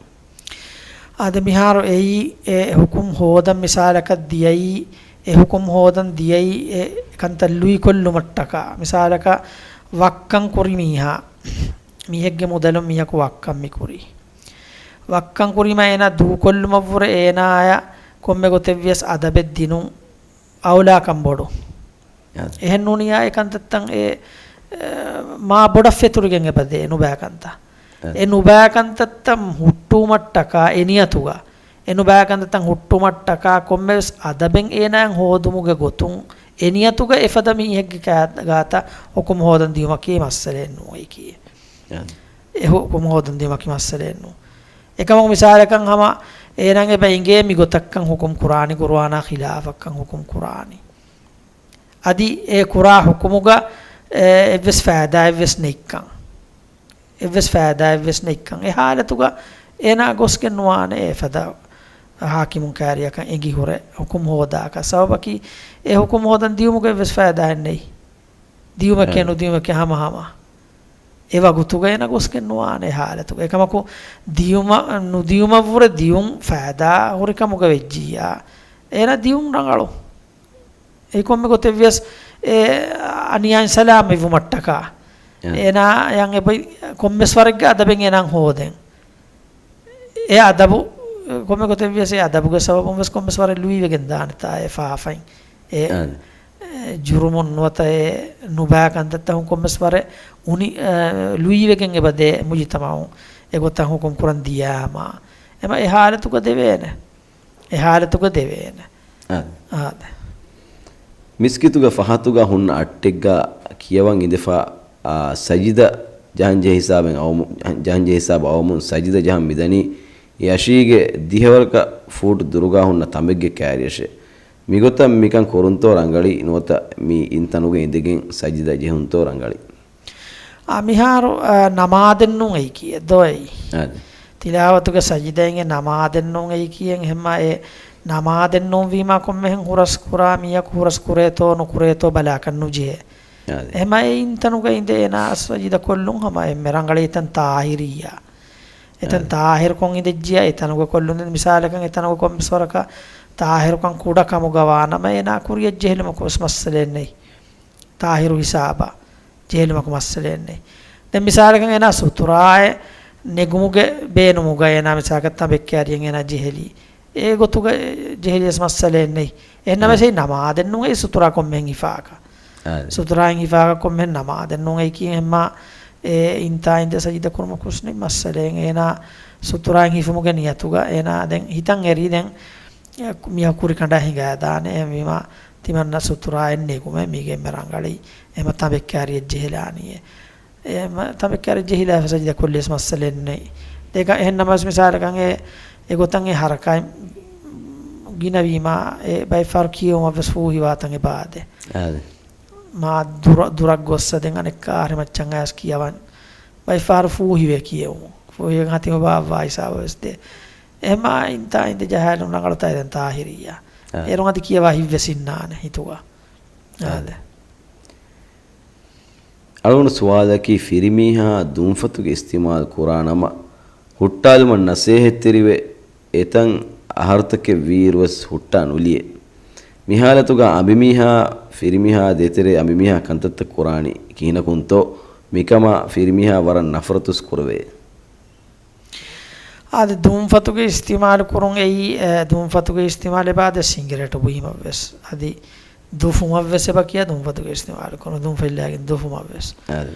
އާދެ، މިހާރު އެއީ އެ ޙުކުމް ހޯދަން މިސާލަކަށް ދިޔައީ، އެ ޙުކުމް ހޯދަން ދިޔައީ އެ ކަންތައް ލުއިކޮށްލުމަށްޓަކާ. މިސާލަކަށް ވައްކަން ކުރި މީހާ، މީހެއްގެ މުދަލުން މީހަކު ވައްކަން މި ކުރީ. ވައްކަން ކުރީމަ އޭނާ ދޫކޮށްލުމަށްވުރެ އޭނާއަށް ކޮންމެ ގޮތެއްވިޔަސް އަދަބެއް ދިނުން އައުލާކަން ބޮޑު. އަދި. އެހެން ނޫނިޔާ އެ ކަންތައްތައް އެ، އެ، މާ ބޮޑަށް ފެތުރިގެން އެބަދޭ ނުބައި ކަންތައް. އަދި. އެ ނުބައި ކަންތައްތައް ހުއްޓުވުމަށްޓަކާ އެ ނިޔަތުގަ، އެ ނުބައި ކަންތައްތައް ހުއްޓުވުމަށްޓަކާ ކޮންމެވެސް އަދަބެއް އޭނާއަށް ހޯދުމުގެ ގޮތުން އެ ނިޔަތުގަ އެފަދަ މީހެއްގެ ކާ-، ގާތަށް ޙުކުމް ހޯދަން ދިޔުމަކީ މައްސަލައެއް ނޫން އެކީ. އަދި. އެ ޙުކުމް ހޯދަން ދިޔުމަކީ މައްސަލައެއް ނޫން. އެކަމަކު މިސާލަކަށް ހަމަ އޭނާ އެބަ އިނގޭ މިގޮތަށްކަން ޙުކުމް ކުރާނީ ޤުރުއާނާ ޚިލާފަށްކަން ޙުކުމް ކުރާނީ. އަދި އެ ކުރާ ޙުކުމުގަ، އެ، އެއްވެސް ފައިދާއެއްވެސް ނެތްކަން. އެއްވެސް ފައިދާއެއްވެސް ނެތްކަން. އެ ޙާލަތުގަ އޭނާ ގޮސްގެން ނުވާނެ އެފަދަ ޙާކިމުން ކާރިއަކަށް އެނގިހުރެ ޙުކުމް ހޯދާކަށް. ސަބަބަކީ އެ ޙުކުމް ހޯދަން ދިޔުމުގަ އެއްވެސް ފައިދާއެއް ނެތް. ދިޔުމެކޭ އެ. ނުދިޔުމެކޭ ހަމަހަމަ. އެ ވަގުތުގަ އޭނާ ގޮސްގެން ނުވާނެ އެ ޙާލަތުގަ. އެކަމަކު ދިޔުމަށް، ނުދިޔުމަށްވުރެ ދިޔުން ފައިދާ ހުރިކަމުގަ ވެއްޖިއްޔާ، އޭނާ ދިޔުން ރަނގަޅު. އެ ކޮންމެ ގޮތެއްވިޔަސް އެ އަނިޔާއިން ސަލާމަތްވުމަށްޓަކާ. އެ. އޭނާޔަށް އެބައި ކޮންމެސް ވަރެއްގެ އަދަބެއް އޭނާ ހޯދެން. އެ އަދަބު، ކޮންމެ ގޮތެއްވިޔަސް އެ އަދަބުގެ ސަބަބުން ވެސް ކޮންމެސް ވަރެއް ލުއިވެގެން ދާނެތާ އެ ފާފައިން. އެ، އާނ. އެ، ޖުރުމުން ނުވަތަ އެ ނުބައި ކަންތައްތަކުން ކޮންމެސް ވަރެއް އުނި، އެ، ލުއިވެގެން އެބަދޭ މުޖުތަމަޢުން އެގޮތަށް ޙުކުމް ކުރަން ދިޔާމާ. އެމަ އެ ޙާލަތުގަ ދެވޭނެ. އެ ޙާލަތުގަ ދެވޭނެ. އާނ. އާދެ. މިސްކިތުގެ ފަހަތުގަ ހުންނަ އައްޓެއްގަ ކިޔަވަން އިނދެފަ، އާ، ސަޖިދަ ޖަހަންޖެހޭ ހިސާބެއް އައުމު-، ޖަހަންޖެހޭ ހިސާބަށް އައުމުން ސަޖިދަ ޖަހަން މިދަނީ އެއަށީގެ ދިހަވަރަކަށް ފޫޓް ދުރުގަ ހުންނަ ތަނބެއްގެ ކާރިއަށޭ. މިގޮތަށް މިކަން ކުރުންތޯ ރަނގަޅީ ނުވަތަ މި އިންތަނުގަ އިނދެގެން ސަޖިދަ ޖެހުންތޯ ރަނގަޅީ؟ އާ، މިހާރު، އާ، ނަމާދެއްނޫން އެއީކީ ދޯއޭ. އާދެ. ތިލާވަތުގެ ސަޖިދައިން އެ ނަމާދެއްނޫން އެއީކީ އެހެންމާ އެ ނަމާދެއްނޫންވީމާ ކޮންމެހެން ހުރަސް ކުރާ މީހަކު ހުރަސް ކުރޭތޯ ނުކުރޭތޯ ބަލާކަށް ނުޖެހޭ. އާދެ. އެހެންމާ އެ އިންތަނުގަ އިނދެ އޭނާ ސަޖިދަ ކޮށްލުން ހަމަ އެންމެ ރަނގަޅީ އެތަން ތާހިރިއްޔާ. އެތަން އާދެ. ތާހިރުކޮށް އިނދެއްޖިއްޔާ އެތަނުގަ ކޮށްލުން ދެން މިސާލަކަށް އެތަނުގަ ކޮންމެސް ވަރަކަށް ތާހިރުކަން ކުޑަ ކަމުގަ ވާނަމަ އޭނާ ކުރިއަށް ޖެހިލުމަކު ވެސް މައްސަލައެއް ނެތް. ތާހިރު ހިސާބަށް ޖެހިލުމަކު މައްސަލައެއް ނެތް. ދެން މިސާލަކަށް އޭނާ ސުތުރާއެއް ނެގުމުގެ ބޭނުމުގަ އޭނާ މިސާލަކަށް ތަނބެއް ކާރިއަށް އޭނާ ޖެހެލީ. އެ ގޮތުގަ ޖެހެލިޔަސް މައްސަލައެއް ނެތް. އެހެންނަމަވެސް އާ. އެއީ ނަމާދެއް ނޫން އެއީ ސުތުރާ ކޮންމެހެން ހިފާކަށް. އާ. ސުތުރާއިން ހިފާކަށް ކޮންމެހެން ނަމާދެއް ނޫން އެއީކީ އެހެންމާ އެ އިންތާ އިނދެ ސަޖިދަ ކުރުމަކު ވެސް ނެތް މައްސަލައެއް. އޭނާ ސުތުރާއިން ހިފުމުގެ ނިޔަތުގަ އޭނާ ދެން ހިތަށް އެރީ ދެން މީހަކު ކުރި ކަނޑާ ހިނގާދާނެ. އެހެންވީމާ ތިމަންނަ ސުތުރާއެއް ނެގުމެއް މީގެ އެންމެ ރަނގަޅީ. އެހެންމަ ތަނބެއް ކާރިއަށް ޖެހިލާނީއޭ. އެ މަ-، ތަނބެއް ކާރިއަށް ޖެހިލާފަ ސަޖިދަ ކޮށްލިޔަސް މައްސަލައެއް ނެތް. ދެކަ އެހެން ނަމަވެސް މިސާލަކަށް އެ، އެގޮތަށް އެ ހަރަކާތް ގިނަވީމާ، އެ ބައެއްފަހަރު ކިޔެވުމަށް ވެސް ފޫހިވާތަން އެބައާދޭ. އާދެ. މާ ދުރަ-، ދުރަށް ގޮއްސަ ދެން އަނެއްކާ އަހަރެމައްޗަށް އައިސް ކިޔަވަން. ބައެއްފަހަރު ފޫހިވޭ ކިޔެވުމުން. ފޫހިވެގެން ހަތިމަ ބާއްވާ ހިސާބަށް ވެސް ދޭ. އެހެމާ އިންތާ އިނދެ ޖަހާލުން ރަނގަޅުތާ ދެން ތާހިރިއްޔާ. އާ. އޭރުން އަދި ކިޔަވާ ހިތްވެސް އިންނާނެ ހިތުގަ. އާ. އާދެ. އަޅުގަނޑު ސުވާލަކީ، ފިރިމީހާ ދުންފަތުގެ އިސްތިމާލް ކުރާނަމަ، ހުއްޓާލުމަށް ނަސޭހަތްތެރިވެ، އެތަން އަހަރުތަކެއް ވީއިރުވެސް ހުއްޓާ ނުލިޔެ. މިހާލަތުގަ އަނބިމީހާ، ފިރިމީހާ ދޭތެރޭ އަނބިމީހާ ކަންތައްތައް ކުރާނީ ކިހިނަކުންތޯ؟ މިކަމަށް ފިރިމީހާ ވަރަށް ނަފްރަތުވެސް ކުރެވޭ. އާދެ، ދުންފަތުގެ އިސްތިމާލު ކުރުން އެއީ، އެ، ދުންފަތުގެ އިސްތިމާލު އެބަ އާދެ ސިނގިރޭޓު ބުއިމަށްވެސް. އަދި ދުފުމަށްވެސް އެބަ ކިޔާ ދުންފަތުގެ އިސްތިމާލު ކުރުން، ދުންފަތްލާގެން ދުފުމަށްވެސް. އާދެ.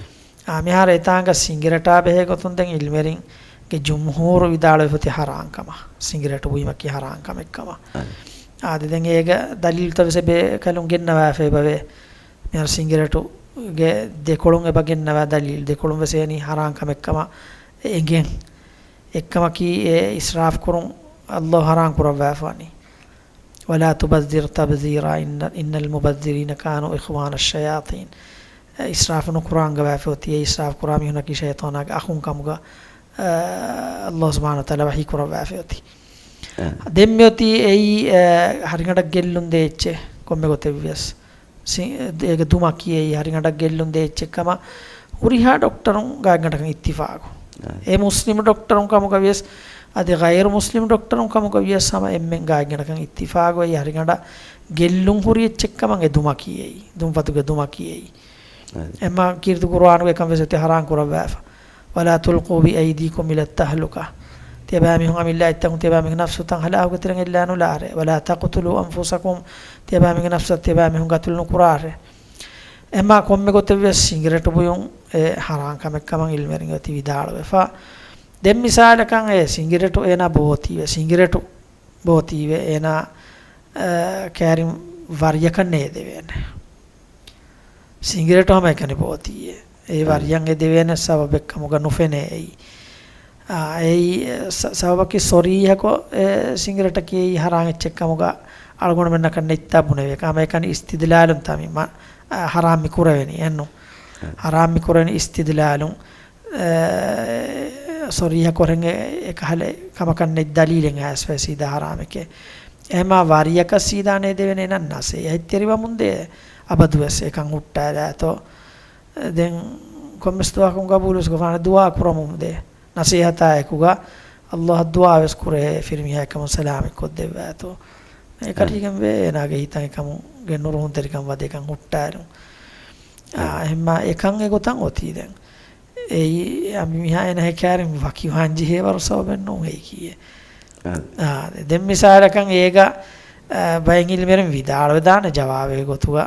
އާ، މިހާރު އެތާނގަ ސިނގިރޭޓާ ބެހޭ ގޮތުން ދެން އިލްމެރިންގެ ޖުމްހޫރު ވިދާޅުވެފަތި ހަރާންކަމަށް. ސިނގިރޭޓު ބުއިމަކީ ހަރާންކަމެއްކަމަށް. އާދެ. އާދެ، ދެން އޭގެ ދަލީލުތައް ވެސް އެބޭކަލުން ގެންނަވާފައި އެބަވޭ. މިހާރު ސިނގިރޭޓުގެ ދެކޮޅުން އެބަ ގެންނަވާ ދަލީލު. ދެކޮޅުން ވެސް އެނީ ހަރާން ކަމެއްކަމަށް އެނގެން. އެއްކަމަކީ އެ އިސްރާފް ކުރުން ﷲ ހަރާން ކުރައްވާފާނީ. ولا تبذر تبذيرا إن، إن المبذرين كانوا إخوان الشياطين. އިސްރާފު ނުކުރާ އަންގަވާފައޮތީ، އެ އިސްރާފު ކުރާ މީހުނަކީ ޝައިޠާނާގެ އަޚުން ކަމުގަ، އަ، ﷲ ސުބްޙާނަހޫ ވަތަޢާލާ ވަޙީ ކުރައްވާފައޮތީ. އެ. ދެން މިއޮތީ އެއީ، އަ، ހަރިގަނޑަށް ގެއްލުން ދޭ އެއްޗެއް ކޮންމެ ގޮތެއްވިޔަސް. ސި-، އޭގެ ދުމަކީ އެއީ ހަރިގަނޑަށް ގެއްލުން ދޭ އެއްޗެއްކަމަށް ހުރިހާ ޑޮކްޓަރުން ގާތްގަނޑަކަށް އިއްތިފާގު. އާ. އެ މުސްލިމް ޑޮކްޓަރުން ކަމުގަ ވިޔަސް، އަދި ޣައިރު މުސްލިމް ޑޮކްޓަރުން ކަމުގަ ވިޔަސް ހަމަ އެންމެން ގާތްގަނޑަކަށް އިއްތިފާގު އެއީ ހަރިގަނޑަށް ގެއްލުން ހުރި އެއްޗެއްކަމަށް އެ ދުމަކީ އެއީ. ދުންފަތުގެ ދުމަކީ އެއީ. އާ. އެމާ ކީރިތި ޤުރުއާނުގަ އެކަން ވެސް އޮތީ ހަރާން ކުރައްވާފަ. ولا تلقوا بأيديكم إلى التهلكة. ތިޔަބައިމީހުން އަމިއްލަ އަތްތަކުން ތިޔަބައިމީހުން ނަފްސުތައް ހަލާކުގެ ތެރެއިން އެއްލާ ނުލާރޭ. ولا تقتلوا أنفسكم. ތިޔަބައިމީހުންގެ ނަފްސުތައް ތިޔަބައިމީހުން ގަތުލު ނުކުރާށޭ. އެމާ ކޮންމެ ގޮތެއްވިޔަސް ސިނގިރޭޓު ބުއިމުން އެ ހަރާން ކަމެއްކަމަށް އިލްމެރިން އޮތީ ވިދާޅުވެފަ. ދެން މިސާލަކަށް އެ ސިނގިރޭޓު އޭނާ ބޯތީވެ، ސިނގިރޭޓު ބޯތީވެ އޭނާ، އަ، ކައިރިން ވަރިޔަކަށް ނޭދެވޭނެ. ސިނގިރޭޓު ހަމައެކަނި ބޯތީއޭ. އެ އަ. ވަރިޔަށް އެދެވޭނެ ސަބަބެއްކަމުގަ ނުފެނޭ އެއީ. އާ، އެއީ، ސަ-، ސަބަބަކީ ސޮރީހަކޮށް، އެ، ސިނގިރޭޓަކީ އެއީ ހަރާން އެއްޗެއްކަމުގަ އަޅުގަނޑުމެންނަކަށް ނެތްތާ ބުނެވޭ. ކަމަކަނި އިސްތިދްލާލުން ތާ މި މަ-، އަ، ހަރާން މި ކުރެވެނީ އެއްނު. އަ. ހަރާން މި ކުރެވެނީ އިސްތިދްލާލުން. އެ، ސޮރީހަކޮށް އެ-، އެކަހަލަ ކަމަކަށް ނެތް ދަލީލެއް އައިސްފައި ސީދާ ހަރާމެކޭ. އެހެމާ ވަރިޔަކަށް ސީދާ ނޭދެވޭނެ ނަން ނަސޭހަތްތެރިވަމުންދޭ އަބަދުވެސް އެކަން ހުއްޓާލާތޯ. ދެން ކޮންމެސް ދުވަހަކުން ގަބޫލުވެސް ކޮށްފާނެ ދުޢާ ކުރަމުންދޭ. ނަސޭހަތާ އެކުގަ ﷲ އަށް ދުޢާވެސް ކުރޭ ފިރިމީހާ އެކަމުން ސަލާމަތްކޮށްދެއްވާތޯ. އެކަށީގެން ވޭ އޭނާގެ ހިތަށް އެކަމުގެ ނުރުހުންތެރިކަން ވަދެ އެކަން ހުއްޓާލުން. އާ، އެހެންމާ އެކަން އެގޮތަށް އޮތީ ދެން. އެއީ، އަ، މިހާ އޭނާ ހެކާރިން ވަކިވާން ޖެހޭ ވަރު ސަބަބެއް ނޫން އެއީކީއެއް. އާ. އާ، ދެން މިސާލަކަށް އޭގަ، އަ، ބައެއް އިލްމެރިން ވިދާޅުވެދާނެ ޖަވާބެއް ގޮތުގަ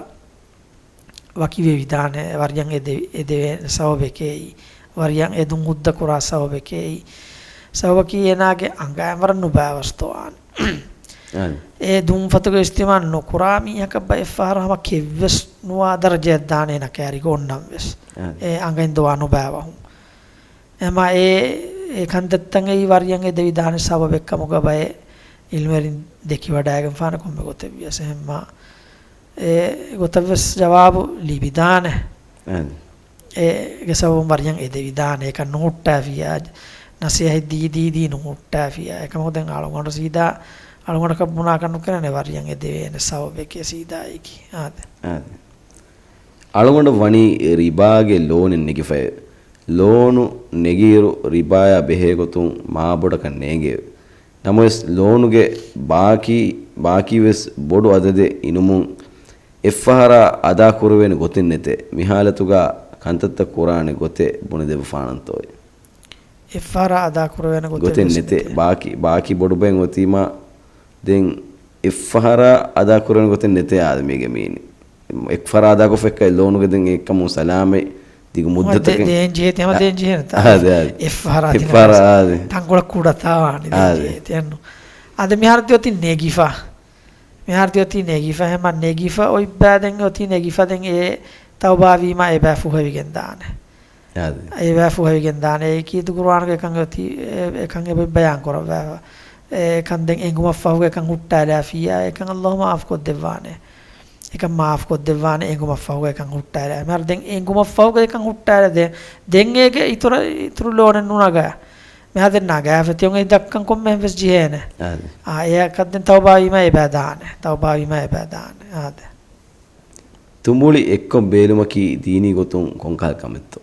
ވަކިވެވިދާނެ ވަރިޔަށް އެދެ-، އެދެވޭނެ ސަބަބެކޭ އެއީ. ވަރިޔަށް އެދުން ހުއްދަ ކުރާ ސަބަބެކޭ އެއީ. ސަބަބަކީ އޭނާގެ އަނގައިން ވަރަށް ނުބާވަސް ތޯ އާން. އާން. އެ ދުންފަތުގެ އިސްތިމާލް ނުކުރާ މީހަކަށް ބައެއްފަހަރު ހަމަ ކެއްވެސް ނުވާ ދަރަޖައަށް ދާނެ އޭނާ ކައިރިގަ އޮންނަން ވެސް. އާން. އެ އަނގައިން ދޮވާ ނުބާވަހުން. އެމާ އެ، އެ ކަންތައްތައް އެއީ ވަރިޔަށް އެދެވިދާނެ ސަބަބެއްކަމުގަ ބައެއް އިލްމެރިން ދެކިވަޑައިގެންފާނެ ކޮންމެ ގޮތެއްވިޔަސް. އެހެންމާ އެ ގޮތަށްވެސް ޖަވާބު ލިބިދާނެ. އެ. އޭގެ ސަބަބުން ވަރިޔަށް އެދެވިދާނެ. އެކަން ނުހުއްޓާފިޔާ. ނަސޭހަތް ދީ ދީ ދީ ނުހުއްޓާފިޔާ. އެކަމަކު ދެން އަޅުގަނޑު ސީދާ އަޅުގަނޑަކަށް ބުނާކަށް ނުކެނޑޭނެ ވަރިޔަށް އެދެވޭނެ ސަބަބެކޭ ސީދާއެކީ. އާދެ. އާދެ. އަޅުގަނޑަށް ވަނީ ރިބާގެ ލޯނެއް ނެގިފައެވެ. ލޯނު ނެގިއިރު ރިބާޔާ ބެހޭގޮތުން މާބޮޑަކަށް ނޭނގެއެވެ. ނަމަވެސް ލޯނުގެ ބާކީ، ބާކީވެސް ބޮޑު އަދަދެއް އިނުމުން އެއްފަހަރާ އަދާކުރެވޭނެ ގޮތެއް ނެތޭ. މި ހާލަތުގަ ކަންތައްތައް ކުރާނެ ގޮތެއް ބުނެދެއްވަފާނަންތޯއޭ. އެއްފަހަރާ އަދާކުރެވޭނެ ގޮތެއް ގޮތެއް ވެސް ނެތޭ. ނެތޭ. ބާކީ، ބާކީ ބޮޑުބައެއް އޮތީމާ ދެން އެއްފަހަރާ އަދާކުރެވޭނެ ގޮތެއް ނެތޭ އާދެ މީގެ މީނި. އެއްފަހަރާ އަދާކޮށްފައްކަ ލޯނުގެ ދެން އެއްކަމުން ސަލާމަތް ދިގު މުއްދަތަކެއް. ދޭން ޖެހޭ، ތިމަ ދޭން ޖެހޭނެ ތާ. އާދެ، އާދެ. އެއްފަހަރާ އެއްފަހަރާ ދިނަ އާދެ. ތަންކޮޅަށް ކުޑަތާ ވާނީ ދޭން އާދެ. ޖެހޭ ތިއަންނު. އާދެ މިހާރު ތި އޮތީ ނެގިފަ. މިހާރު ތި އޮތީ ނެގިފަ. ހެމަ ނެގިފަ އޮތްބާ ދެން އޮތީ ނެގިފަ ދެން އެ ތައުބާވީމާ އެބަ ފުހެވިގެން ދާނެ. އާދެ. އެބަ ފުހެވިގެން ދާނެ. އެއީ ކީރިތި ޤުރުއާނުގެ އެކަން އޮތީ، އެ، އެކަން އެބަ ބަޔާން ކުރައްވާފަ. އެކަން ދެން އެނގުމަށްފަހުގަ އެކަން ހުއްޓާލާފިއްޔާ، އެކަން ﷲ މާފުކޮށްދެއްވާނެ. އެކަން މާފުކޮށްދެއްވާނެ، އެނގުމަށްފަހުގަ އެކަން ހުއްޓާލާ. މިހާރު ދެން އެނގުމަށްފަހުގަ އެކަން ހުއްޓާލާ ދެ-، ދެން އޭގެ އިތުރަށް، އިތުރު ލޯނެއް ނުނަގާ. މިހާ ދެން ނަގާފަ ތިޔަ އެ ދައްކަން ކޮންމެހެން ވެސް ޖެހޭނެ. އާދެ. އާ، އެއަކަށް ދެން ތައުބާވީމަ އެބަ ދާނެ. ތައުބާވީމަ އެބަ ދާނެ. އާދެ. ތުނބުޅި އެއްކޮށް ބޭލުމަކީ ދީނީ ގޮތުން ކޮންކަހަލަ ކަމެއްތޯ؟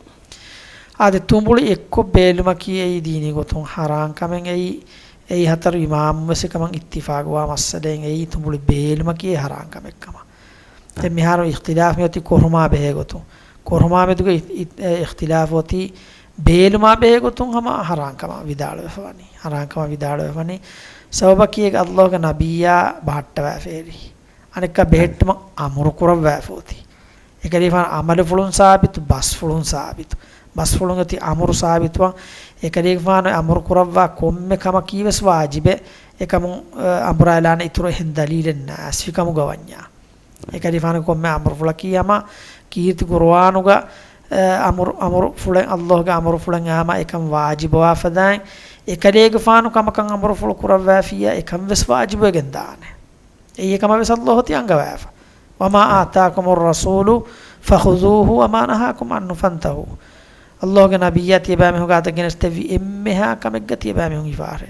އާދެ، ތުނބުޅި އެއްކޮށް ބޭލުމަކީ އެއީ ދީނީ ގޮތުން ހަރާން ކަމެއް. އެއީ، އެއީ ހަތަރު އިމާމުން ވެސް އެކަމަށް އިއްތިފާގުވާ މައްސަލައެއް. އެއީ ތުނބުޅި ބޭލުމަކީ އެ ހަރާން ކަމެއް ކަމަށް. ދެން މިހާރު އިޚްތިލާފް މިއޮތީ ކޮރުމާ ބެހޭ ގޮތުން. ކޮރުމާ މެދުގަ އި-، އި-، އެ އިޚްތިލާފް އޮތީ ބޭލުމާ ބެހޭ ގޮތުން ހަމަ ހަރާން ކަމަށް ވިދާޅުވެފަ ވަނީ. ހަރާން ކަމަށް ވިދާޅުވެފަ ވަނީ. ސަބަބަކީ އެ ﷲގެ ނަބިއްޔާ ބަހައްޓަވާފައިރީ. އަނެއްކާ ބެހެއްޓުމަށް އަމުރު ކުރައްވާފަ އޮތީ. އެކަލޭގެފާނު އަމަލުފުޅުން ސާބިތު، ބަސްފުޅުން ސާބިތު. ބަސްފުޅުން އޮތީ އަމުރު ސާބިތުވާން. އެކަލޭގެފާނު އެ އަމުރު ކުރައްވާ ކޮންމެ ކަމަކީ ވެސް ވާޖިބެއް. އެކަމުން، އަ، އަނބުރާލާނެ އިތުރު އެހެން ދަލީލެއް ނާސްވި ކަމުގަ ވަންޏާ. އެކަލޭގެފާނުގެ ކޮންމެ އަމުރުފުޅަކީ ހަމަ ކީރިތި ޤުރުއާނުގަ، އަ، އަމުރު، އަމުރުފުޅެއް، ﷲގެ އަމުރުފުޅެއް ހަމަ އެކަން ވާޖިބުވާ ފަދައިން، އެކަލޭގެފާނު ކަމަކަށް އަމުރުފުޅު ކުރައްވާފިއްޔާ އެކަން ވެސް ވާޖިބުވެގެން ދާނެ. އެއީ އެކަމަށް ވެސް ﷲ އޮތީ އަންގަވާފަ. وما آتاكم الرسول فخذوه وما نهاكم عنه فانتهوا. ﷲގެ ނަބިއްޔާ ތިޔަބައިމީހުން ގާތަށް ގެނެސްދެއްވި އެންމެހާ ކަމެއްގަ ތިޔަބައިމީހުން ހިފާށޭ.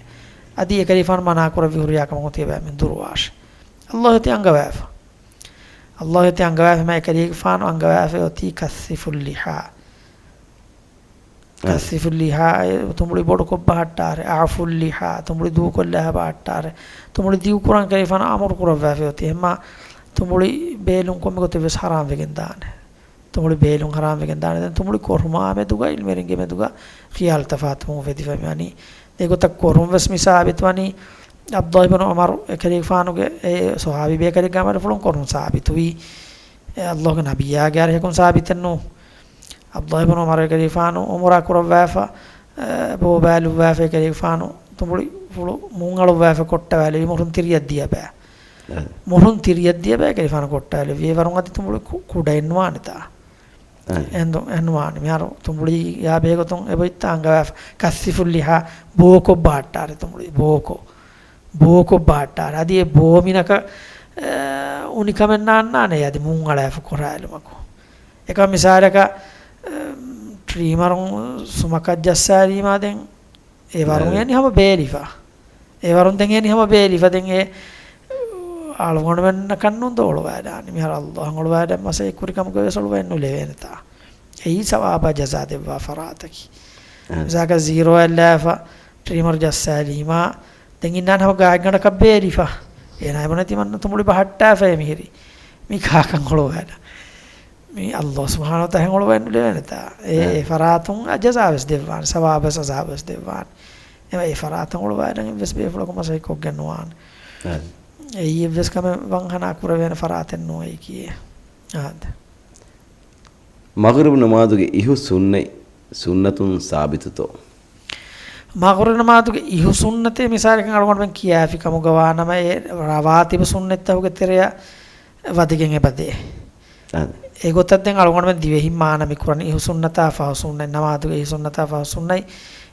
އަދި އެކަލޭގެފާނު މަނާ ކުރެއްވި ހުރިހާ ކަމަކުން ތިޔަބައިމީހުން ދުރުވާށޭ. ﷲ އޮތީ އަންގަވާފަ. ﷲ އޮތީ އަންގަވާފަ. މާ އެކަލޭގެފާނު އަންގަވާފަ އޮތީ كثفوا اللحى. އަ. كثفوا اللحى، ތުނބުޅި ބޮޑުކޮށް ބަހައްޓާށޭ. أعفوا اللحى، ތުނބުޅި ދޫކޮށްލާ ބަހައްޓާށޭ. ތުނބުޅި ދިގުކުރަން ކަލޭގެފާނު އަމުރު ކުރައްވާފަ އޮތީ. އެހެންމާ ތުނބުޅި ބޭލުން ކޮންމެ ގޮތެއް ވެސް ހަރާމް ވެގެން ދާނެ. ތުނބުޅި ބޭލުން ހަރާމް ވެގެން ދާނެ. ދެން ތުނބުޅި ކޮރުމާ މެދުގަ ޢިލްމުވެރިންގެ މެދުގަ ޚިޔާލު ތަފާތުވުން އުފެދިފަ މިވަނީ. އެގޮތަށް ކޮރުން ވެސް މި ސާބިތުވަނީ، ޢަބްދުﷲ ބިން ޢުމަރު އެކަލޭގެފާނުގެ އެ ޞަޙާބީ ބޭކަލެއްގެ ޢަމަލުފުޅުން ކޮރުން ސާބިތުވީ. އެ ﷲގެ ނަބިއްޔާގެ އަރިހަކުން ސާބިތެއް ނޫން. ޢަބްދުﷲ ބިން ޢުމަރު އެކަލޭގެފާނު ޢުމުރާ ކުރައްވާފަ، އެ، ބޯ ބާލުއްވާފަ އެކަލޭގެފާނު ތުނބުޅި ފުޅު މުން އަޅުއްވާފަ ކޮށްޓަވާލެވި މުހުރުން ތިރިއަށް ދިޔަބައި. އެ. މުހުރުން ތިރިއަށް ދިޔަބައި އެކަލޭގެފާނު ކޮށްޓަވާލެވި. އެވަރުން އަދި ތުނބުޅި ކު-، ކުޑައެއް ނުވާނެތާ. އެ. އެހެން ނުވާނެ. މިހާރު ތުނބުޅި ޔާ ބޭގޮތުން އެބައޮތްތާ އަންގަވާފަ. كثفوا اللحى، ބޯކޮށް ބަހައްޓާށޭ ތުނބުޅި. ބޯކޮށް. ބޯކޮށް ބަހައްޓާށޭ. އަދި އެ ބޯ މިނަކަށް، އެ، އުނިކަމެއް ނާންނާނެ އަދި މުން އަޅާފަ ކޮށްޓާލުމަކު. އެކަމަ މިސާލަކަށް، އެ، ޓްރިމަރުން ސުމަކަށް ޖައްސާލީމާ ދެން އެ ވަރުން އެ. އެނި ހަމަ ބޭލިފަ. އެ ވަރުން ދެން އެނި ހަމަ ބޭލިފަ. ދެން އެ އަޅުގަނޑުމެންނަކަށް ނޫން ދޯ އޮޅުވާލާނީ. މިހާރު ﷲ އަށް އޮޅުވާލަން މަސައްކަތް ކުރި ކަމުގަ ވެސް އޮޅުވައެއް ނުލެވޭނެތާ. އެއީ ސަވާބާ ޖަޒާ ދެއްވާ ފަރާތަކީ. އެ. މިސާލަކަށް ޒީރޯ އަށް ލާފަ ޓްރިމަރު ޖައްސާލީމާ، ދެން އިންނާނެ ހަމަ ގާތްގަނޑަކަށް ބޭލިފަ. އޭނާ އެބަ ނެތި މަންނަ ތުނބުޅި ބަހައްޓާފައޭ މިހިރީ. މީ ކާކަށް އޮޅުވާލަން؟ މީ ﷲ ސުބްޙާނަހޫ ވަތަޢާލާ އޮޅުވައެއް ނުލެވޭނެތާ. އެ، އެ. އެ ފަރާތުން ޖަޒާ ވެސް ދެއްވާނެ، ސަވާބު ވެސް ޢަޛާބު ވެސް ދެއްވާނެ. އެ، އެ ފަރާތުން އޮޅުވާލަން އެއްވެސް ބޭފުޅަކު މަސައްކަތް ކޮށްގެން ނުވާނެ. އެ. އެއީ އެއްވެސް ކަމެއް ވަންހަނާ ކުރެވޭނެ ފަރާތެއް ނޫން އެއީކީ. އާދެ. މަޣްރިބު ނަމާދުގެ އިހު ސުންނަތް، ސުންނަތުން ސާބިތުތޯ؟ މަޣްރިބު ނަމާދުގެ އިހު ސުންނަތޭ މިސާލަކަށް އަޅުގަނޑުމެން ކިޔާފި ކަމުގަ ވާނަމަ، އެ ރަވާތިބު ސުންނަތްތަކުގެ ތެރެއަށް ވަދެގެން އެބަދޭ. އަދި. އެގޮތަށް ދެން އަޅުގަނޑުމެން ދިވެހިން މާނަ މި ކުރަނީ އިހު ސުންނަތާ ފަހު ސުންނަތް، ނަމާދުގެ އިހު ސުންނަތާ ފަހު ސުންނަތް،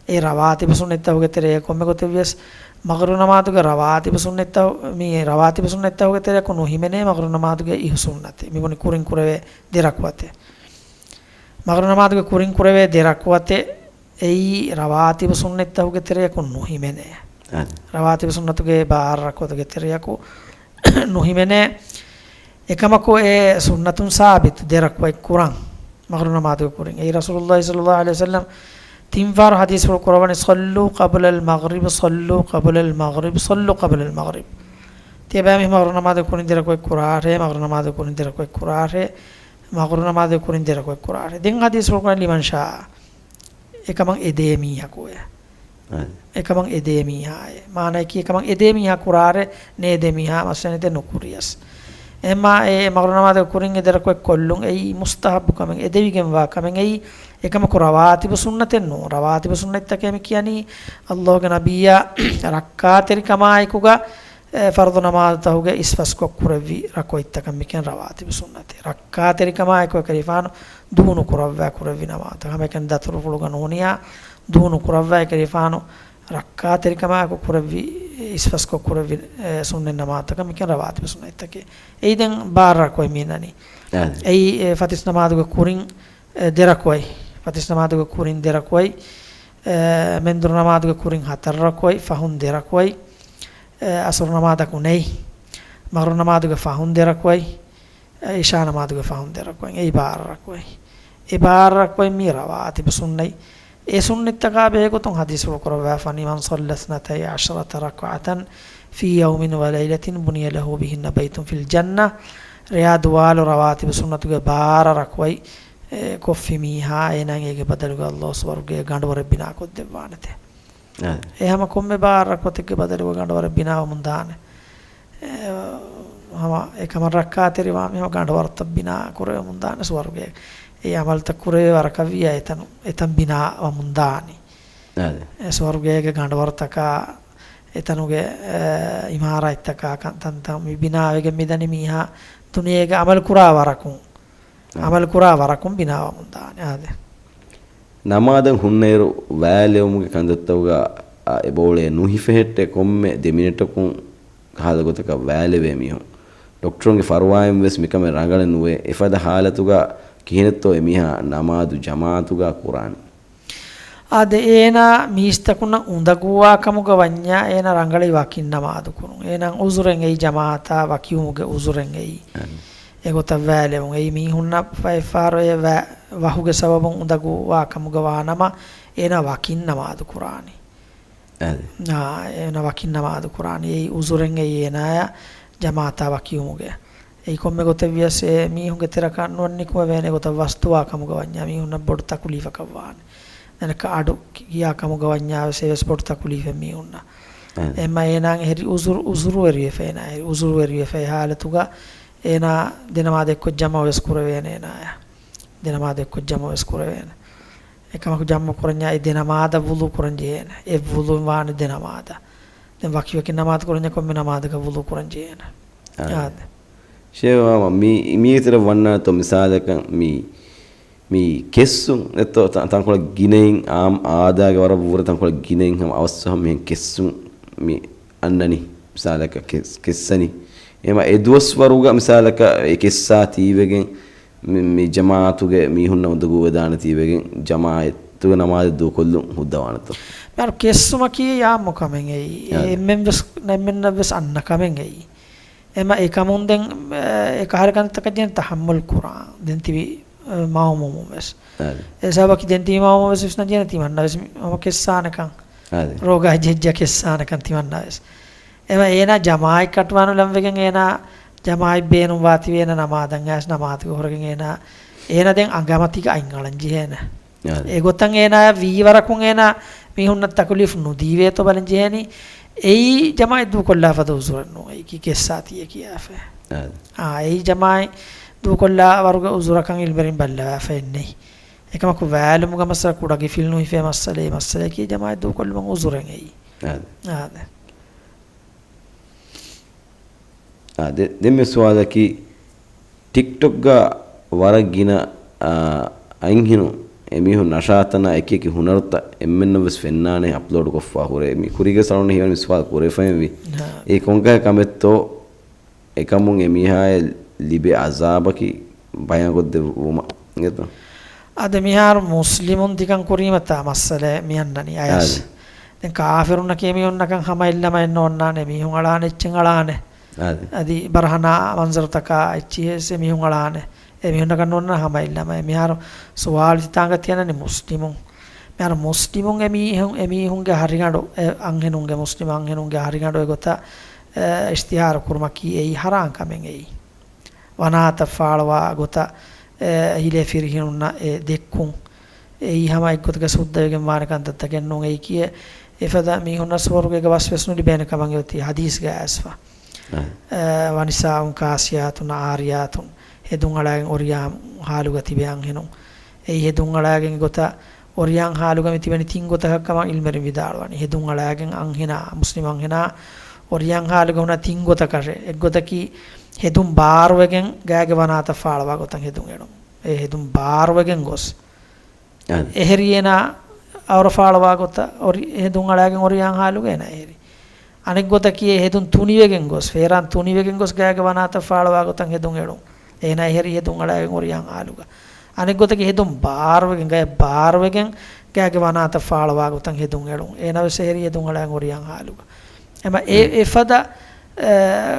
އެ ރަވާތިބު ސުންނަތްތަކުގެ ތެރެއަށް ކޮންމެ ގޮތެއް ވިޔަސް، މަޣްރިބު ނަމާދުގެ ރަވާތިބު ސުންނަތްތަކު، މި ރަވާތިބު ސުންނަތްތަކުގެ ތެރެއަކު ނުހިމެނޭ މަޣްރިބު ނަމާދުގެ އިހު ސުންނަތެއް. މި ބުނި ކުރިން ކުރެވޭ ދެ ރަކުޢަތެއް. މަޣްރިބު ނަމާދުގެ ކުރިން ކުރެވޭ ދެ ރަކުޢަތެއް އެއީ ރަވާތިބު ސުންނަތްތަކުގެ ތެރެއަކު ނުހިމެނޭ. އަދި. ރަވާތިބު ސުންނަތުގެ ބާރަ ރަކުޢަތުގެ ތެރެއަކު ނުހިމެނޭ. އެކަމަކު އެ ސުންނަތުން ސާބިތު ދެ ރަކުޢަތް ކުރަން މަޣްރިބު ނަމާދުގެ ކުރިން. އެއީ ރަސޫލުﷲ ޞައްލަﷲު ޢަލައިހި ވަސައްލަމަ ތިން ފަހަރު ޙަދީޘްފުޅު ކުރައްވަނީ، صلوا قبل المغرب، صلوا قبل المغرب، صلوا قبل المغرب. ތިޔަބައިމީހުން މަޣްރިބު ނަމާދުގެ ކުރިން ދެ ރަކުޢަތް ކުރާށޭ، މަޣްރިބު ނަމާދުގެ ކުރިން ދެ ރަކުޢަތް ކުރާށޭ، މަޣްރިބު ނަމާދުގެ ކުރިން ދެ ރަކުޢަތް ކުރާށޭ. ދެން ޙަދީޘްފުޅު ކުރަނީ، لمن شاء. އެކަމަށް އެދޭ މީހަކު އެ. އަދި. އެކަމަށް އެދޭ މީހާއޭ. މާނައަކީ އެކަމަށް އެދޭ މީހާ ކުރާށޭ، ނޭދޭ މީހާ މައްސަލަ ނެތޭ ނުކުރިޔަސް. އެހެންމާ އެ މަޣްރިބު ނަމާދުގެ ކުރިން އެ ދެ ރަކުޢަތް ކޮށްލުން އެއީ މުސްތަޙައްބު ކަމެއް، އެދެވިގެންވާ ކަމެއް. އެއީ އެކަމަކު ރަވާތިބު ސުންނަތެއް ނޫން. ރަވާތިބު ސުންނަތްތަކޭ މި ކިޔަނީ، ﷲގެ ނަބިއްޔާ ރައްކާތެރިކަމާއެކުގަ، އެ، ފަރުޟު ނަމާދުތަކުގެ އިސްފަސްކޮށް ކުރެއްވި ރަކުޢަތްތަކަށް މި ކިޔަން ރަވާތިބު ސުންނަތޭ. ރައްކާތެރިކަމާއެކު އެކަލޭގެފާނު ދޫނު ކުރައްވާ ކުރެއްވި ނަމާދު. ހަމައެކަނި ދަތުރުފުޅުގަ ނޫނިޔާ ދޫނު ކުރައްވާ އެކަލޭގެފާނު ރައްކާތެރިކަމާއެކު ކުރެއްވި، އިސްފަސްކޮށް ކުރެއްވި، އެ، ސުންނަތް ނަމާދުތަކަށް މިކަން ރަވާތިބު ސުންނަތްތަކެއް. އެއީ ދެން ބާރަ ރަކުޢަތް މި ނަނީ. އާ. އެއީ، އެ، ފަތިސް ނަމާދުގެ ކުރިން، އެ، ދެ ރަކުޢަތް. ފަތިސް ނަމާދުގެ ކުރިން ދެ ރަކުޢަތް. އެ، މެންދުރު ނަމާދުގެ ކުރިން ހަތަރު ރަކުޢަތް، ފަހުން ދެ ރަކުޢަތް. އެ، އަސުރު ނަމާދަކު ނެތް. މަޣްރިބު ނަމާދުގެ ފަހުން ދެ ރަކުޢަތް. އެ، އިޝާ ނަމާދުގެ ފަހުން ދެ ރަކުޢަތް. އެއީ ބާރަ ރަކުޢަތް. އެ ބާރަ ރަކުޢަތް މީ ރަވާތިބު ސުންނަތް. އެ ސުންނަތްތަކާ ބެހޭގޮތުން ޙަދީޘްފުޅު ކުރައްވާފަ، "من صلى اثنتي عشرة ركعة في يوم وليلة بني له بهن بيت في الجنة." ރެޔާ ދުވާލު ރަވާތިބު ސުންނަތުގެ ބާރަ ރަކުޢަތް، އެ، ކޮށްފި މީހާ، އޭނާއަށް އޭގެ ބަދަލުގަ ﷲ ސުވަރުގެ ގަނޑުވަރެއް ބިނާކޮށްދެއްވާނެތެ. އާ. އެ ހަމަ ކޮންމެ ބާރަ ރަކުޢަތެއްގެ ބަދަލުގަ ގަނޑުވަރެއް ބިނާވަމުން ދާނެ. އެ، ހަމަ އެކަމަށް ރައްކާތެރިވާ މީހަކަށް ގަނޑުވަރުތައް ބިނާ ކުރެވެމުން ދާނެ ސުވަރުގެ. އެ ޢަމަލުތައް ކުރެވޭ ވަރަކަށް ވިޔަ އެތަނު، އެތަން ބިނާވަމުން ދާނީ. އާދެ. އެ ސުވަރުގޭގެ ގަނޑުވަރުތަކާ، އެތަނުގެ، އެ، އިމާރާތްތަކާ ކަން، ތަންތަން މި ބިނާވެގެން މިދަނީ މީހާ ދުނިޔޭގެ ޢަމަލު ކުރާ ވަރަކުން، އާ. ޢަމަލު ކުރާ ވަރަކުން ބިނާވަމުން ދާނެ. އާދެ. ނަމާދަށް ހުންނައިރު ވައިލެވުމުގެ ކަންތައްތަކުގަ، އާ، އެބައުޅޭ ނުހިފެހެއްޓޭ ކޮންމެ ދެ މިނެޓަކުން ހާދަ ގޮތަކަށް ވައިލެވޭ މީހުން. ޑޮކްޓަރުންގެ ފަރުވާއިން ވެސް މިކަމެއް ރަނގަޅެއް ނުވޭ. އެފަދަ ހާލަތުގަ ކިހިނެއްތޯ އެމީހާ ނަމާދު ޖަމާޢަތުގަ ކުރާނީ؟ އާދެ، އޭނާ މީސްތަކުންނަށް އުނދަގޫވާ ކަމުގަ ވަންޏާ އޭނާ ރަނގަޅީ ވަކިން ނަމާދު ކުރުން. އޭނާ އުޒުރެއް އެއީ ޖަމާޢަތާ ވަކިވުމުގެ އުޒުރެއް އެއީ. އަން. އެގޮތަށް ވައިލެވުން. އެއީ މީހުންނަށް ފައިފާރު އެ ވަ-، ވަހުގެ ސަބަބުން އުނދަގޫވާ ކަމުގަ ވާނަމަ އޭނާ ވަކިން ނަމާދު ކުރާނީ. އާދެ. އާ، އޭނާ ވަކިން ނަމާދު ކުރާނީ. އެއީ އުޒުރެއް އެއީ އޭނާޔަށް ޖަމާޢަތާ ވަކިވުމުގެ. އެއީ ކޮންމެ ގޮތެއް ވިޔަސް އެ މީހުންގެ ތެރަކަށް ނުވަން ނިކުމެވޭނެ ގޮތަށް ވަސްތުވާ ކަމުގަ ވަންޏާ މީހުންނަށް ބޮޑު ތަކުލީފަކަށް ވާނެ. ދެން އަޑު ކިޔާ ކަމުގަ ވަންޏާ ވެސް އެވެސް ބޮޑު ތަކުލީފެއް މީހުންނަށް. އާދެ. އެމަ އޭނާ އެހެރި އުޒުރު، އުޒުރުވެރިވެފަ އޭނާ، އެހެރި އުޒުރުވެރިވެފަ އެ ހާލަތުގަ އޭނާ ދެ ނަމާދެއްކޮށް ޖަމަވެސް ކުރެވޭނެ އޭނާޔަށް. ދެ ނަމާދެއްކޮށް ޖަމަވެސް ކުރެވޭނެ. އެކަމަކު ޖަމްޢު ކުރަންޏާ އެ ދެ ނަމާދަށް ވުޟޫ ކުރަން ޖެހޭނެ. އެއް ވުޟޫ ވާނެ ދެ ނަމާދަށް. ދެން ވަކިވަކި ނަމާދު ކުރަންޏާ ކޮންމެ ނަމާދަކަށް ވުޟޫ ކުރަން ޖެހޭނެ. އާ. އާދެ. ޝޭޚް މި، މީތިރަށް ވަންނާނެތޯ މިސާލަކަށް މި، މި ކެއްސުން އެއްތޯ ތަ-، ތަންކޮޅެއް ގިނައިން އާމް އާދާގެ ވަރަށް ވުރެ ތަންކޮޅެއް ގިނައިން ހަމަ އަވަސްވަހަ މިހެން ކެއްސުން މި އަންނަނީ. މިސާލަކަށް ކެސް-، ކެއްސަނީ. އެމަ އެ ދުވަސްވަރުގަ މިސާލަކަށް އެ ކެއްސާ ތީވެގެން މި، މި ޖަމާޢަތުގެ މީހުންނަށް އުނދަގޫވެދާނެތީވެގެން ޖަމާޢަތުގެ ނަމާދެއް ދޫކޮށްލުން ހުއްދަވާނެތޯ؟ މިހާރު ކެއްސުމަކީ އާއްމު ކަމެއް އެއީ. އެ އާ. އެންމެން ވެސް، އެންމެންނަށް ވެސް އަންނަ ކަމެއް އެއީ. އެމަ އެކަމުން ދެން، އެ، އެކަހަލަ ކަންތައްތަކަށް ޖެހޭނެ ތަޙައްމަލް ކުރާން. ދެން ތިބި، އެ، މައުމޫމުން ވެސް. އާ. އެ ސަބަބަކީ ދެން ތިބި މައުމޫމުން ވެސް ވިސްނަން ޖެހޭނެ ތިމަންނަ ވެސް މި، ހަމަ ކެއްސާނެކަން. އާދެ. ރޯގާ ޖެހިއްޖާ ކެއްސާނެކަން ތިމަންނަ ވެސް. އެމަ އޭނާ ޖަމާޢަތް ކަޓުވާނުލަންވެގެން އޭނާ ޖަމާޢަތް ބޭނުންވާތީވެ އޭނާ ނަމާދަށް އައިސް ނަމާދުގެ ހުރެގެން އޭނާ، އޭނާ ދެން އަނގަމަތީގަ އަތް އަޅަން ޖެހޭނެ. އާދެ. އެގޮތަށް އޭނާ ވީ ވަރަކުން އޭނާ މީހުންނަށް ތަކުލީފު ނުދީވޭތޯ ބަލަން ޖެހޭނީ. އެއީ ޖަމާޢަތް ދޫކޮށްލާ ފަދަ އުޒުރެއް ނޫން. އެއީ ކި ކެއްސާތީއޭ ކިޔާފަ. އާދެ. އާ، އެއީ ޖަމާޢަތް ދޫކޮށްލާ ވަރުގެ އުޒުރަކަށް އިލްމުވެރިން ބައްލަވާފައެއް ނެތް. އެކަމަކު ވައިލުމުގެ މައްސަލަ ކުޑަ ގިފިލް ނުހިފޭ މައްސަލަ، އެ މައްސަލައަކީ ޖަމާޢަތް ދޫކޮށްލުމުން އުޒުރެއް އެއީ. އާދެ. އާދެ. އާ، ދެ-، ދެންމެ ސުވާލަކީ، ޓިކްޓޮކްގަ ވަރަށް ގިނަ، އާ، އަތްހެނުން އެމީހުން ނަޝާތަނާ އެކިއެކި ހުނަރުތައް އެންމެންނަށް ވެސް ފެންނާނެ އަޕްލޯޑު ކޮށްފާ ހުރޭ. މި ކުރީގެ ސަޅުން ހީވަނީ މި ސުވާލު ކުރެވިފައި ވީ. އާ. އެ ކޮންކަހަލަ ކަމެއްތޯ؟ އެކަމުން އެމީހާއަށް ލިބޭ އަޒާބަކީ ބަޔާންކޮށްދެއްވުމަށް އިނގޭތޯ؟ އަދި މިހާރު މުސްލިމުން ތިކަން ކުރީމަތާ މައްސަލައެއް މި އަންނަނީ އަޔަސް. އާދެ. ދެން ކާފިރުންނަކީ އެމީހުންނަކަށް ހަމައެއްލަމައެއް ނޯންނާނެ، އެމީހުން އަޅާނެ އެއްޗެއް އަޅާނެ. އާދެ. އަދި ބަރަހަނާ މަންޒަރުތަކާ އެއްޗިހި ވެސް އެމީހުން އަޅާނެ. އެމީހުންނަކަށް ނޯންނާނެ ހަމައެއްލަމައެއް. މިހާރު ސުވާލު ތިތާނގަ ތިއަންނަނީ މުސްލިމުން. މިހާރު މުސްލިމުން އެމީހުން، އެމީހުންގެ ހަރިގަނޑު، އެ އަންހެނުންގެ، މުސްލިމް އަންހެނުންގެ ހަރިގަނޑު އެގޮތަށް، އެ، އިޝްތިހާރު ކުރުމަކީ އެއީ ހަރާން ކަމެއް އެއީ. ވަނާތައް ފާޅުވާ ގޮތަށް، އެ، ހިލޭ ފިރިހެނުންނަށް އެ ދެއްކުން. އެއީ ހަމަ އެއްގޮތަކަށް ހުއްދަވެގެން ވާނެ ކަންތައްތަކެއް ނޫން. އެއީކީ އެފަދަ މީހުންނަށް ސުވަރުގޭގެ ވަސްވެސް ނުލިބޭނެ ކަމަށް އޮތީ ހަދީސްގަ އައިސްފަ. އަ، ވަނިސާއުން ކާސިޔާތުން އާރިޔާތުން، ހެދުން އަޅާގެން އޮރިޔާ ހާލުގަ ތިބޭ އަންހެނުން. އެއީ ހެދުން އަޅާގެން ގޮތަށް އޮރިޔާން ހާލުގަ މި ތިބެނީ ތިން ގޮތަކަށް ކަމަށް އިލްމުވެރިން ވިދާޅުވަނީ. ހެދުން އަޅާގެން އަންހެނާ، މުސްލިމް އަންހެނާ އޮރިޔާން ހާލުގަ ހުންނަ ތިން ގޮތަކަށެއް. އެއްގޮތަކީ ހެދުން ބާރުވެގެން ގާގެ ވަނާތައް ފާޅުވާ ގޮތަށް ހެދުން އެޅުން. އެ ހެދުން ބާރުވެގެން ގޮސް. އަދި. އެހެރީ އޭނާ އަވަރަ ފާޅުވާ ގޮތަށް އޮރި-، ހެދުން އަޅާގެން އޮރިޔާން ހާލުގަ އޭނާ އެހެރި. އަނެއް ގޮތަކީ އެ ހެދުން ތުނިވެގެން ގޮސް، ފޭރާން ތުނިވެގެން ގޮސް ގާގެ ވަނާތައް ފާޅުވާ ގޮތަށް ހެދުން އެޅުން. އޭނާ އެހެރީ ހެދުން އަޅާގެން އޮރިޔާން ހާލުގަ. އަނެއް ގޮތަކީ ހެދުން ބާރުވެގެން، ގަޔަށް ބާރުވެގެން ގާގެ ވަނާތައް ފާޅުވާ ގޮތަށް ހެދުން އެޅުން. އޭނާ ވެސް އެހެރީ ހެދުން އަޅާގެން އޮރިޔާން ހާލުގަ. އެމަ އެ، އެ. އެފަދަ، އެ،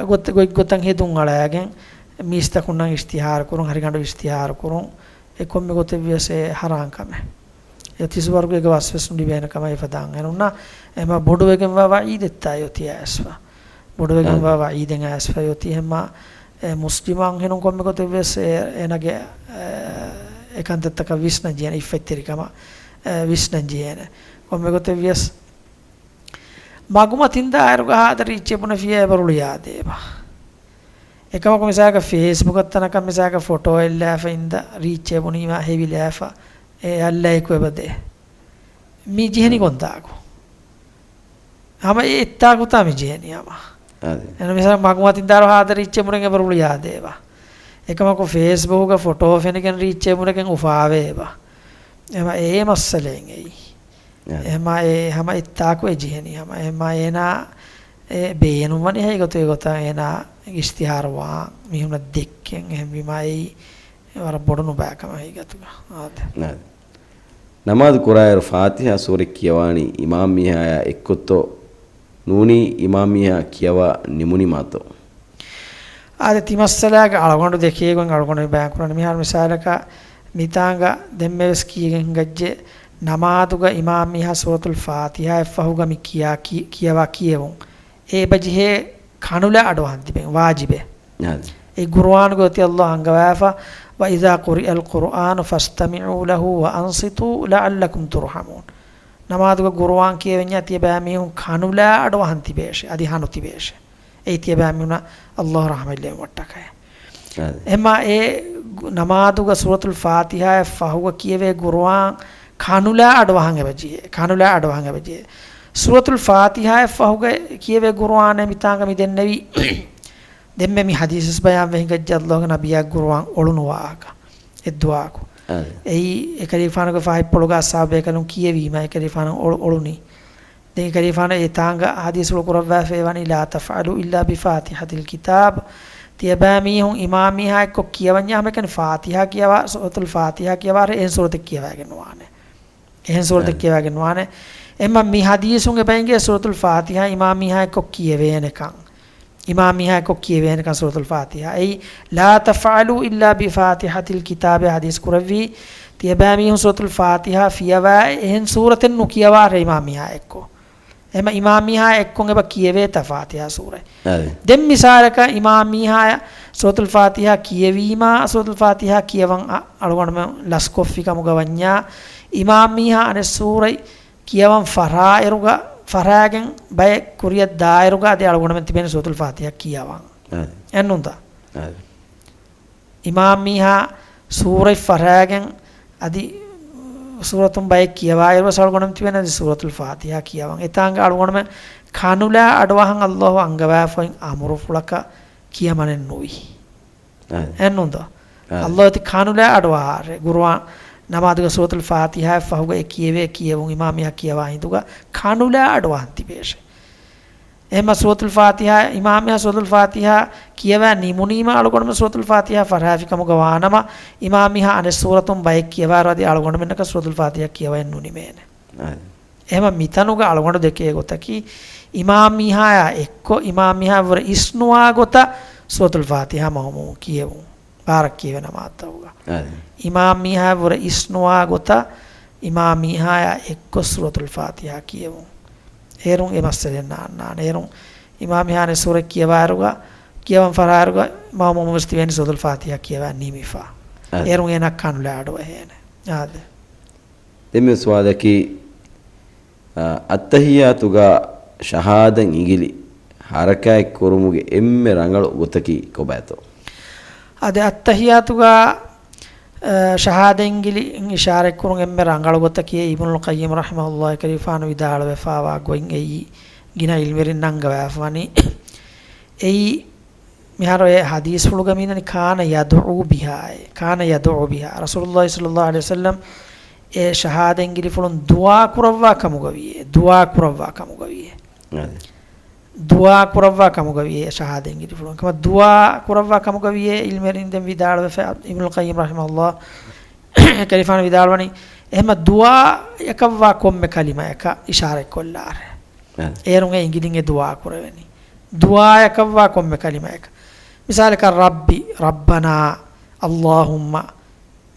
ގޮތް-، ގޮތް-، ގޮތަށް ހެދުން އަޅާގެން މީސްތަކުންނަށް އިޝްތިހާރު ކުރުން، ހަރިގަނޑު އިޝްތިހާރު ކުރުން، އެ ކޮންމެ ގޮތެއް ވިޔަސް އެ ހަރާން ކަމެއް. އެ ތި ސުވަރުގޭގެ ވަސްވެސް ނުލިބޭނެ ކަމަށް އެފަދަ އަންހެނުންނަށް އެމަ ބޮޑުވެގެންވާ ވަޢީދެއްތާ އެއޮތީ އައިސްފަ. ބޮޑުވެގެންވާ އާ. ވަޢީދެއް އައިސްފަ އެއޮތީ އެމަ، އެ މުސްލިމު އަންހެނުން ކޮންމެ ގޮތެއް ވެސް އެ، އޭނަގެ، އެ، އެކަންތައްތަކަށް ވިސްނަން ޖެހޭނެ، އިއްފަތްތެރިކަމަށް، އެ، ވިސްނަން ޖެހޭނެ. ކޮންމެ ގޮތެއް ވިޔަސް މަގުމަތިން ދާއިރުގަ ހާދަ ރީއްޗެއް ބުނެފިޔާ އެބަ ރުޅިއާދޭބަ. އެކަމަކު މިސާލަކަށް ފޭސްބުކަށް ތަނަކަށް މިސާލަކަށް ފޮޓޯއެއް ލާފަ އިންދަ ރީއްޗެއް ބުނީމަ ހެވިލާފަ އެ އަށްލައިކު އެބަ ދޭ. މި ޖެހެނީ ކޮންތާކު؟ ހަމަ އެ އެއްތާކުތާ މި ޖެހެނީ ހަމަ. އާދެ. އެން މިސާލަކަށް މަގުމަތިން ދާއިރު ހާދަ ރީއްޗެއް ބުނެ އެބަ ރުޅިއާދޭބަ. އެކަމަކު ފޭސްބުކުގަ ފޮޓޯ ފެނިގެން ރީއްޗެއް ބުނެގެން އުފާވޭބަ. އެމަ އެ މައްސަލައެއް އެއީ. އާދެ. އެމަ އެ ހަމަ އެއްތާކު އެ ޖެހެނީ ހަމަ. އެމަ އޭނާ އެ ބޭނުންވަނީ ހަގީގަތުގެ ގޮތަށް އޭނާ އިޝްތިހާރު ވާން މީހުންނަށް ދެއްކެން. އެހެންވީމާ އެއީ ވަރަށް ބޮޑު ނުބައިކަމެއް ހަގީގަތުގަ. އާދެ. ނަމާދު ކުރާއިރު ފާތިޙާ ސޫރަތް ކިޔަވާނީ އިމާމް މީހާޔާ އެއްކޮށްތޯ؟ ނޫނީ އިމާމް މީހާ ކިޔަވާ ނިމުނީމާތޯ؟ އާދެ، ތި މައްސަލާގެ އަޅުގަނޑު ދެކޭގޮތް އަޅުގަނޑު މި ބަޔާން ކުރަނީ. މިހާރު މިސާލަކަށް މިތާނގަ ދެންމެވެސް ކީގެން ހިނގައްޖެ، ނަމާދުގަ އިމާމް މީހާ ސޫރަތުލް ފާތިޙާއަށްފަހުގަ މި ކިޔާ ކި-، ކިޔަވާ ކިޔެވުން. އެ އެބަޖެހޭ ކަނުލާ އަޑުއަހަން ތިބެން ވާޖިބެއް. އާދެ. އެ ޤުރުއާނުގެ އޮތީ ﷲ އަންގަވާފަ، "وإذا قرئ القرآن فاستمعوا له وأنصتوا لعلكم ترحمون." ނަމާދުގަ ޤުރުއާން ކިޔެވެންޏާ ތިޔަބައިމީހުން ކަނުލާ އަޑުއަހަން ތިބޭށޭ، އަދި ހަނު ތިބޭށޭ. އެއީ ތިޔަބައިމީހުންނަށް ﷲ ރަޙްމަތް ލެއްވުމަށްޓަކައި. އާދެ. އެމާ އެ ގު-، ނަމާދުގަ ސޫރަތުލް ފާތިޙާއަށްފަހުގަ ކިޔެވޭ ޤުރުއާން ކަނުލާ އަޑުއަހަން އެބަޖެހޭ. ކަނުލާ އަޑުއަހަން އެބަޖެހޭ. ސޫރަތުލް ފާތިޙާއަށްފަހުގަ ކިޔެވޭ ޤުރުއާނޭ މިތާނގަ މި ދެންނެވީ. ދެންމެ މި ޙަދީޘް ވެސް ބަޔާންވެ ހިނގައްޖެ ﷲގެ ނަބިއްޔާ ޤުރުއާން އޮޅުނު ވާހަކަ. އެއްދުވަހަކު. އާދެ. އެއީ އެކަލޭގެފާނުގެ ފާހިތްޕުޅުގަ އަޞްޙާބު ބޭކަލުން ކިޔެވީމަ އެކަލޭގެފާނު އޮޅު-، އޮޅުނީ. ދެން އެކަލޭގެފާނު އެތާނގަ ޙަދީޘްފުޅު ކުރައްވާފައި ވަނީ، "لا تفعلوا إلا بفاتحة الكتاب." ތިޔަބައިމީހުން އިމާމް މީހާ އެއްކޮށް ކިޔަވަންޏާ ހަމައެކަނި ފާތިޙާ ކިޔަވާ، ސޫރަތުލް ފާތިޙާ ކިޔަވާއިރު އެހެން ސޫރަތެއް ކިޔަވައިގެން ނުވާނެ. އެހެން ސޫރަތެއް އެ. ކިޔަވައިގެން ނުވާނެ. އެމަ މި ޙަދީޘުން އެބަ އެނގޭ ސޫރަތުލް ފާތިޙާ އިމާމް މީހާ އެއްކޮށް ކިޔެވޭނެކަން. އިމާމް މީހާ އެއްކޮށް ކިޔެވޭނެކަން ސޫރަތުލް ފާތިޙާ. އެއީ، "لا تفعلوا إلا بفاتحة الكتاب" ޙަދީޘް ކުރެއްވީ، ތިޔަބައިމީހުން ސޫރަތުލް ފާތިޙާ ފިޔަވާ އެހެން ސޫރަތެއް ނުކިޔަވާށޭ އިމާމް މީހާ އެއްކޮށް. އެމަ އިމާމް މީހާ އެއްކޮށް އެބަ ކިޔެވޭތަ ފާތިޙާ ސޫރަތް. އާދެ. ދެން މިސާލަކަށް އިމާމް މީހާ ސޫރަތުލް ފާތިޙާ ކިޔެވީމާ، ސޫރަތުލް ފާތިޙާ ކިޔަވަން އަ-، އަޅުގަނޑުމެން ލަސްކޮށްފި ކަމުގަ ވަންޏާ، އިމާމް މީހާ އަނެއް ސޫރަތް ކިޔަވަން ފަށާއިރުގަ، ފަށާގެން ބައެއް ކުރިއަށް ދާއިރުގަ އަދި އަޅުގަނޑުމެން ތިބޭނެ ސޫރަތުލް ފާތިޙާ ކިޔަވަން. އާދެ. އެއްނުންތަ؟ އާދެ. އިމާމް މީހާ ސޫރަތް ފަށާގެން އަދި ސޫރަތުން ބައެއް ކިޔަވާއިރު ވެސް އަޅުގަނޑުމެން ތިބޭނެ އަދި ސޫރަތުލް ފާތިޙާ ކިޔަވަން. އެތާނގަ އަޅުގަނޑުމެން ކަނުލާ އަޑުއަހަން ﷲ އަންގަވާފައި އަމުރުފުޅަކަށް ކިޔަމަނެއް ނުވި. އާދެ. އެއްނުންތަ؟ އާދެ. ﷲ ތި ކަނުލާ އަޑުއަހާށޭ. ޤުރުއާން ނަމާދުގަ ސޫރަތުލް ފާތިޙާއަށްފަހުގަ އެ ކިޔެވޭ ކިޔެވުން އިމާމް މީހާ ކިޔަވާ ހިނދުގަ ކަނުލާ އަޑުއަހަން ތިބޭށޭ. އެހެންމަ ސޫރަތުލް ފާތިޙާ، އިމާމް މީހާ ސޫރަތުލް ފާތިޙާ ކިޔަވާ ނިމުނީމަ އަޅުގަނޑުމެން ސޫރަތުލް ފާތިޙާ ފަށާފި ކަމުގަ ވާނަމަ، އިމާމް މީހާ އަނެއް ސޫރަތުން ބައެއް ކިޔަވާއިރު އަދި އަޅުގަނޑުމެންނަކަށް ސޫރަތުލް ފާތިޙާ ކިޔަވައެއް ނުނިމޭނެ. އާދެ. އެހެންމަ މިތަނުގަ އަޅުގަނޑު ދެކޭ ގޮތަކީ، އިމާމް މީހާޔާ އެއްކޮށް، އިމާމް މީހާ ވުރެ އިސްނުވާ ގޮތަށް ސޫރަތުލް ފާތިޙާ މައުމޫމުން ކިޔެވުން. ބާރަށް ކިޔެވޭ ނަމާދުތަކުގަ. އާދެ. އިމާމް މީހާ ވުރެ އިސްނުވާ ގޮތަށް، އިމާމް މީހާޔާ އެއްކޮށް ސޫރަތުލް ފާތިޙާ ކިޔެވުން. އޭރުން އެ މައްސަލައެއް ނާންނާނެ. އޭރުން އިމާމް މީހާ އަނެއް ސޫރަތް ކިޔަވާއިރުގަ، ކިޔަވަން ފަށާއިރުގަ، މައުމޫމުން ވެސް ތިބޭނީ ސޫރަތުލް ފާތިޙާ ކިޔަވާ ނިމިފަ. އާދެ. އޭރުން އޭނާ ކަނުލާ އަޑުއަހޭނެ. އާދެ. ދެން މި ސުވާލަކީ، އައްތަޙިއްޔާތުގަ ޝަހާދަތް އިނގިލި ހަރަކާތް ކުރުމުގެ އެންމެ ރަނގަޅު ގޮތަކީ ކޮބާތޯ؟ އަދި އައްތަޙިއްޔާތުގަ، އަ، ޝަހާދަތް އިނގިލި އިޝާރަތް ކުރުން އެންމެ ރަނގަޅު ގޮތަކީ އިބްނުލް ޤައްޔިމް ރަޙިމަހުﷲ ކަރީފާނު ވިދާޅުވެފާވާ ގޮތް އެއީ ގިނަ ޢިލްމުވެރިން ނަންގަވާފަވަނީ. އެއީ މިހާރު އެ ޙަދީޘްފުޅުގަ މިނަނީ ކާނަ ޔަދުޢޫ ބިހާ އޭ. ކާނަ ޔަދުޢޫ ބިހާ. ރަސޫލުﷲ ޞައްލަﷲ ޢަލައިހި ވަސައްލަމް އެ ޝަހާދަތް އިނގިލިފުޅުން ދުޢާ ކުރައްވާ ކަމުގަވިއޭ، ދުޢާ ކުރައްވާ ކަމުގަވިއޭ. އަދި. ދުޢާ ކުރައްވާ ކަމުގަވިއޭ ޝަހާދަތް އިނގިލިފުޅުން. ކަމަށް ދުޢާ ކުރައްވާ ކަމުގަވިއޭ ޢިލްމުވެރިން ދެން ވިދާޅުވެފަ، އިބްނުލް ޤައްޔިމް ރަޙިމަހުﷲ ކަލިފާނު ވިދާޅުވަނީ، އެހެމަ ދުޢާއަކަށްވާ ކޮންމެ ކަލިމައަކަށް އިޝާރަތްކޮށްލާށޭ. އަދި. އޭރުން އެ އިނގިލިން އެ ދުޢާ ކުރެވެނީ. ދުޢާއަކަށްވާ ކޮންމެ ކަލިމައަކަށް. މިސާލަކަށް ރައްބި، ރައްބަނާ، އައްލާހުއްމަ،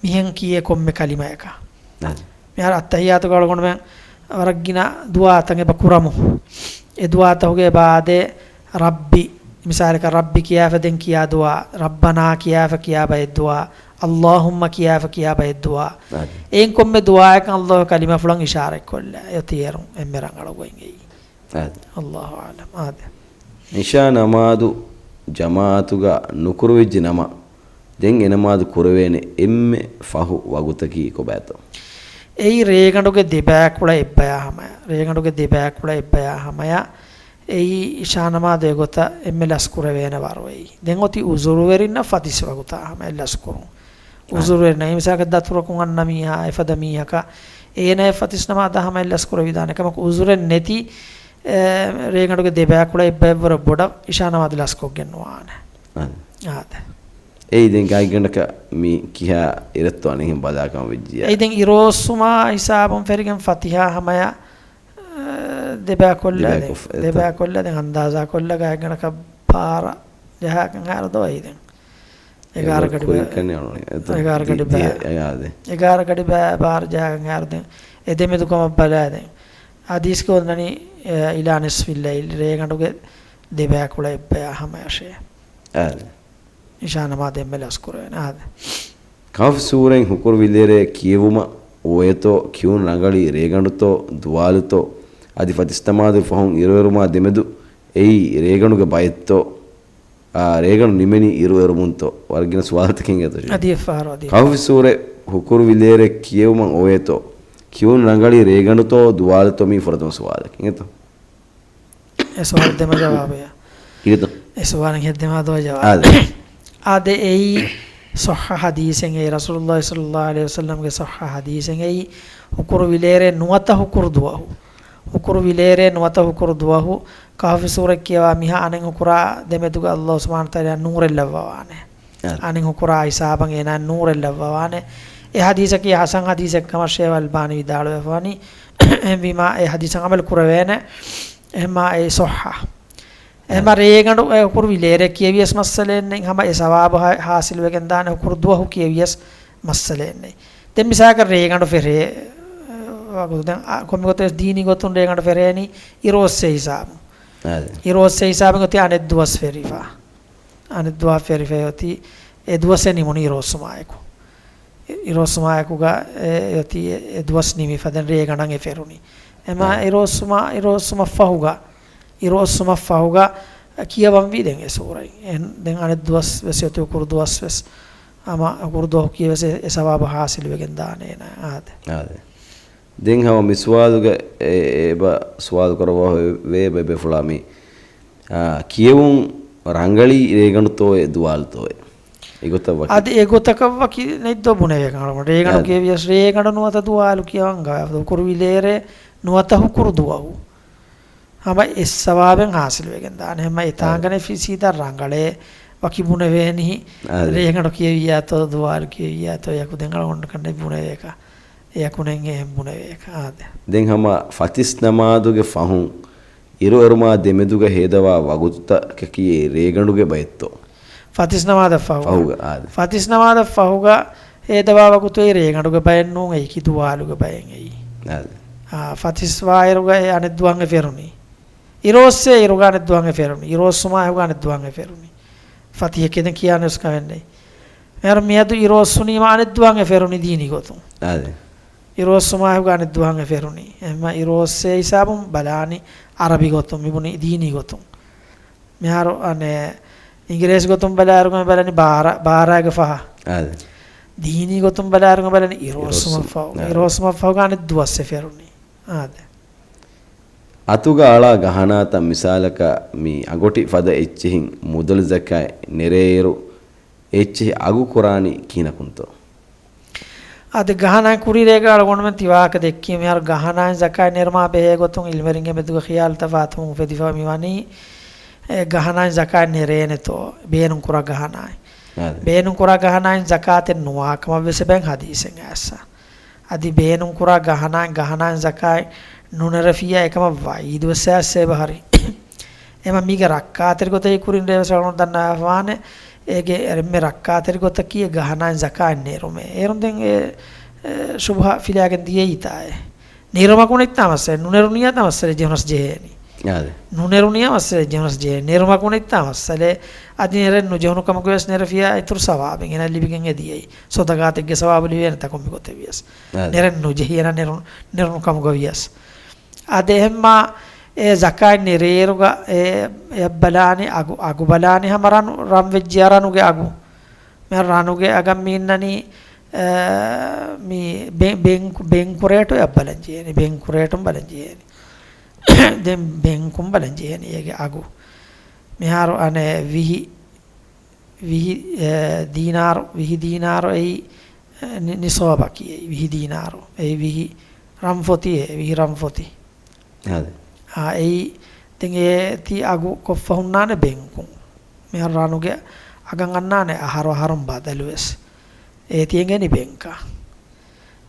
މިހެން ކިޔޭ ކޮންމެ ކަލިމައަކަށް. އަދި. މިހާރު އައްތަޙިއްޔާތުގަ އަޅުގަނޑުމެން ވަރަށް ގިނަ ދުޢާތައް އެބަ ކުރަމު. އެ ދުޢާތަކުގެ އެބަ އާދޭ، ރައްބި، މިސާލަކަށް ރައްބި ކިޔާފަ ދެން ކިޔާ ދުޢާ، ރައްބަނާ ކިޔާފަ ކިޔާ ބައެއް ދުޢާ، އައްލާހުއްމަ ކިޔާފަ ކިޔާ ބައެއް ދުޢާ. އަދި. އެއިން ކޮންމެ ދުޢާއަކަށް އައްލާހު ކަލިމަފުޅަށް އިޝާރަތްކޮށްލާ. އެއޮތީ އޭރުން އެންމެ ރަނގަޅު ގޮތް އެއީ. އަދި. އައްލާހު އަޢްލަމް. އާދެ. އިޝާ ނަމާދު ޖަމާޢަތުގަ ނުކުރެވިއްޖެ ނަމަ، ދެން އެ ނަމާދު ކުރެވޭނެ އެންމެ ފަހު ވަގުތަކީ ކޮބާތޯ؟ އެއީ ރޭގަނޑުގެ ދެބައިކުޅަ އެއްބަޔާ ހަމަޔަށް. ރޭގަނޑުގެ ދެބައިކުޅަ އެއްބަޔާ ހަމަޔަށް. އެއީ އިޝާ ނަމާދު އެގޮތަށް އެންމެ ލަސްކުރެވޭނެ ވަރު އެއީ. ދެން އޮތީ އުޒުރުވެރިންނަށް ފަތިސް ވަގުތާ ހަމަޔަށް ލަސްކުރުން. އާ. އުޒުރުވެރިންނަށް، މިސާލަކަށް ދަތުރަކުން އަންނަ މީހާ، އެފަދަ މީހަކަށް އޭނައަށް ފަތިސް ނަމާދާ ހަމަޔަށް ލަސްކުރެވިދާނެ ކަމަކު، އުޒުރެއް ނެތި، އެ، ރޭގަނޑުގެ ދެބައިކުޅަ އެއްބައެއްވުރެ ބޮޑަށް އިޝާ ނަމާދު ލަސްކޮށްގެން ނުވާނެ. އާ. އާދެ. އެއީ ދެން ގާތްގަނޑަކަށް މި ކިހާ އިރަށްތޯ އަނެއްހެން ބަލާކަމަށް ވެއްޖިއްޔާ. އެއީ ދެން އިރުއޮއްސުމާ ހިސާބުން ފެށިގެން ފަތިހާ ހަމަޔަށް، އެ، ދެބައިކޮށްލާ ދެބައި ދެން. ކޮށް-، އެތަ. ދެބައިކޮށްލާ ދެން އަންދާޒާކޮށްލާ ގާތްގަނޑަކަށް ބާރަށް ޖަހާކަން ހާއިރު ދޯ އެއީ ދެން. އެގާރަ ގަޑި ބަ-، ކުރިކަން އަޅުގަނޑު. އެތަ. އެގާރަ ގަޑި ދި-، ބަ-، ދި-، އެ-، އާދެ. އެގާރަ ގަޑި ބަ-، ބާރަށް ޖަހާކަން ހާއިރު ދެން. އެ ދެމެދު ކަމަށް ބަލާ ދެން. ޙަދީޘްގަ އޮންނަނީ، އެ، އިލާ ނިޞްފިއްލައިލް، ރޭގަނޑުގެ ދެބައިކުޅަ އެއްބަޔާ ހަމަޔަށޭ. އާދެ. އިޝާ ނަމާދު އެންމެ ލަސްކުރެވޭނެ. އާދެ. ކަހްފު ސޫރަތް ހުކުރު ވިލޭރޭ ކިޔެވުމަށް އޮވޭތޯ، ކިޔުން ރަނގަޅީ ރޭގަނޑުތޯ، ދުވާލުތޯ، އަދި ފަތިސް ނަމާދުގެ ފަހުން އިރުއެރުމާ ދެމެދު އެއީ ރޭގަނޑުގެ ބައެއްތޯ، އާ، ރޭގަނޑު ނިމެނީ އިރުއެރުމުންތޯ؟ ވަރަށް ގިނަ ސުވާލުތަކެއް އިނގޭތޯ؟ އަދި އެއްފަހަރު، އަދި ކަހްފު ސޫރަތް ހުކުރު ވިލޭރޭ ކިޔެވުމަށް އޮވޭތޯ، ކިޔުން ރަނގަޅީ ރޭގަނޑުތޯ، ދުވާލުތޯ؟ މީ ފުރަތަމަ ސުވާލަކީ އިނގޭތޯ؟ އެ ސުވާލަށް ދެމަ ޖަވާބެއް. އިނގޭތޯ؟ އެ ސުވާލަށް ހެއްދެމާ ދޯ ޖަވާބެއް. އާދެ. އާދެ، އެއީ ޞައްޙަ ޙަދީޘެއް އެއީ، ރަސޫލުﷲ ޞައްލަﷲ ޢަލައިހި ވަސައްލަމްގެ ޞައްޙަ ޙަދީޘެއް އެއީ، ހުކުރު ވިލޭރޭ ނުވަތަ ހުކުރު ދުވަހު. ހުކުރު ވިލޭރޭ ނުވަތަ ހުކުރު ދުވަހު، ކަހްފު ސޫރަތް ކިޔަވާ މީހާ އަނެއް ހުކުރާ ދެމެދުގަ ﷲ ސުބްޙާނަހޫ ވަތަޢާލާ ނޫރެއް ލައްވަވާނެ. އަދި. އަނެއް ހުކުރާ ހިސާބަށް އޭނާ ނޫރެއް ލައްވަވާނެ. އެ ޙަދީޘަކީ ޙަސަން ޙަދީޘެއް ކަމަށޭ އަލްބާނީ ވިދާޅުވެފަވަނީ. އެހެންވީމާ އެ ޙަދީޘަށް ޢަމަލު ކުރެވޭނެ. އެހެންމާ އެ ޞައްޙަ. އެހެންމާ އަދި. ރޭގަނޑު އެ ހުކުރު ވިލޭރޭ ކިޔެވިޔަސް މައްސަލައެއް ނެތް. ހަމަ އެ ސަވާބު ޙާ-، ޙާޞިލުވެގެން ދާނެ ހުކުރު ދުވަހު ކިޔެވިޔަސް މައްސަލައެއް ނެތް. ދެން މިސާލަކަށް ރޭގަނޑު ފެށޭ، އަ، ވަގުތު ދެން، އަ، ކޮންމެ ގޮތެއް ދީނީ ގޮތުން ރޭގަނޑު ފެށޭނީ އިރުއޮއްސޭ ހިސާބުން. އަދި. އިރުއޮއްސޭ ހިސާބުން އޮތީ އަނެއް ދުވަސް ފެށިފަ. އަނެއް ދުވަހަށް ފެށިފައި އޮތީ އެ ދުވަސް އެ ނިމުނީ އިރުއޮއްސުމާއެކު. އިރުއޮއްސުމާއެކުގަ އެ، އެ އޮތީ އެ، އެ ދުވަސް ނިމިފަ ދެން ރޭގަނޑަށް އެ ފެށުނީ. އެމާ އާ. އިރުއޮއްސުމާ، އިރުއޮއްސުމަށްފަހުގަ، އިރުއޮއްސުމަށްފަހުގަ ކިޔަވަންވީ ދެން އެ ސޫރަތް. އެ، ދެން އަނެއް ދުވަސް ވެސް އޮތީ ހުކުރު ދުވަސް ވެސް. ހަމަ ހުކުރު ދުވަހު ކިޔެވިޔަސް އެ، އެ ސަވާބު ޙާޞިލުވެގެން ދާނެ އޭނާ. އާދެ. އާދެ. ދެން ހަމަ މި ސުވާލުގަ އެ، އެބަ ސުވާލު ކުރައްވާ ހޮވޭ ބޭބެފުޅާ މި، އާ، ކިޔެވުން ރަނގަޅީ ރޭގަނޑުތޯއޭ ދުވާލުތޯއޭ؟ އެގޮތަށް ވަކި. އަދި އެގޮތަކަށް ވަކި ނެތްދޯ ބުނެވޭ ކަން. ރޭގަނޑު އާ. ކިޔެވިޔަސް ރޭގަނޑު ނުވަތަ ދުވާލު ކިޔަވަން ގާ. ހުކުރު ވިލޭރޭ ނުވަތަ ހުކުރު ދުވަހު. ހަމަ އެއް ސަވާބެއް ޙާޞިލުވެގެން ދާނެ. ހަމަ އެ އާ. ތާނގަނެ ފި-، ސީދާ ރަނގަޅޭ ވަކި ބުނެވޭނީ. އާ. ރޭގަނޑު ކިޔެވިއްޔާތޯ ދުވާލު ކިޔެވިއްޔާތޯ އެޔަކު ދެން އަޅުގަނޑު ކަންނޭ ބުނެވޭކަށް. އެޔަކު ނެންގެ އެހެން ބުނެވޭކަށް. އާދެ. ދެން ހަމަ ފަތިސް ނަމާދުގެ ފަހުން އިރުއެރުމާ ދެމެދުގަ ހޭދަވާ ވަގުތުތަކަކީ ރޭގަނޑުގެ ބައެއްތޯ؟ ފަތިސް ނަމާދަށް ފަހުގަ. ފަހުގަ، އާދެ. ފަތިސް ނަމާދަށް ފަހުގަ ހޭދަވާ ވަގުތު އެއީ ރޭގަނޑުގެ ބައެއް ނޫން، އެއީކީ ދުވާލުގެ ބައެއް އެއީ. އާދެ. އާ، ފަތިސް ވާއިރުގަ އެ އަނެއް ދުވަހަށް އެ ފެރުނީ. އިރުއޮއްސޭ އިރުގަ އަނެއް ދުވަހަށް އެ ފެރުނީ. އިރުއޮއްސުމާ އިރުގަ އަނެއް ދުވަހަށް އެ ފެރުނީ. ފަތިހަކީ ދެން ކިޔާނެ ވެސް ކަމެއް ނެތް. މިހާރު މިއަދު އިރުއޮއްސުނީމަ އަނެއް ދުވަހަށް އެ ފެރުނީ ދީނީ ގޮތުން. އާދެ. އިރުއޮއްސުމާ އިރުގަ އަނެއް ދުވަހަށް އެ ފެރުނީ. އެހެންމަ އިރުއޮއްސޭ ހިސާބުން ބަލާނީ އަރަބި ގޮތުން، މި ބުނީ ދީނީ ގޮތުން. މިހާރު އަނެއް އިނގިރޭސި ގޮތުން ބަލާއިރުގަ މި ބަލަނީ ބާރަ، ބާރައިގެ ފަހަށް. އާދެ. ދީނީ ގޮތުން ބަލާއިރުގަ ބަލަނީ އިރުއޮއްސުމަށްފަހު. އިރުއޮއްސުމަށްފަހު. އިރުއޮއްސުމަށްފަހުގަ އަނެއް ދުވަސް އެ ފެރުނީ. އާދެ. އަތުގަ އަޅާ ގަހަނާތައް މިސާލަކަށް މި އަނގޮޓި ފަދަ އެއްޗެހިން މުދަލު ޒަކާތް ނެރޭއިރު އެއްޗެހި އަގު ކުރާނީ ކިހިނަކުންތޯ؟ އަދި ގަހަނާއިން ކުރި ރޭގަ އަޅުގަނޑުމެން ތި ވާހަކަ ދެއްކީ، މިހާރު ގަހަނާއިން ޒަކާތް ނެރުމާ ބެހޭ ގޮތުން އިލްމުވެރިންގެ މެދުގަ ޚިޔާލު ތަފާތުވުން އުފެދިފަ މި ވަނީ، އެ ގަހަނާއިން ޒަކާތް ނެރޭނެތޯ، ބޭނުން ކުރާ ގަހަނާއިން. އާދެ. ބޭނުން ކުރާ ގަހަނާއިން ޒަކާތެއް ނުވާ ކަމަށް ވެސް އެބައިން ޙަދީޘެއް އައިސްފަ. އަދި ބޭނުން ކުރާ ގަހަނާއިން، ގަހަނާއިން ޒަކާތް ނުނެރެފިއްޔާ އެކަމަށް ވަޢީދު ވެސް އައިސްފަ އެބަހުރި. އެމަ މީގެ ރައްކާތެރި ގޮތަކީ ކުރިން ރޭވެސް އަޅުގަނޑު ދަންނަވާފާނެ، އޭގެ އެންމެ ރައްކާތެރި ގޮތަކީ އެ ގަހަނާއިން ޒަކާތް ނެރުމޭ. އޭރުން ދެން އެ، އެ، ޝުބުހަ ފިލާގެން ދިޔައީތާއޭ. ނެރުމަކު ނެތްތާ މައްސަލަ، ނުނެރުނިޔާ މައްސަލަ ޖެހުނަސް ޖެހޭނީ. އާދެ. ނުނެރުނިޔާ މައްސަލަ ޖެހުނަސް ޖެހޭ. ނެރުމަކު ނެތްތާ މައްސަލަ. އަދި ނެރެން ނުޖެހުނު ކަމުގަ ވެސް ނެރެފިޔާ އިތުރު ސަވާބެއް އޭނަ ލިބިގެން އެ ދިޔައީ. ސަދަގާތެއްގެ ސަވާބު ލިބޭނެ ތަކުން މި ގޮތެއް ވިޔަސް. އާދެ. ނެރެން ނުޖެހި އޭނަ ނެރު-، ނެރުނު ކަމުގަ ވިޔަސް. އާދެ އެހެންމާ އެ ޒަކާތް ނެރޭއިރުގަ އެ، އެއަށް ބަލާނީ އަގު، އަގު ބަލާނީ ހަމަ ރަނު، ރަން ވެއްޖިޔާ ރަނުގެ އަގު. މި ރަނުގެ އަގަށް މި އިންނަނީ، އެ، މި ބެ-، ބެންކު، ބެންކު ރޭޓު އެއަށް ބަލަން ޖެހޭނީ، ބެންކު ރޭޓުން ބަލަން ޖެހޭނީ. ދެން ބެންކުން ބަލަން ޖެހޭނީ އޭގެ އަގު. މިހާރު އަނެއް ވިހި، ވިހި، އެ، ދީނާރު، ވިހި ދީނާރު އެއީ، އެ، ނި-، ނިޞާބަކީ އެއީ ވިހި ދީނާރު. އެއީ ވިހި ރަންފޮތި، އެ ވިހި ރަންފޮތި. އާދެ. އާ، އެއީ ދެން އޭތި އަގު ކޮށްފަ ހުންނާނެ ބެންކުން. މިހާރު ރަނުގެ އަގަށް އަންނާނެ އަހަރު އަހަރުން ބަދަލުވެސް. އޭތި އެނގެނީ ބެންކަށް.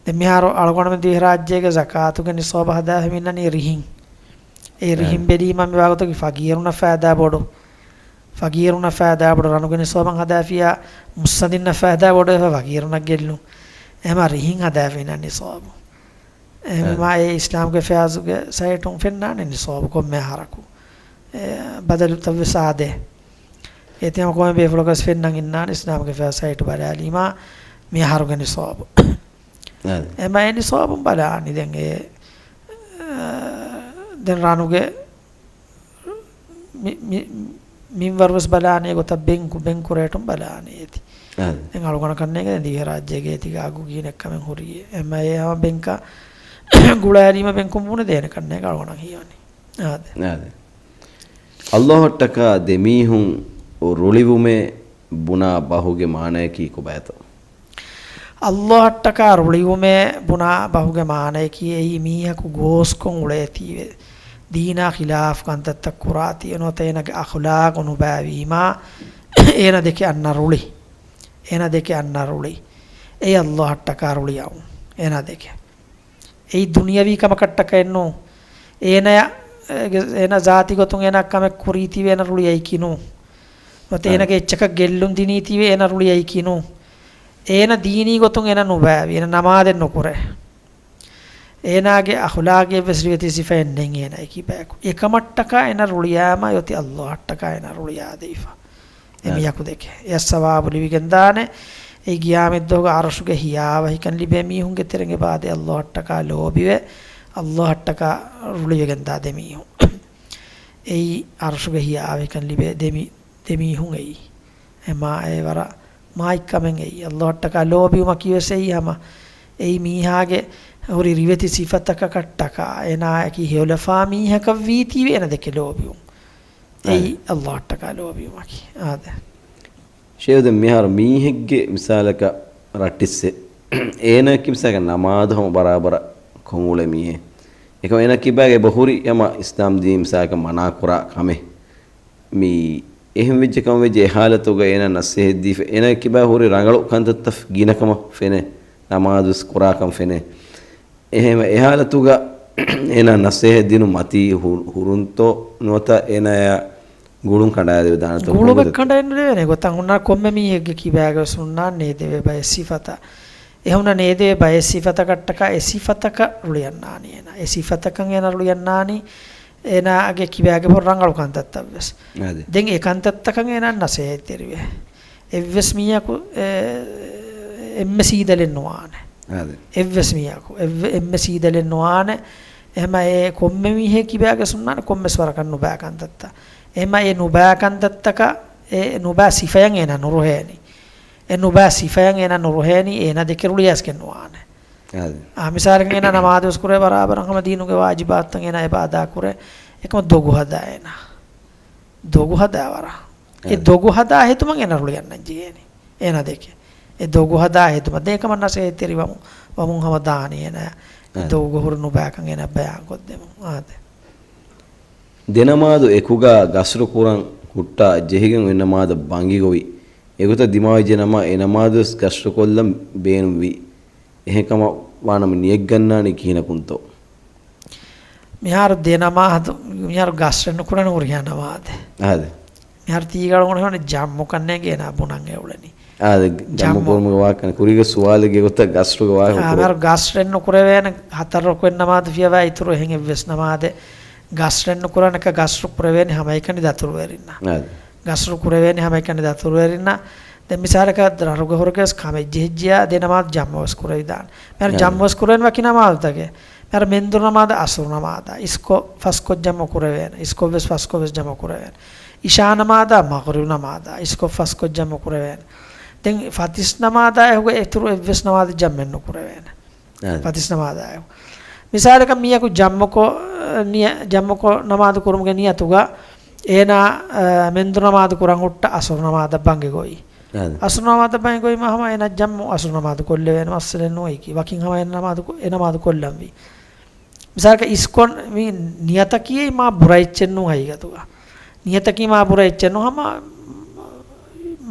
ދެން މިހާރު އަޅުގަނޑުމެން ދިވެހިރާއްޖޭގެ ޒަކާތުގެ ނިޞާބު ހަދާފަ މިންނަނީ ރިހިން. އެ ރިހިން އެ. ބެލީމަ މި ވާގޮތަކީ ފަގީރުންނަށް ފައިދާ ބޮޑު. ފަގީރުންނަށް ފައިދާ ބޮޑު ރަނުގެ ނިޞާބަށް ހަދާފިޔާ މުއްސަނދިންނަށް ފައިދާ ބޮޑު އެފަ ފަގީރުންނަށް ގެއްލުން. އެހެމަ ރިހިން ހަދާފަ މިންނަނީ ނިޞާބު. އެހެމަ އެ. އެ އިސްލާމްގެ ފައިސުގެ ސައިޓުން ފެންނާނެ ނިޞާބު ކޮންމެ އަހަރަކު. އެ ބަދަލުތައް ވެސް އާދޭ. އޭތި ހަމަ ކޮންމެ ބޭފުޅަކަސް ފެންނަން އިންނާނެ އިސްލާމްގެ ފައިސް ސައިޓު ބަލާލީމާ މި އަހަރުގެ ނިޞާބު. އާދެ. އެމަ އެ ނިޞާބުން ބަލާނީ ދެން އެ، އަ، ދެން ރަނުގެ މި-، މި-، މިންވަރު ވެސް ބަލާނީ އެގޮތަށް ބެންކު، ބެންކު ރޭޓުން ބަލާނީ އޭތި. އާދެ. ދެން އަޅުގަނޑަކަށް ނޭނގޭ ދިވެހިރާއްޖޭގެ އޭތިގެ އަގު ގިނަ ކަމެއް ހުރީ. އެމަ އެ ހަމަ ބެންކަށް ގުޅާލީމަ ބެންކުން ބުނެދޭނެ ކަންނޭނގެ އަޅުގަނޑަށް ހީވަނީ. އާދެ. އާދެ. ﷲ އަށްޓަކާ ދެމީހުން ރުޅިވުމޭ ބުނާ ބަހުގެ މާނަޔަކީ ކޮބާތޯ؟ ﷲ އަށްޓަކާ ރުޅިވުމޭ ބުނާ ބަހުގެ މާނަޔަކީ އެއީ މީހަކު ގޯސްކޮށް އުޅޭތީވެ، ދީނާ ޚިލާފު ކަންތައްތައް ކުރާތީވެ ނުވަތަ އޭނަގެ އަޚުލާގު ނުބައިވީމާ، އޭނަ ދެކެ އަންނަ ރުޅި. އޭނަ ދެކެ އަންނަ ރުޅި. އެއީ ﷲ އަށްޓަކާ ރުޅިއައުން. އޭނަ ދެކެ. އެއީ ދުނިޔަވީ ކަމަކަށްޓަކައެއްނޫ. އޭނަޔަށް، އޭގެ، އޭނަ ޒާތީ ގޮތުން އޭނަ ކަމެއް ކުރީތީވެ އޭނަ ރުޅިއައިކީނޫ. ނުވަތަ އަ. އޭނަގެ އެއްޗަކަށް ގެއްލުން ދިނީތީވެ އޭނަ ރުޅިއައިކީނޫ. އޭނަ ދީނީ ގޮތުން އޭނަ ނުބައިވި. އޭނަ ނަމާދެއް ނުކުރޭ. އޭނާގެ އަޚުލާގެއްވެސް ރިވެތި ސިފައެއް ނެތް އޭނައަކީ ބަޔަކު. އެކަމަށްޓަކާ އޭނަ ރުޅިއައީމާ އޮތީ ﷲ އަށްޓަކާ އޭނަ ރުޅިއައިދީފަ. އެ އަ. މީހަކު ދެކެ. އެއަށް ސަވާބު ލިބިގެންދާނެ. އެ ގިޔާމަތްދުވަހުގަ އަރުޝުގެ ހިޔާވަހިކަން ލިބޭ މީހުންގެ ތެރެއިން އެބައާދޭ ﷲ އަށްޓަކާ ލޯބިވެ، ﷲ އަށްޓަކާ ރުޅިވެގެންދާ ދެމީހުން. އެއީ އަރުޝުގެ ހިޔާވަހިކަން ލިބޭ ދެމި-، ދެމީހުން އެއީ. އެމާ އެ ވަރަށް މާތްކަމެއް އެއީ. ﷲ އަށްޓަކާ ލޯބިވުމަކީވެސް އެއީ ހަމަ އެއީ މީހާގެ ހުރި ރިވެތި ސިފަތަކަކަށްޓަކާ އޭނާއަކީ ހެޔޮލަފާ މީހަކަށްވީތީވެ އޭނަ ދެކެ ލޯބިވުން. އެއީ އަދި. ﷲ އަށްޓަކާ ލޯބިވުމަކީ. އާދެ. ޝޭޚް ދެން މިހާރު މީހެއްގެ މިސާލަކަށް ރައްޓިއްސެއް. އޭނައަކީ މިސާލަކަށް ނަމާދު ހަމަ ބަރާބަރަށް ކޮށްއުޅޭ މީހެއް. އެކަމަ އޭނަ ކިބާގެ ބަހުރި ހަމަ އިސްލާމް ދީން މިސާލަކަށް މަނާ ކުރާ ކަމެއް. މި އެހެން ވެއްޖެ ކަމަށް ވެއްޖެ އެ ހާލަތުގަ އޭނަ ނަސޭހަތް ދީފަ، އޭނަ ކިބާ ހުރި ރަނގަޅު ކަންތައްތައް ގިނަ ކަމަށް ފެނޭ، ނަމާދުވެސް ކުރާކަން ފެނޭ. އެހެން އެ ހާލަތުގަ އޭނަ ނަސޭހަތް ދިނުން މަތީ ހު-، ހުރުންތޯ ނުވަތަ އޭނަޔާ ގުޅުން ކަނޑައެޅިދެވިދާނެތޯ؟ ގުޅުމެއް ކަނޑައެއް ނުލެވޭނެ ގޮތަށް ހުންނާނެ ކޮންމެ މީހެއްގެ ކިބާގަވެސް ހުންނާނެ ނޭދެވޭ ބައެއް ސިފަތައް. އެ ހުންނަ ނޭދެވޭ ބައެއް ސިފަތަކަށްޓަކާ އެ ސިފަތަކަށް ރުޅިއަންނާނީ އޭނަ. އެ ސިފަތަކަށް އޭނަ ރުޅިއަންނާނީ އޭނާގެ ކިބާގެ ބޮޑު ރަނގަޅު ކަންތައްތައްވެސް. އާދެ. ދެން އެ ކަންތައްތަކަށް އޭނާ ނަސޭހަތްތެރިވޭ. އެއްވެސް މީހަކު، އެ، އެންމެ ސީދަލެއް ނުވާނެ. އާދެ. އެއްވެސް މީހަކު، އެއްވެ-، އެންމެ ސީދަލެއް ނުވާނެ. އެހެމަ އެ ކޮންމެ މީހެއް ކިބާގެ ހުންނާނެ ކޮންމެސް ވަރަކަށް ނުބާ ކަންތައްތައް. އެހެމަ އެ ނުބާ ކަންތައްތަކަށް، އެ ނުބާ ސިފަޔަށް އޭނާ ނުރުހޭނީ. އެ ނުބާ ސިފަޔަށް އޭނާ ނުރުހޭނީ، އޭނާ ދެކެ ރުޅިއައިސްގެން ނުވާނެ. އާދެ. އާ، މިސާލަކަށް އޭނާ ނަމާދުވެސް ކުރޭ ބަރާބަރަށް ހަމަ ދީނުގެ ވާޖިބާތުތައް އޭނާ އެބަ އަދާ ކުރޭ. އެކަމަ ދޮގު ހަދާ އޭނާ. ދޮގު ހަދާ ވަރަށް. އެ އާދެ. ދޮގު ހަދާ ހެދުމަށް އޭނާ ރުޅިއަންނަން ޖެހޭނީ. އޭނާ ދެކެ. އެ ދޮގު ހަދާ ހެދުމަށް ދޭ ކަމަށް ނަސޭހަތްތެރިވަމުން، ވަމުން ހަމަ ދާނީ އޭނާ އެ އާ. ދޮގުގަ ހުރި ނުބައިކަން އޭނާ ބަޔާން ކޮށްދެމުން. އާދެ. ދެނަމާދު އެކުގަ ގަސްރު ކުރަން ހުއްޓާ ޖެހިގެން އޮތް ނަމާދަށް ބަނގި ގޮވި. އެގޮތަށް ދިމާވެއްޖެ ނަމަ، އެ ނަމާދުވެސް ގަސްރުކޮށްލަން ބޭނުންވި. އެހެންކަމަށް ވާނަމަ ނިޔަތްގަންނާނީ ކިހިނަކުންތޯ؟ މިހާރު ދެ ނަމާދު، މިހާރު ގަސްރެއް ނުކުރަން ހުރިހާ ނަމާދެއް. އާދެ. މިހާރު ތީގަޅު އުޅެނީ ޖަމްމުކަންނޭނގެ އޭނާ ބުނަން އެ އުޅެނީ. އާދެ، ޖަމްމު. ޖަމްމު ކުރުމުގެ ވާހަކަ ކުރީގެ ސުވާލެއްގެ ގޮތަށް ގަސްރުގެ ވާހަކަ އާ، ކުރޭ. މިހާރު ގަސްރެއް ނުކުރެވޭނެ ހަތަރު ރުކުން ނަމާދު ފިޔަވާ އިތުރު އެހެން އެއްވެސް ނަމާދެއް. ގަސްރެއް ނުކުރާނެކަ ގަސްރު ކުރެވޭނެ ހަމައެކަނި ދަތުރުވެރިންނަށް. އާދެ. ގަސްރު ކުރެވޭނެ ހަމައެކަނި ދަތުރުވެރިންނަށް. ދެން މިސާލަކަށް ރަށުގަ ހުރެގެސް ކަމެއް ޖެހިއްޖިޔާ ދެ ނަމާދު ޖަމްމުވެސް ކުރެވިދާނެ. މިހާރު އާދެ. ޖަމްމުވެސް ކުރެވެން ވަކި ނަމާދުތަކެއް. މިހާރު މެންދުރު ނަމާދަށް އަސުރު ނަމާދަށް އިސްކޮށް ފަސްކޮށް ޖަމްމު ކުރެވޭނެ. އިސްކޮށްވެސް ފަސްކޮށްވެސް ޖަމްމު ކުރެވޭނެ. އިޝާ ނަމާދަށް މަޣްރިބު ނަމާދަށް އިސްކޮށް ފަސްކޮށް ޖަމްމު ކުރެވޭނެ. ދެން ފަތިސް ނަމާދާ އެކުގަ އިތުރު އެއްވެސް ނަމާދެއް ޖަމްމެއް ނުކުރެވޭނެ. އާ. ފަތިސް ނަމާދާއެކު. މިސާލަކަށް މީއަކު ޖަމްމުކޮށް، ނިޔަ-، ޖަމްމުކޮށް ނަމާދު ކުރުމުގެ ނިޔަތުގަ އޭނާ، އާ، މެންދުރު ނަމާދު ކުރަން ހުއްޓަ އަސުރު ނަމާދަށް ބަނގި ގޮވި. އާ. އަސުރު ނަމާދަށް ބަނގި ގޮވީމަ ހަމަ އޭނާ ޖަމްމު އަސުރު ނަމާދު ކޮށްލެވޭނެ މައްސަލައެއް ނުވައިކީ. ވަކިން ހަމަ އޭނާ ނަމާދު ކޮ-، އެ ނަމާދު ކޮށްލަންވީ. މިސާލަކަށް އިސްކޮން މި ނިޔަތަކީ މާ ބުރަ އެއްޗެއް ނޫން ހަގީގަތުގަ. ނިޔަތަކީ މާ ބުރަ އެއްޗެއް ނޫން ހަމަ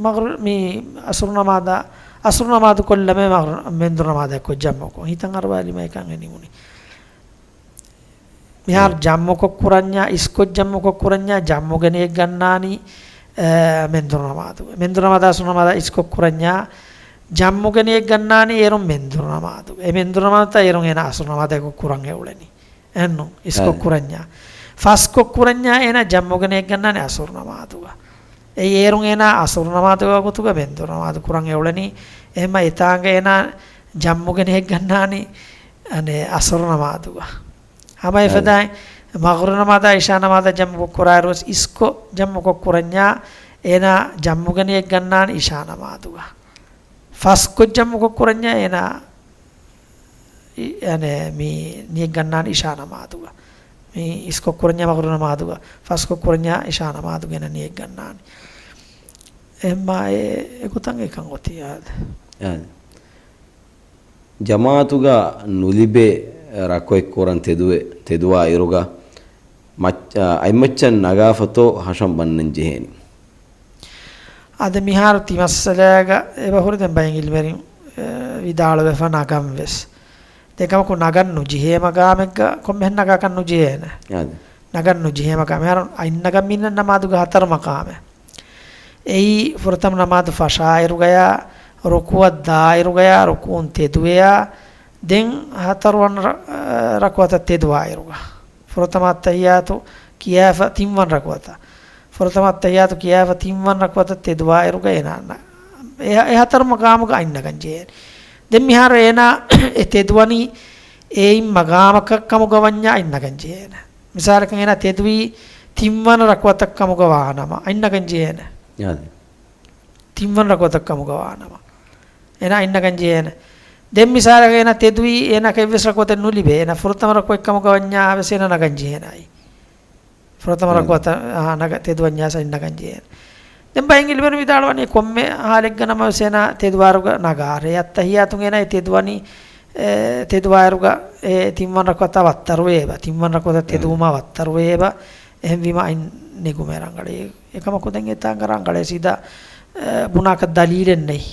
މަޣްރި-، މި އަސުރު ނަމާދާ، އަސުރު ނަމާދު ކޮށްލަމޭ މަޣްރި-، މެންދުރު ނަމާދާ ކޮށް ޖަމްމުކޮށް. ހިތަށް އަރުވާލީމަ އެކަން އެ ނިމުނީ. މިހާރު އެ. ޖަމްމުކޮށް ކުރަންޏާ، އިސްކޮށް ޖަމްމުކޮށް ކުރަންޏާ، ޖަމްމުގެ ނިޔަތް ގަންނާނީ، އެ، މެންދުރު ނަމާދު. މެންދުރު ނަމާދާ އަސުރު ނަމާދާ އިސްކޮށް ކުރަންޏާ، ޖަމްމުގެ ނިޔަތް ގަންނާނީ އޭރުން މެންދުރު ނަމާދު. އެ މެންދުރު ނަމާދުތައް އޭރުން އޭނާ އަސުރު ނަމާދާ ކޮށް ކުރަން އެ އުޅެނީ. އެހެންނު، އިސްކޮށް އެ. ކުރަންޏާ. ފަސްކޮށް ކުރަންޏާ އޭނާ ޖަމްމުގެ ނިޔަތް ގަންނާނީ އަސުރު ނަމާދުގަ. އެ އޭރުން އޭނާ އަސުރު ނަމާދުގެ ވަގުތުގަ މެންދުރު ނަމާދު ކުރަން އެ އުޅެނީ. އެހެންމަ އެތާނގަ އޭނާ ޖަމްމުގެ ނިޔަތް ގަންނާނީ، އަނެއް، އަސުރު ނަމާދުގަ. ހަމަ އެ. އެފަދައިން މަޣްރިބު ނަމާދާ އިޝާ ނަމާދާ ޖަމްމު ކުރާއިރުވެސް އިސްކޮށް ޖަމްމުކޮށް ކުރަންޏާ އޭނާ ޖަމްމުގެ ނިޔަތް ގަންނާނީ އިޝާ ނަމާދުގަ. ފަސްކޮށް ޖަމްމުކޮށް ކުރަންޏާ އޭނާ އި-، އަނެއް، މި ނިޔަތް ގަންނާނީ އިޝާ ނަމާދުގަ. މި އިސްކޮށް ކުރަންޏާ މަޣްރިބު ނަމާދުގަ. ފަސްކޮށް ކުރަންޏާ އިޝާ ނަމާދުގަ އޭނާ ނިޔަތް ގަންނާނީ. އެހެންމާ އެ، އެގޮތަށް އެކަން އޮތީ އާދެ. އާދެ. ޖަމާޢަތުގަ ނުލިބޭ ރަކުޢަތް ކުރަން ތެދުވެ-، ތެދުވާ އިރުގަ މައްޗަ-، އަތްމައްޗަށް ނަގާފަތޯ ހަށަން ބަންނަން ޖެހޭނީ. އަދި މިހާރު ތި މައްސަލާގަ އެބަހުރި ދެން ބައެއް ޢިލްމުވެރިން، އެ، ވިދާޅުވެފަ ނަގަން ވެސް. އެކަމަކު ނަގަން ނުޖެހޭ މަގާމެއްގަ ކޮންމެހެން ނަގާކަށް ނުޖެހޭނެ. އާދެ. ނަގަން ނުޖެހޭ މަގާމެއް. މިހާރު އަތް ނަގަން މިންނަ ނަމާދުގަ ހަތަރު މަގާމެއް. އެއީ ފުރަތަމަ ނަމާދު ފަށާއިރުގަޔާ، ރުކުޢަށް ދާއިރުގަޔާ، ރުކުޢުން ތެދުވެޔާ، ދެން ހަތަރުވަނަ ރަ-، ރަކުޢަތަށް ތެދުވާއިރުގަ. ފުރަތަމަ އައްތަޙިއްޔާތު ކިޔާފަ ތިންވަނަ ރަކުޢަތަށް. ފުރަތަމަ އައްތަޙިއްޔާތު ކިޔާފަ ތިންވަނަ ރަކުޢަތަށް ތެދުވާއިރުގަ އޭނާ އަންނަ-، އެ، އެ ހަތަރު މަގާމުގަ އަތް ނަގަން ޖެހޭނެ. ދެން މިހާރު އޭނާ އެ ތެދުވަނީ އެއިން މަގާމަކަށް ކަމުގަ ވަންޏާ އަތް ނަގަން ޖެހޭނެ. މިސާލަކަށް އޭނާ ތެދުވީ ތިންވަނަ ރަކުޢަތަށް ކަމުގަ ވާނަމަ، އަތް ނަގަން ޖެހޭނެ. އާދެ. ތިންވަނަ ރަކުޢަތަށް ކަމުގަ ވާނަމަ. އޭނާ އަތް ނަގަން ޖެހޭނެ. ދެން މިސާލަކަށް އޭނާ ތެދުވީ އޭނާ އެއްވެސް ރަކުޢަތެއް ނުލިބޭ. އޭނާ ފުރަތަމަ ރަކުޢަތް ކަމުގަ ވަންޏާ ވެސް އޭނާ ނަގަން ޖެހޭނެ އައި. ފުރަތަމަ އާދެ. ރަކުޢަތަށް، އާ، ނަގަ-، ތެދުވަންޏާސް އަތް ނަގަން ޖެހޭނެ. ދެން ބައެއް ޢިލްމުވެރިން ވިދާޅުވަނީ ކޮންމެ ޙާލެއްގަ ނަމަވެސް އޭނާ ތެދުވާއިރުގަ ނަގާށޭ. އައްތަޙިއްޔާތުން އޭނާ އެ ތެދުވަނީ، އެ، ތެދުވާއިރުގަ އެ ތިންވަނަ ރަކުޢަތާ ވައްތަރުވެއެބަ. ތިންވަނަ ރަކުޢަތަށް އާދެ. ތެދުވުމާ ވައްތަރުވެއެބަ. އެހެންވީމަ އަތް ނެގުމޭ ރަނގަޅޭ. އެކަމަކު ދެން އެތާނގަ ރަނގަޅޭ ސީދާ، އެ، ބުނާކަށް ދަލީލެއް ނެތް.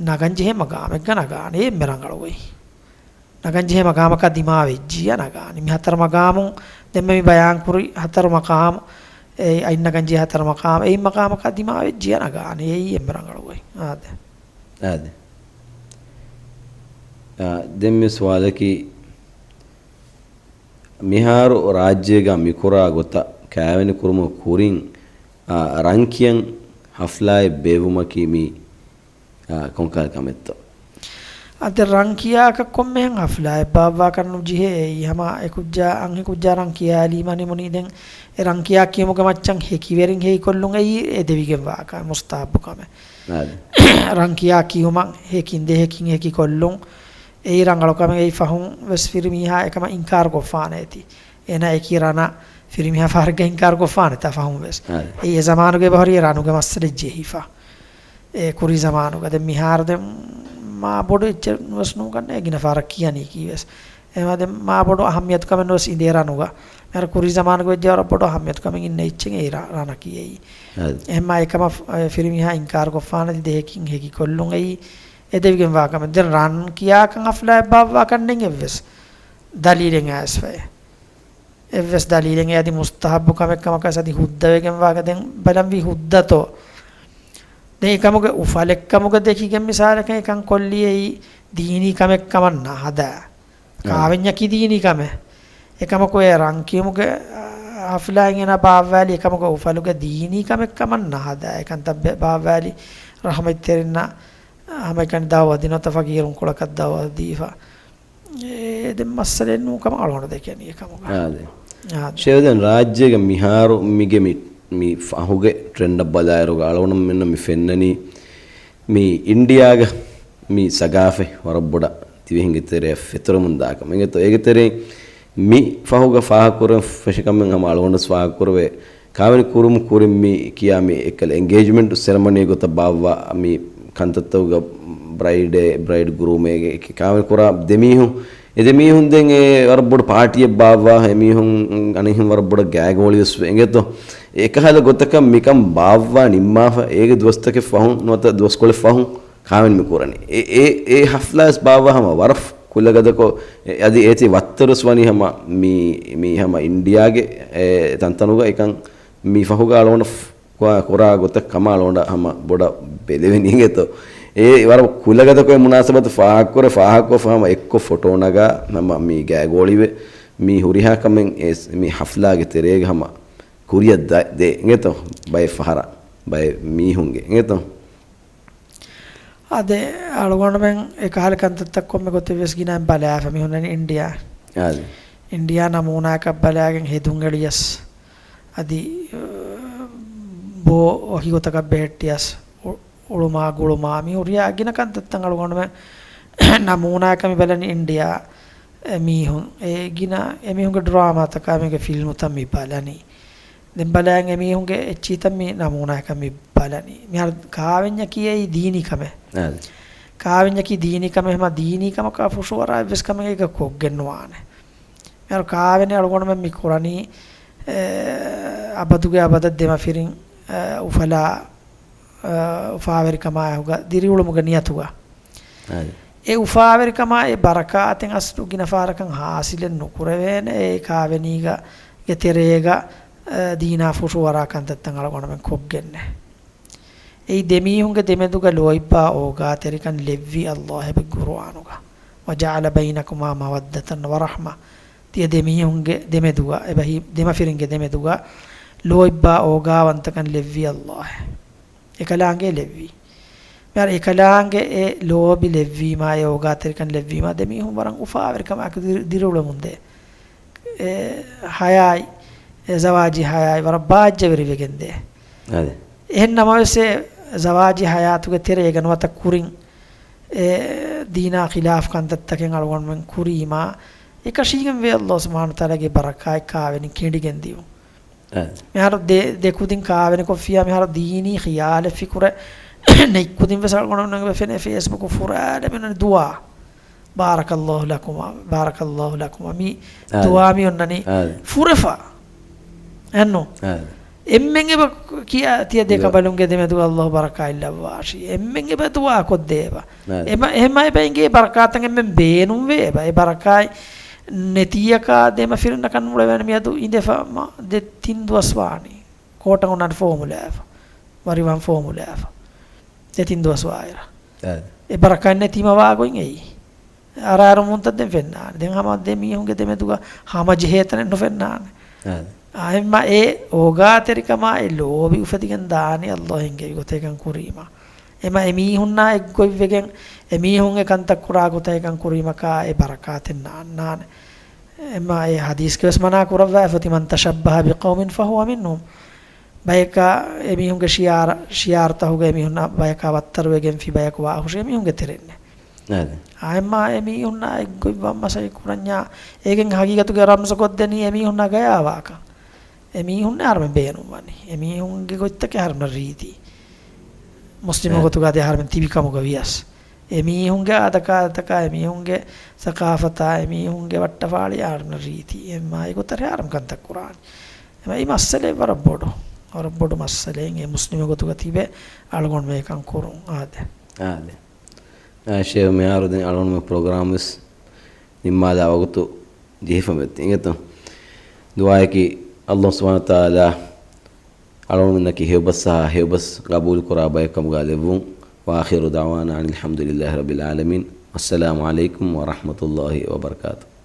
ނަގަން ޖެހޭ މަގާމެއްގަ ނަގާނެ އެންމެ ރަނގަޅު ގޮތް. ނަގަން ޖެހޭ މަގާމަކާ ދިމާވެއްޖިއްޔާ ނަގާނީ. މި ހަތަރު މަގާމު، ދެންމެ މި ބަޔާން ކުރި ހަތަރު މަގާމު، އެ އަތް ނަގަން ޖެހޭ ހަތަރު މަގާމު، އެއިން މަގާމަކާ ދިމާވެއްޖިއްޔާ ނަގާނީ. އެއީ އެންމެ ރަނގަޅު ގޮތް. އާދެ. އާދެ. އާ، ދެން މި ސުވާލަކީ، މިހާރު ރާއްޖޭގަ މިކުރާ ގޮތަށް ކައިވެނި ކުރުމުގެ ކުރިން، އާ، ރަން ކިޔަން ހަފްލާއެއް ބޭއްވުމަކީ މީ އާ، ކޮންކަހަލަ ކަމެއްތޯ؟ އަދި ރަން ކިޔާކަށް ކޮންމެހެން ހަފްލާއެއް ބާއްވާކަށް ނުޖެހޭ. އެއީ ހަމަ އެކުއްޖާ، އަންހެން ކުއްޖާ ރަން ކިޔާލީމަ ނިމުނީ. ދެން އެ ރަން ކިޔާ ކިޔުމުގެ މައްޗަށް ހެކިވެރިން ހެކިކޮށްލުން އެއީ އެދެވިގެން ވާކަމެއް، މުސްތަހައްބު ކަމެއް. އާދެ. ރަން ކިޔާ ކިޔުމަށް ހެކިން ދެ ހެކިން ހެކިކޮށްލުން އެއީ ރަނގަޅު ކަމެއް. އެއީ ފަހުން ވެސް ފިރިމީހާ އެކަމަށް އިންކާރު ކޮށްފާނެ އޭތި. އޭނާ އެކި ރަނަށް ފިރިމީހާ ފަހަރެއްގަ އިންކާރު ކޮށްފާނެތާ ފަހުން ވެސް. އާދެ. އެއީ އެ ޒަމާނުގެ އެބަހުރި ރަނުގެ މައްސަލަ ޖެހިފަ. އެ ކުރީ ޒަމާނުގަ. ދެން މިހާރު ދެން މާ ބޮޑު އެއްޗެއް ނުވެސް ނޫން ކަންނޭ ގިނަ ފަހަރަށް ކިޔަނީކީ ވެސް. އެހެންވީމަ ދެން މާ ބޮޑު އަހައްމިޔަތު ކަމެއް ނުވެސް އިނދޭ ރަނުގަ. މިހާރު ކުރީ ޒަމާނުގަ ވެއްޖެ ވަރަށް ބޮޑު އަހައްމިޔަތު ކަމެއް އިންނަ އެއްޗެއް އެއީ ރަ-، ރަނަކީ އެއީ. އަދި. އެހެންވީމަ އެކަމަށް ފިރިމީހާ އިންކާރު ކޮށްފާނެތީ ދެހެކިން ހެކި ކޮށްލުން އެއީ އެދެވިގެންވާ ކަމެއް. ދެން ރަން ކިޔާކަން ހަފްލާއެއް ބާއްވާކަށް ނެތް އެއްވެސް ދަލީލެއް އައިސްފައެއް. އެއްވެސް ދަލީލެއް އެ އަދި މުސްތަހައްބު ކަމެއް ކަމަކަށް އަދި ހުއްދަވެގެންވާ ދެން ބަލަންވީ ހުއްދަތޯ؟ ދެން އެކަމުގެ އުފަލެއްކަމުގަ ދެކިގެން މިސާލަކަށް އެކަން ކޮށްލީ އެއީ ދީނީ ކަމެއް ކަމަށް ނަހަދާ. އާ. ކާވެންޏަކީ ދީނީ ކަމެއް. އެކަމަކު އެ ރަން ކިޔުމުގެ، އާ، ހަފްލާއިން އޭނާ ބާއްވާލީ އެކަމުގެ އުފަލުގެ ދީނީ ކަމެއް ކަމަށް ނަހަދާ. އެކަންތައް ބެ-، ބާއްވާލީ ރަހުމަތްތެރިންނަށް ހަމައެކަނި ދައުވަ ދިނުމަށް ފަގީރުން ކުޅަކަށް ދައުވަ ދީފަ. އެ ދެން މައްސަލައެއް ނޫން ކަމަށް އަޅުގަނޑު ދެކެނީ އެކަމުގަ. އާދެ. އާދެ. ޝޭޚް ދެން ރާއްޖޭގެ މިހާރު މިގެ މި، މި ފަހުގެ ޓްރެންޑަށް ބަލާއިރުގަ އަޅުގަނޑުމެންނަށް މި ފެންނަނީ މި އިންޑިއާގަ މި ސަގާފަތް ވަރަށް ބޮޑަށް ދިވެހިންގެ ތެރެއަށް ފެތުރެމުން ދާކަމަށް. އެނގޭތޯ އޭގެ ތެރެއިން މި ފަހުގަ ފާހަގަކުރަން ފެށި ކަމެއް ހަމަ އަޅުގަނޑުވެސް ފާހަގަކުރެވޭ. ކާވެނި ކުރުމު ކުރިން މި ކިޔާ މި އެއްކަލަ އެންގޭޖްމަންޓް ސެރެމަނީ ގޮތަށް ބާއްވާ މި ކަންތައްތަކުގަ ބްރައިޑޭ، ބްރައިޑް ގްރޫމޭގެ ކާވެނި ކުރާ ދެމީހުން، އެ ދެމީހުން ދެން އެ ވަރަށް ބޮޑު ޕާޓީއެއް ބާއްވާ، އެމީހުން އަނެއްހެން ވަރަށް ބޮޑަށް ގާތްގޯޅިވެސް ވޭ އެނގޭތޯ. އެކަހަލަ ގޮތަކަށް މިކަން ބާއްވާ ނިންމާފަ، އޭގެ ދުވަސްތަކެއް ފަހުން ނުވަތަ ދުވަސްކޮޅެއް ފަހުން ކާވެނި މި ކުރަނީ. އެ، އެ، އެ ހަފްލާވެސް ބާއްވާ ހަމަ ވަރަށް ކުލަގަދަކޮށް، އެ، އަދި އޭތި ވައްތަރުވެސް ވަނީ ހަމަ މި، މި ހަމަ އިންޑިއާގެ، އެ، ތަންތަނުގަ އެކަން މި ފަހުގަ އަޅުގަނޑަށް ކުރާ، ކުރާ ގޮތަށް ކަމަށް އަޅުގަނޑަށް ހަމަ ބޮޑަށް ބެލެވެނީ އިނގޭތޯ. އެ ވަރަށް ކުލަގަދަކޮށް އެ މުނާސަބަތު ފާހަގަކުރެ، ފާހަގަކޮށް ހަމަ އެއްކޮށް ފޮޓޯ ނަގާ ހަމަ މި ގާތްގޯޅިވެ، މި ހުރިހާ ކަމެއް އެ މި ހަފްލާގެ ތެރޭގަ ހަމަ ކުރިއަށް ދަ-، ދޭ އިނގޭތޯ. ބައެއް ފަހަރަށް ބައެއް މީހުންގެ އިނގޭތޯ. އާދެ، އަޅުގަނޑުމެން އެކަހަލަ ކަންތައްތައް ކޮންމެ ގޮތެއް ވެސް ގިނައިން ބަލާފަ މި ހުންނަނީ އިންޑިއާ. އާދެ. އިންޑިއާ ނަމޫނާއަކަށް ބަލާގެން ހެދުން އެޅިޔަސް، އަދި، އަ، ބޯ ވަކި ގޮތަކަށް ބެހެއްޓިޔަސް، އު-، އުޅުމާ ގުޅުމާ މި ހުރިހާ ގިނަ ކަންތައްތައް އަޅުގަނޑުމެން ނަމޫނާއަކަށް މި ބަލަނީ އިންޑިއާ އެ މީހުން. އެ ގިނަ އެމީހުންގެ ޑްރާމާތަކާ މީގެ ފިލްމުތައް މި ބަލަނީ. ދެން ބަލައިން އެމީހުންގެ އެއްޗިހިތައް މި ނަމޫނާއަކަށް މި ބަލަނީ. މިހާރު ކާވެންޏަކީ އެއީ ދީނީ ކަމެއް. އާދެ. ކާވެންޏަކީ ދީނީ ކަމެއް، ހަމަ ދީނީ ކަމަކާ ފުށުއަރާ އެއްވެސް ކަމެއް އޭގަ ކޮށްގެން ނުވާނެ. މިހާރު ކާވެނި އަޅުގަނޑުމެން މި ކުރަނީ، އެ، އަބަދުގެ އަބަދަށް ދެމަފިރިން، އެ، އުފަލާ، އެ، އުފާވެރިކަމާއެކުގަ ދިރިއުޅުމުގެ ނިޔަތުގަ. އާދެ. އެ އުފާވެރިކަމާ އެ ބަރަކާތެއް އަސްލު ގިނަ ފަހަރަކަށް ހާސިލެއް ނުކުރެވޭނެ، އެ ކާވެނީގަ ގެ ތެރޭގަ، އެ، ދީނާ ފުށުއަރާ ކަންތައްތައް އަޅުގަނޑުމެން ކޮށްގެންނެ. އެއީ ދެމީހުންގެ ދެމެދުގަ ލޯތްބާ އޯގާތެރިކަން ލެއްވި ﷲ އެބަ ޤުރުއާނުގަ، "وجعل بينكما مودة ورحمة." ތިޔަ ދެމީހުންގެ ދެމެދުގަ، އެބަހީ ދެމަފިރިންގެ ދެމެދުގަ ލޯތްބާ އޯގާވަންތަކަން ލެއްވި ﷲ. އެކަލާނގެ ލެއްވީ. މިހާރު އެކަލާނގެ އެ ލޯބި ލެއްވީމާ، އެ އޯގާތެރިކަން ލެއްވީމާ، ދެމީހުން ވަރަށް އުފާވެރިކަމާއެކު ދިރި-، ދިރިއުޅެމުންދޭ. އެ ޙަޔާތް، އެ ޒަވާޖީ ޙަޔާތް ވަރަށް ބާއްޖަވެރިވެގެންދޭ. އަދި. އެހެން ނަމަވެސް އެ ޒަވާޖީ ޙަޔާތުގެ ތެރޭގަ ނުވަތަ ކުރިން އެ ދީނާ ޚިލާފު ކަންތައްތަކެއް އަޅުގަނޑުމެން ކުރީމާ، އެކަށީގެންވޭ ﷲ ސުބްޙާނަހޫ ވަތަޢާލާގެ ބަރަކާތް ކާވެނި ކެނޑިގެން ދިޔުން. އަދި. މިހާރު ދެ-، ދެ ކުދިން ކާވެނިކޮށްފިއްޔާ، މިހާރު ދީނީ ޚިޔާލެއް ފިކުރެއް ނެތް ކުދިން ވެސް އަޅުގަނޑުމެންނަށް ފެނޭ ފޭސްބުކު ފުރާލެ މިނަން ދުޢާ. بارك الله لكما، بارك الله لكما. މި އާދެ. ދުޢާ މި އޮންނަނީ އާދެ. ފުރެފަ. އެއްނު؟ އާދެ. އެންމެން އެބަ ކިޔާ ތިޔަ ދެ ދުޢާ. ކަނބަލުންގެ ދެމެދުގަ ﷲ ބަރަކާތް ލައްވާށި. އެންމެން އެބަ ދުޢާ ކޮށްދޭ އެބަ. އާދެ. އެމަ-، އެހެމަ އެބަ އިނގޭ ބަރަކާތަށް އެންމެން ބޭނުންވޭ އެބަ. އެ ބަރަކާތް ނެތިއްޔަކާ ދެމަފިރިންނަކަށް ނުޅެވޭނެ މިއަދު އިނދެފަ މަ-، ދެ ތިން ދުވަސް ވާނީ. ކޯޓަށް އޮންނާނެ ފޯމުލާފަ. ވަރިވަން ފޯމުލާފަ. ދެ ތިން ދުވަސް ވާއިރަށް. އާދެ. އެ ބަރަކާތް ނެތީމަ ވާގޮތް އެއީ. އަރާރުމުންތައް ދެން ފެންނާނެ. ދެން ހަމަ ދެ މީހުންގެ ދެމެދުގަ ހަމަޖެހޭ ތަނެއް ނުފެންނާނެ. އާދެ. އާ، އެމަ އެ އޯގާތެރިކަމާ އެ ލޯބި އުފެދިގެން ދާނީ ﷲ އެންގެވި ގޮތެއް ކަން ކުރީމަ. އެމަ އެ މީހުންނާ އެއްގޮތްވެގެން އެ މީހުން އެ ކަންތައް ކުރާ ގޮތަށް އެކަން ކުރީމަކާ އެ ބަރަކާތެއް ނާންނާނެ. އެމަ އެ ޙަދީޘްގަވެސް މަނާ ކުރައްވާފަ، "من تشبه بقوم فهو منهم." ބަޔަކާ އެމީހުންގެ ޝިޢާރަ-، ޝިޢާރުތަހުގަ އެމީހުންނާ ބަޔަކާ ވައްތަރުވެގެންފި ބަޔަކު ވާހުށި އެމީހުންގެ ތެރެއިންނެ. އާދެ. އާއެމާ އެމީހުންނާ އެއްގޮތް ވަން މަސައްކަތް ކުރަންޏާ އޭގެން ހަގީގަތުގެ ރަމްޒު ކޮށްދެނީ އެމީހުންނާ ގަޔާވާކަން. އެމީހުންނެ އަހަރުމެން ބޭނުންވަނީ. އެމީހުންގެ ގޮތްތަކެއް އަހަރުމެން ރީތި. މުސްލިމު އެ. ގޮތުގަ އަދި އަހަރެމެން ތިބި ކަމުގަ ވިޔަސް، އެމީހުންގެ އާދަކާދަތަކާ، އެމީހުންގެ ސަޤާފަތާ، އެމީހުންގެ ވައްޓަފާޅި އަހަރެމެން ރީތި އެއްމާ އެގޮތަށް އަހަރެމެން ކަންތައް ކުރާނީ. އެމަ އެ މައްސަލައެއް ވަރަށް ބޮޑު، ވަރަށް ބޮޑު މައްސަލައެއް. އެ މުސްލިމު ގޮތުގަ ތިބެ އަޅުގަނޑުމެން އެކަން ކުރުން އާދެ. އާދެ. އާ، ޝޭޚް މިހާރު ދެން އަޅުގަނޑުމެން ޕްރޮގްރާމް ވެސް ނިންމާލާ ވަގުތު ޖެހިފަ މެއްތި އިނގޭތޯ. ދުޢާއަކީ ﷲ ސުބްޙާނަހޫ ވަތަޢާލާ އަޅުގަނޑުމެންނަކީ ހެޔޮބަސް ހެޔޮބަސް ގަބޫލުކުރާ ބައެއް ކަމުގަ ލެއްވުން. وآخر دعوانا أن الحمد لله رب العالمين. والسلام عليكم ورحمة الله وبركاته.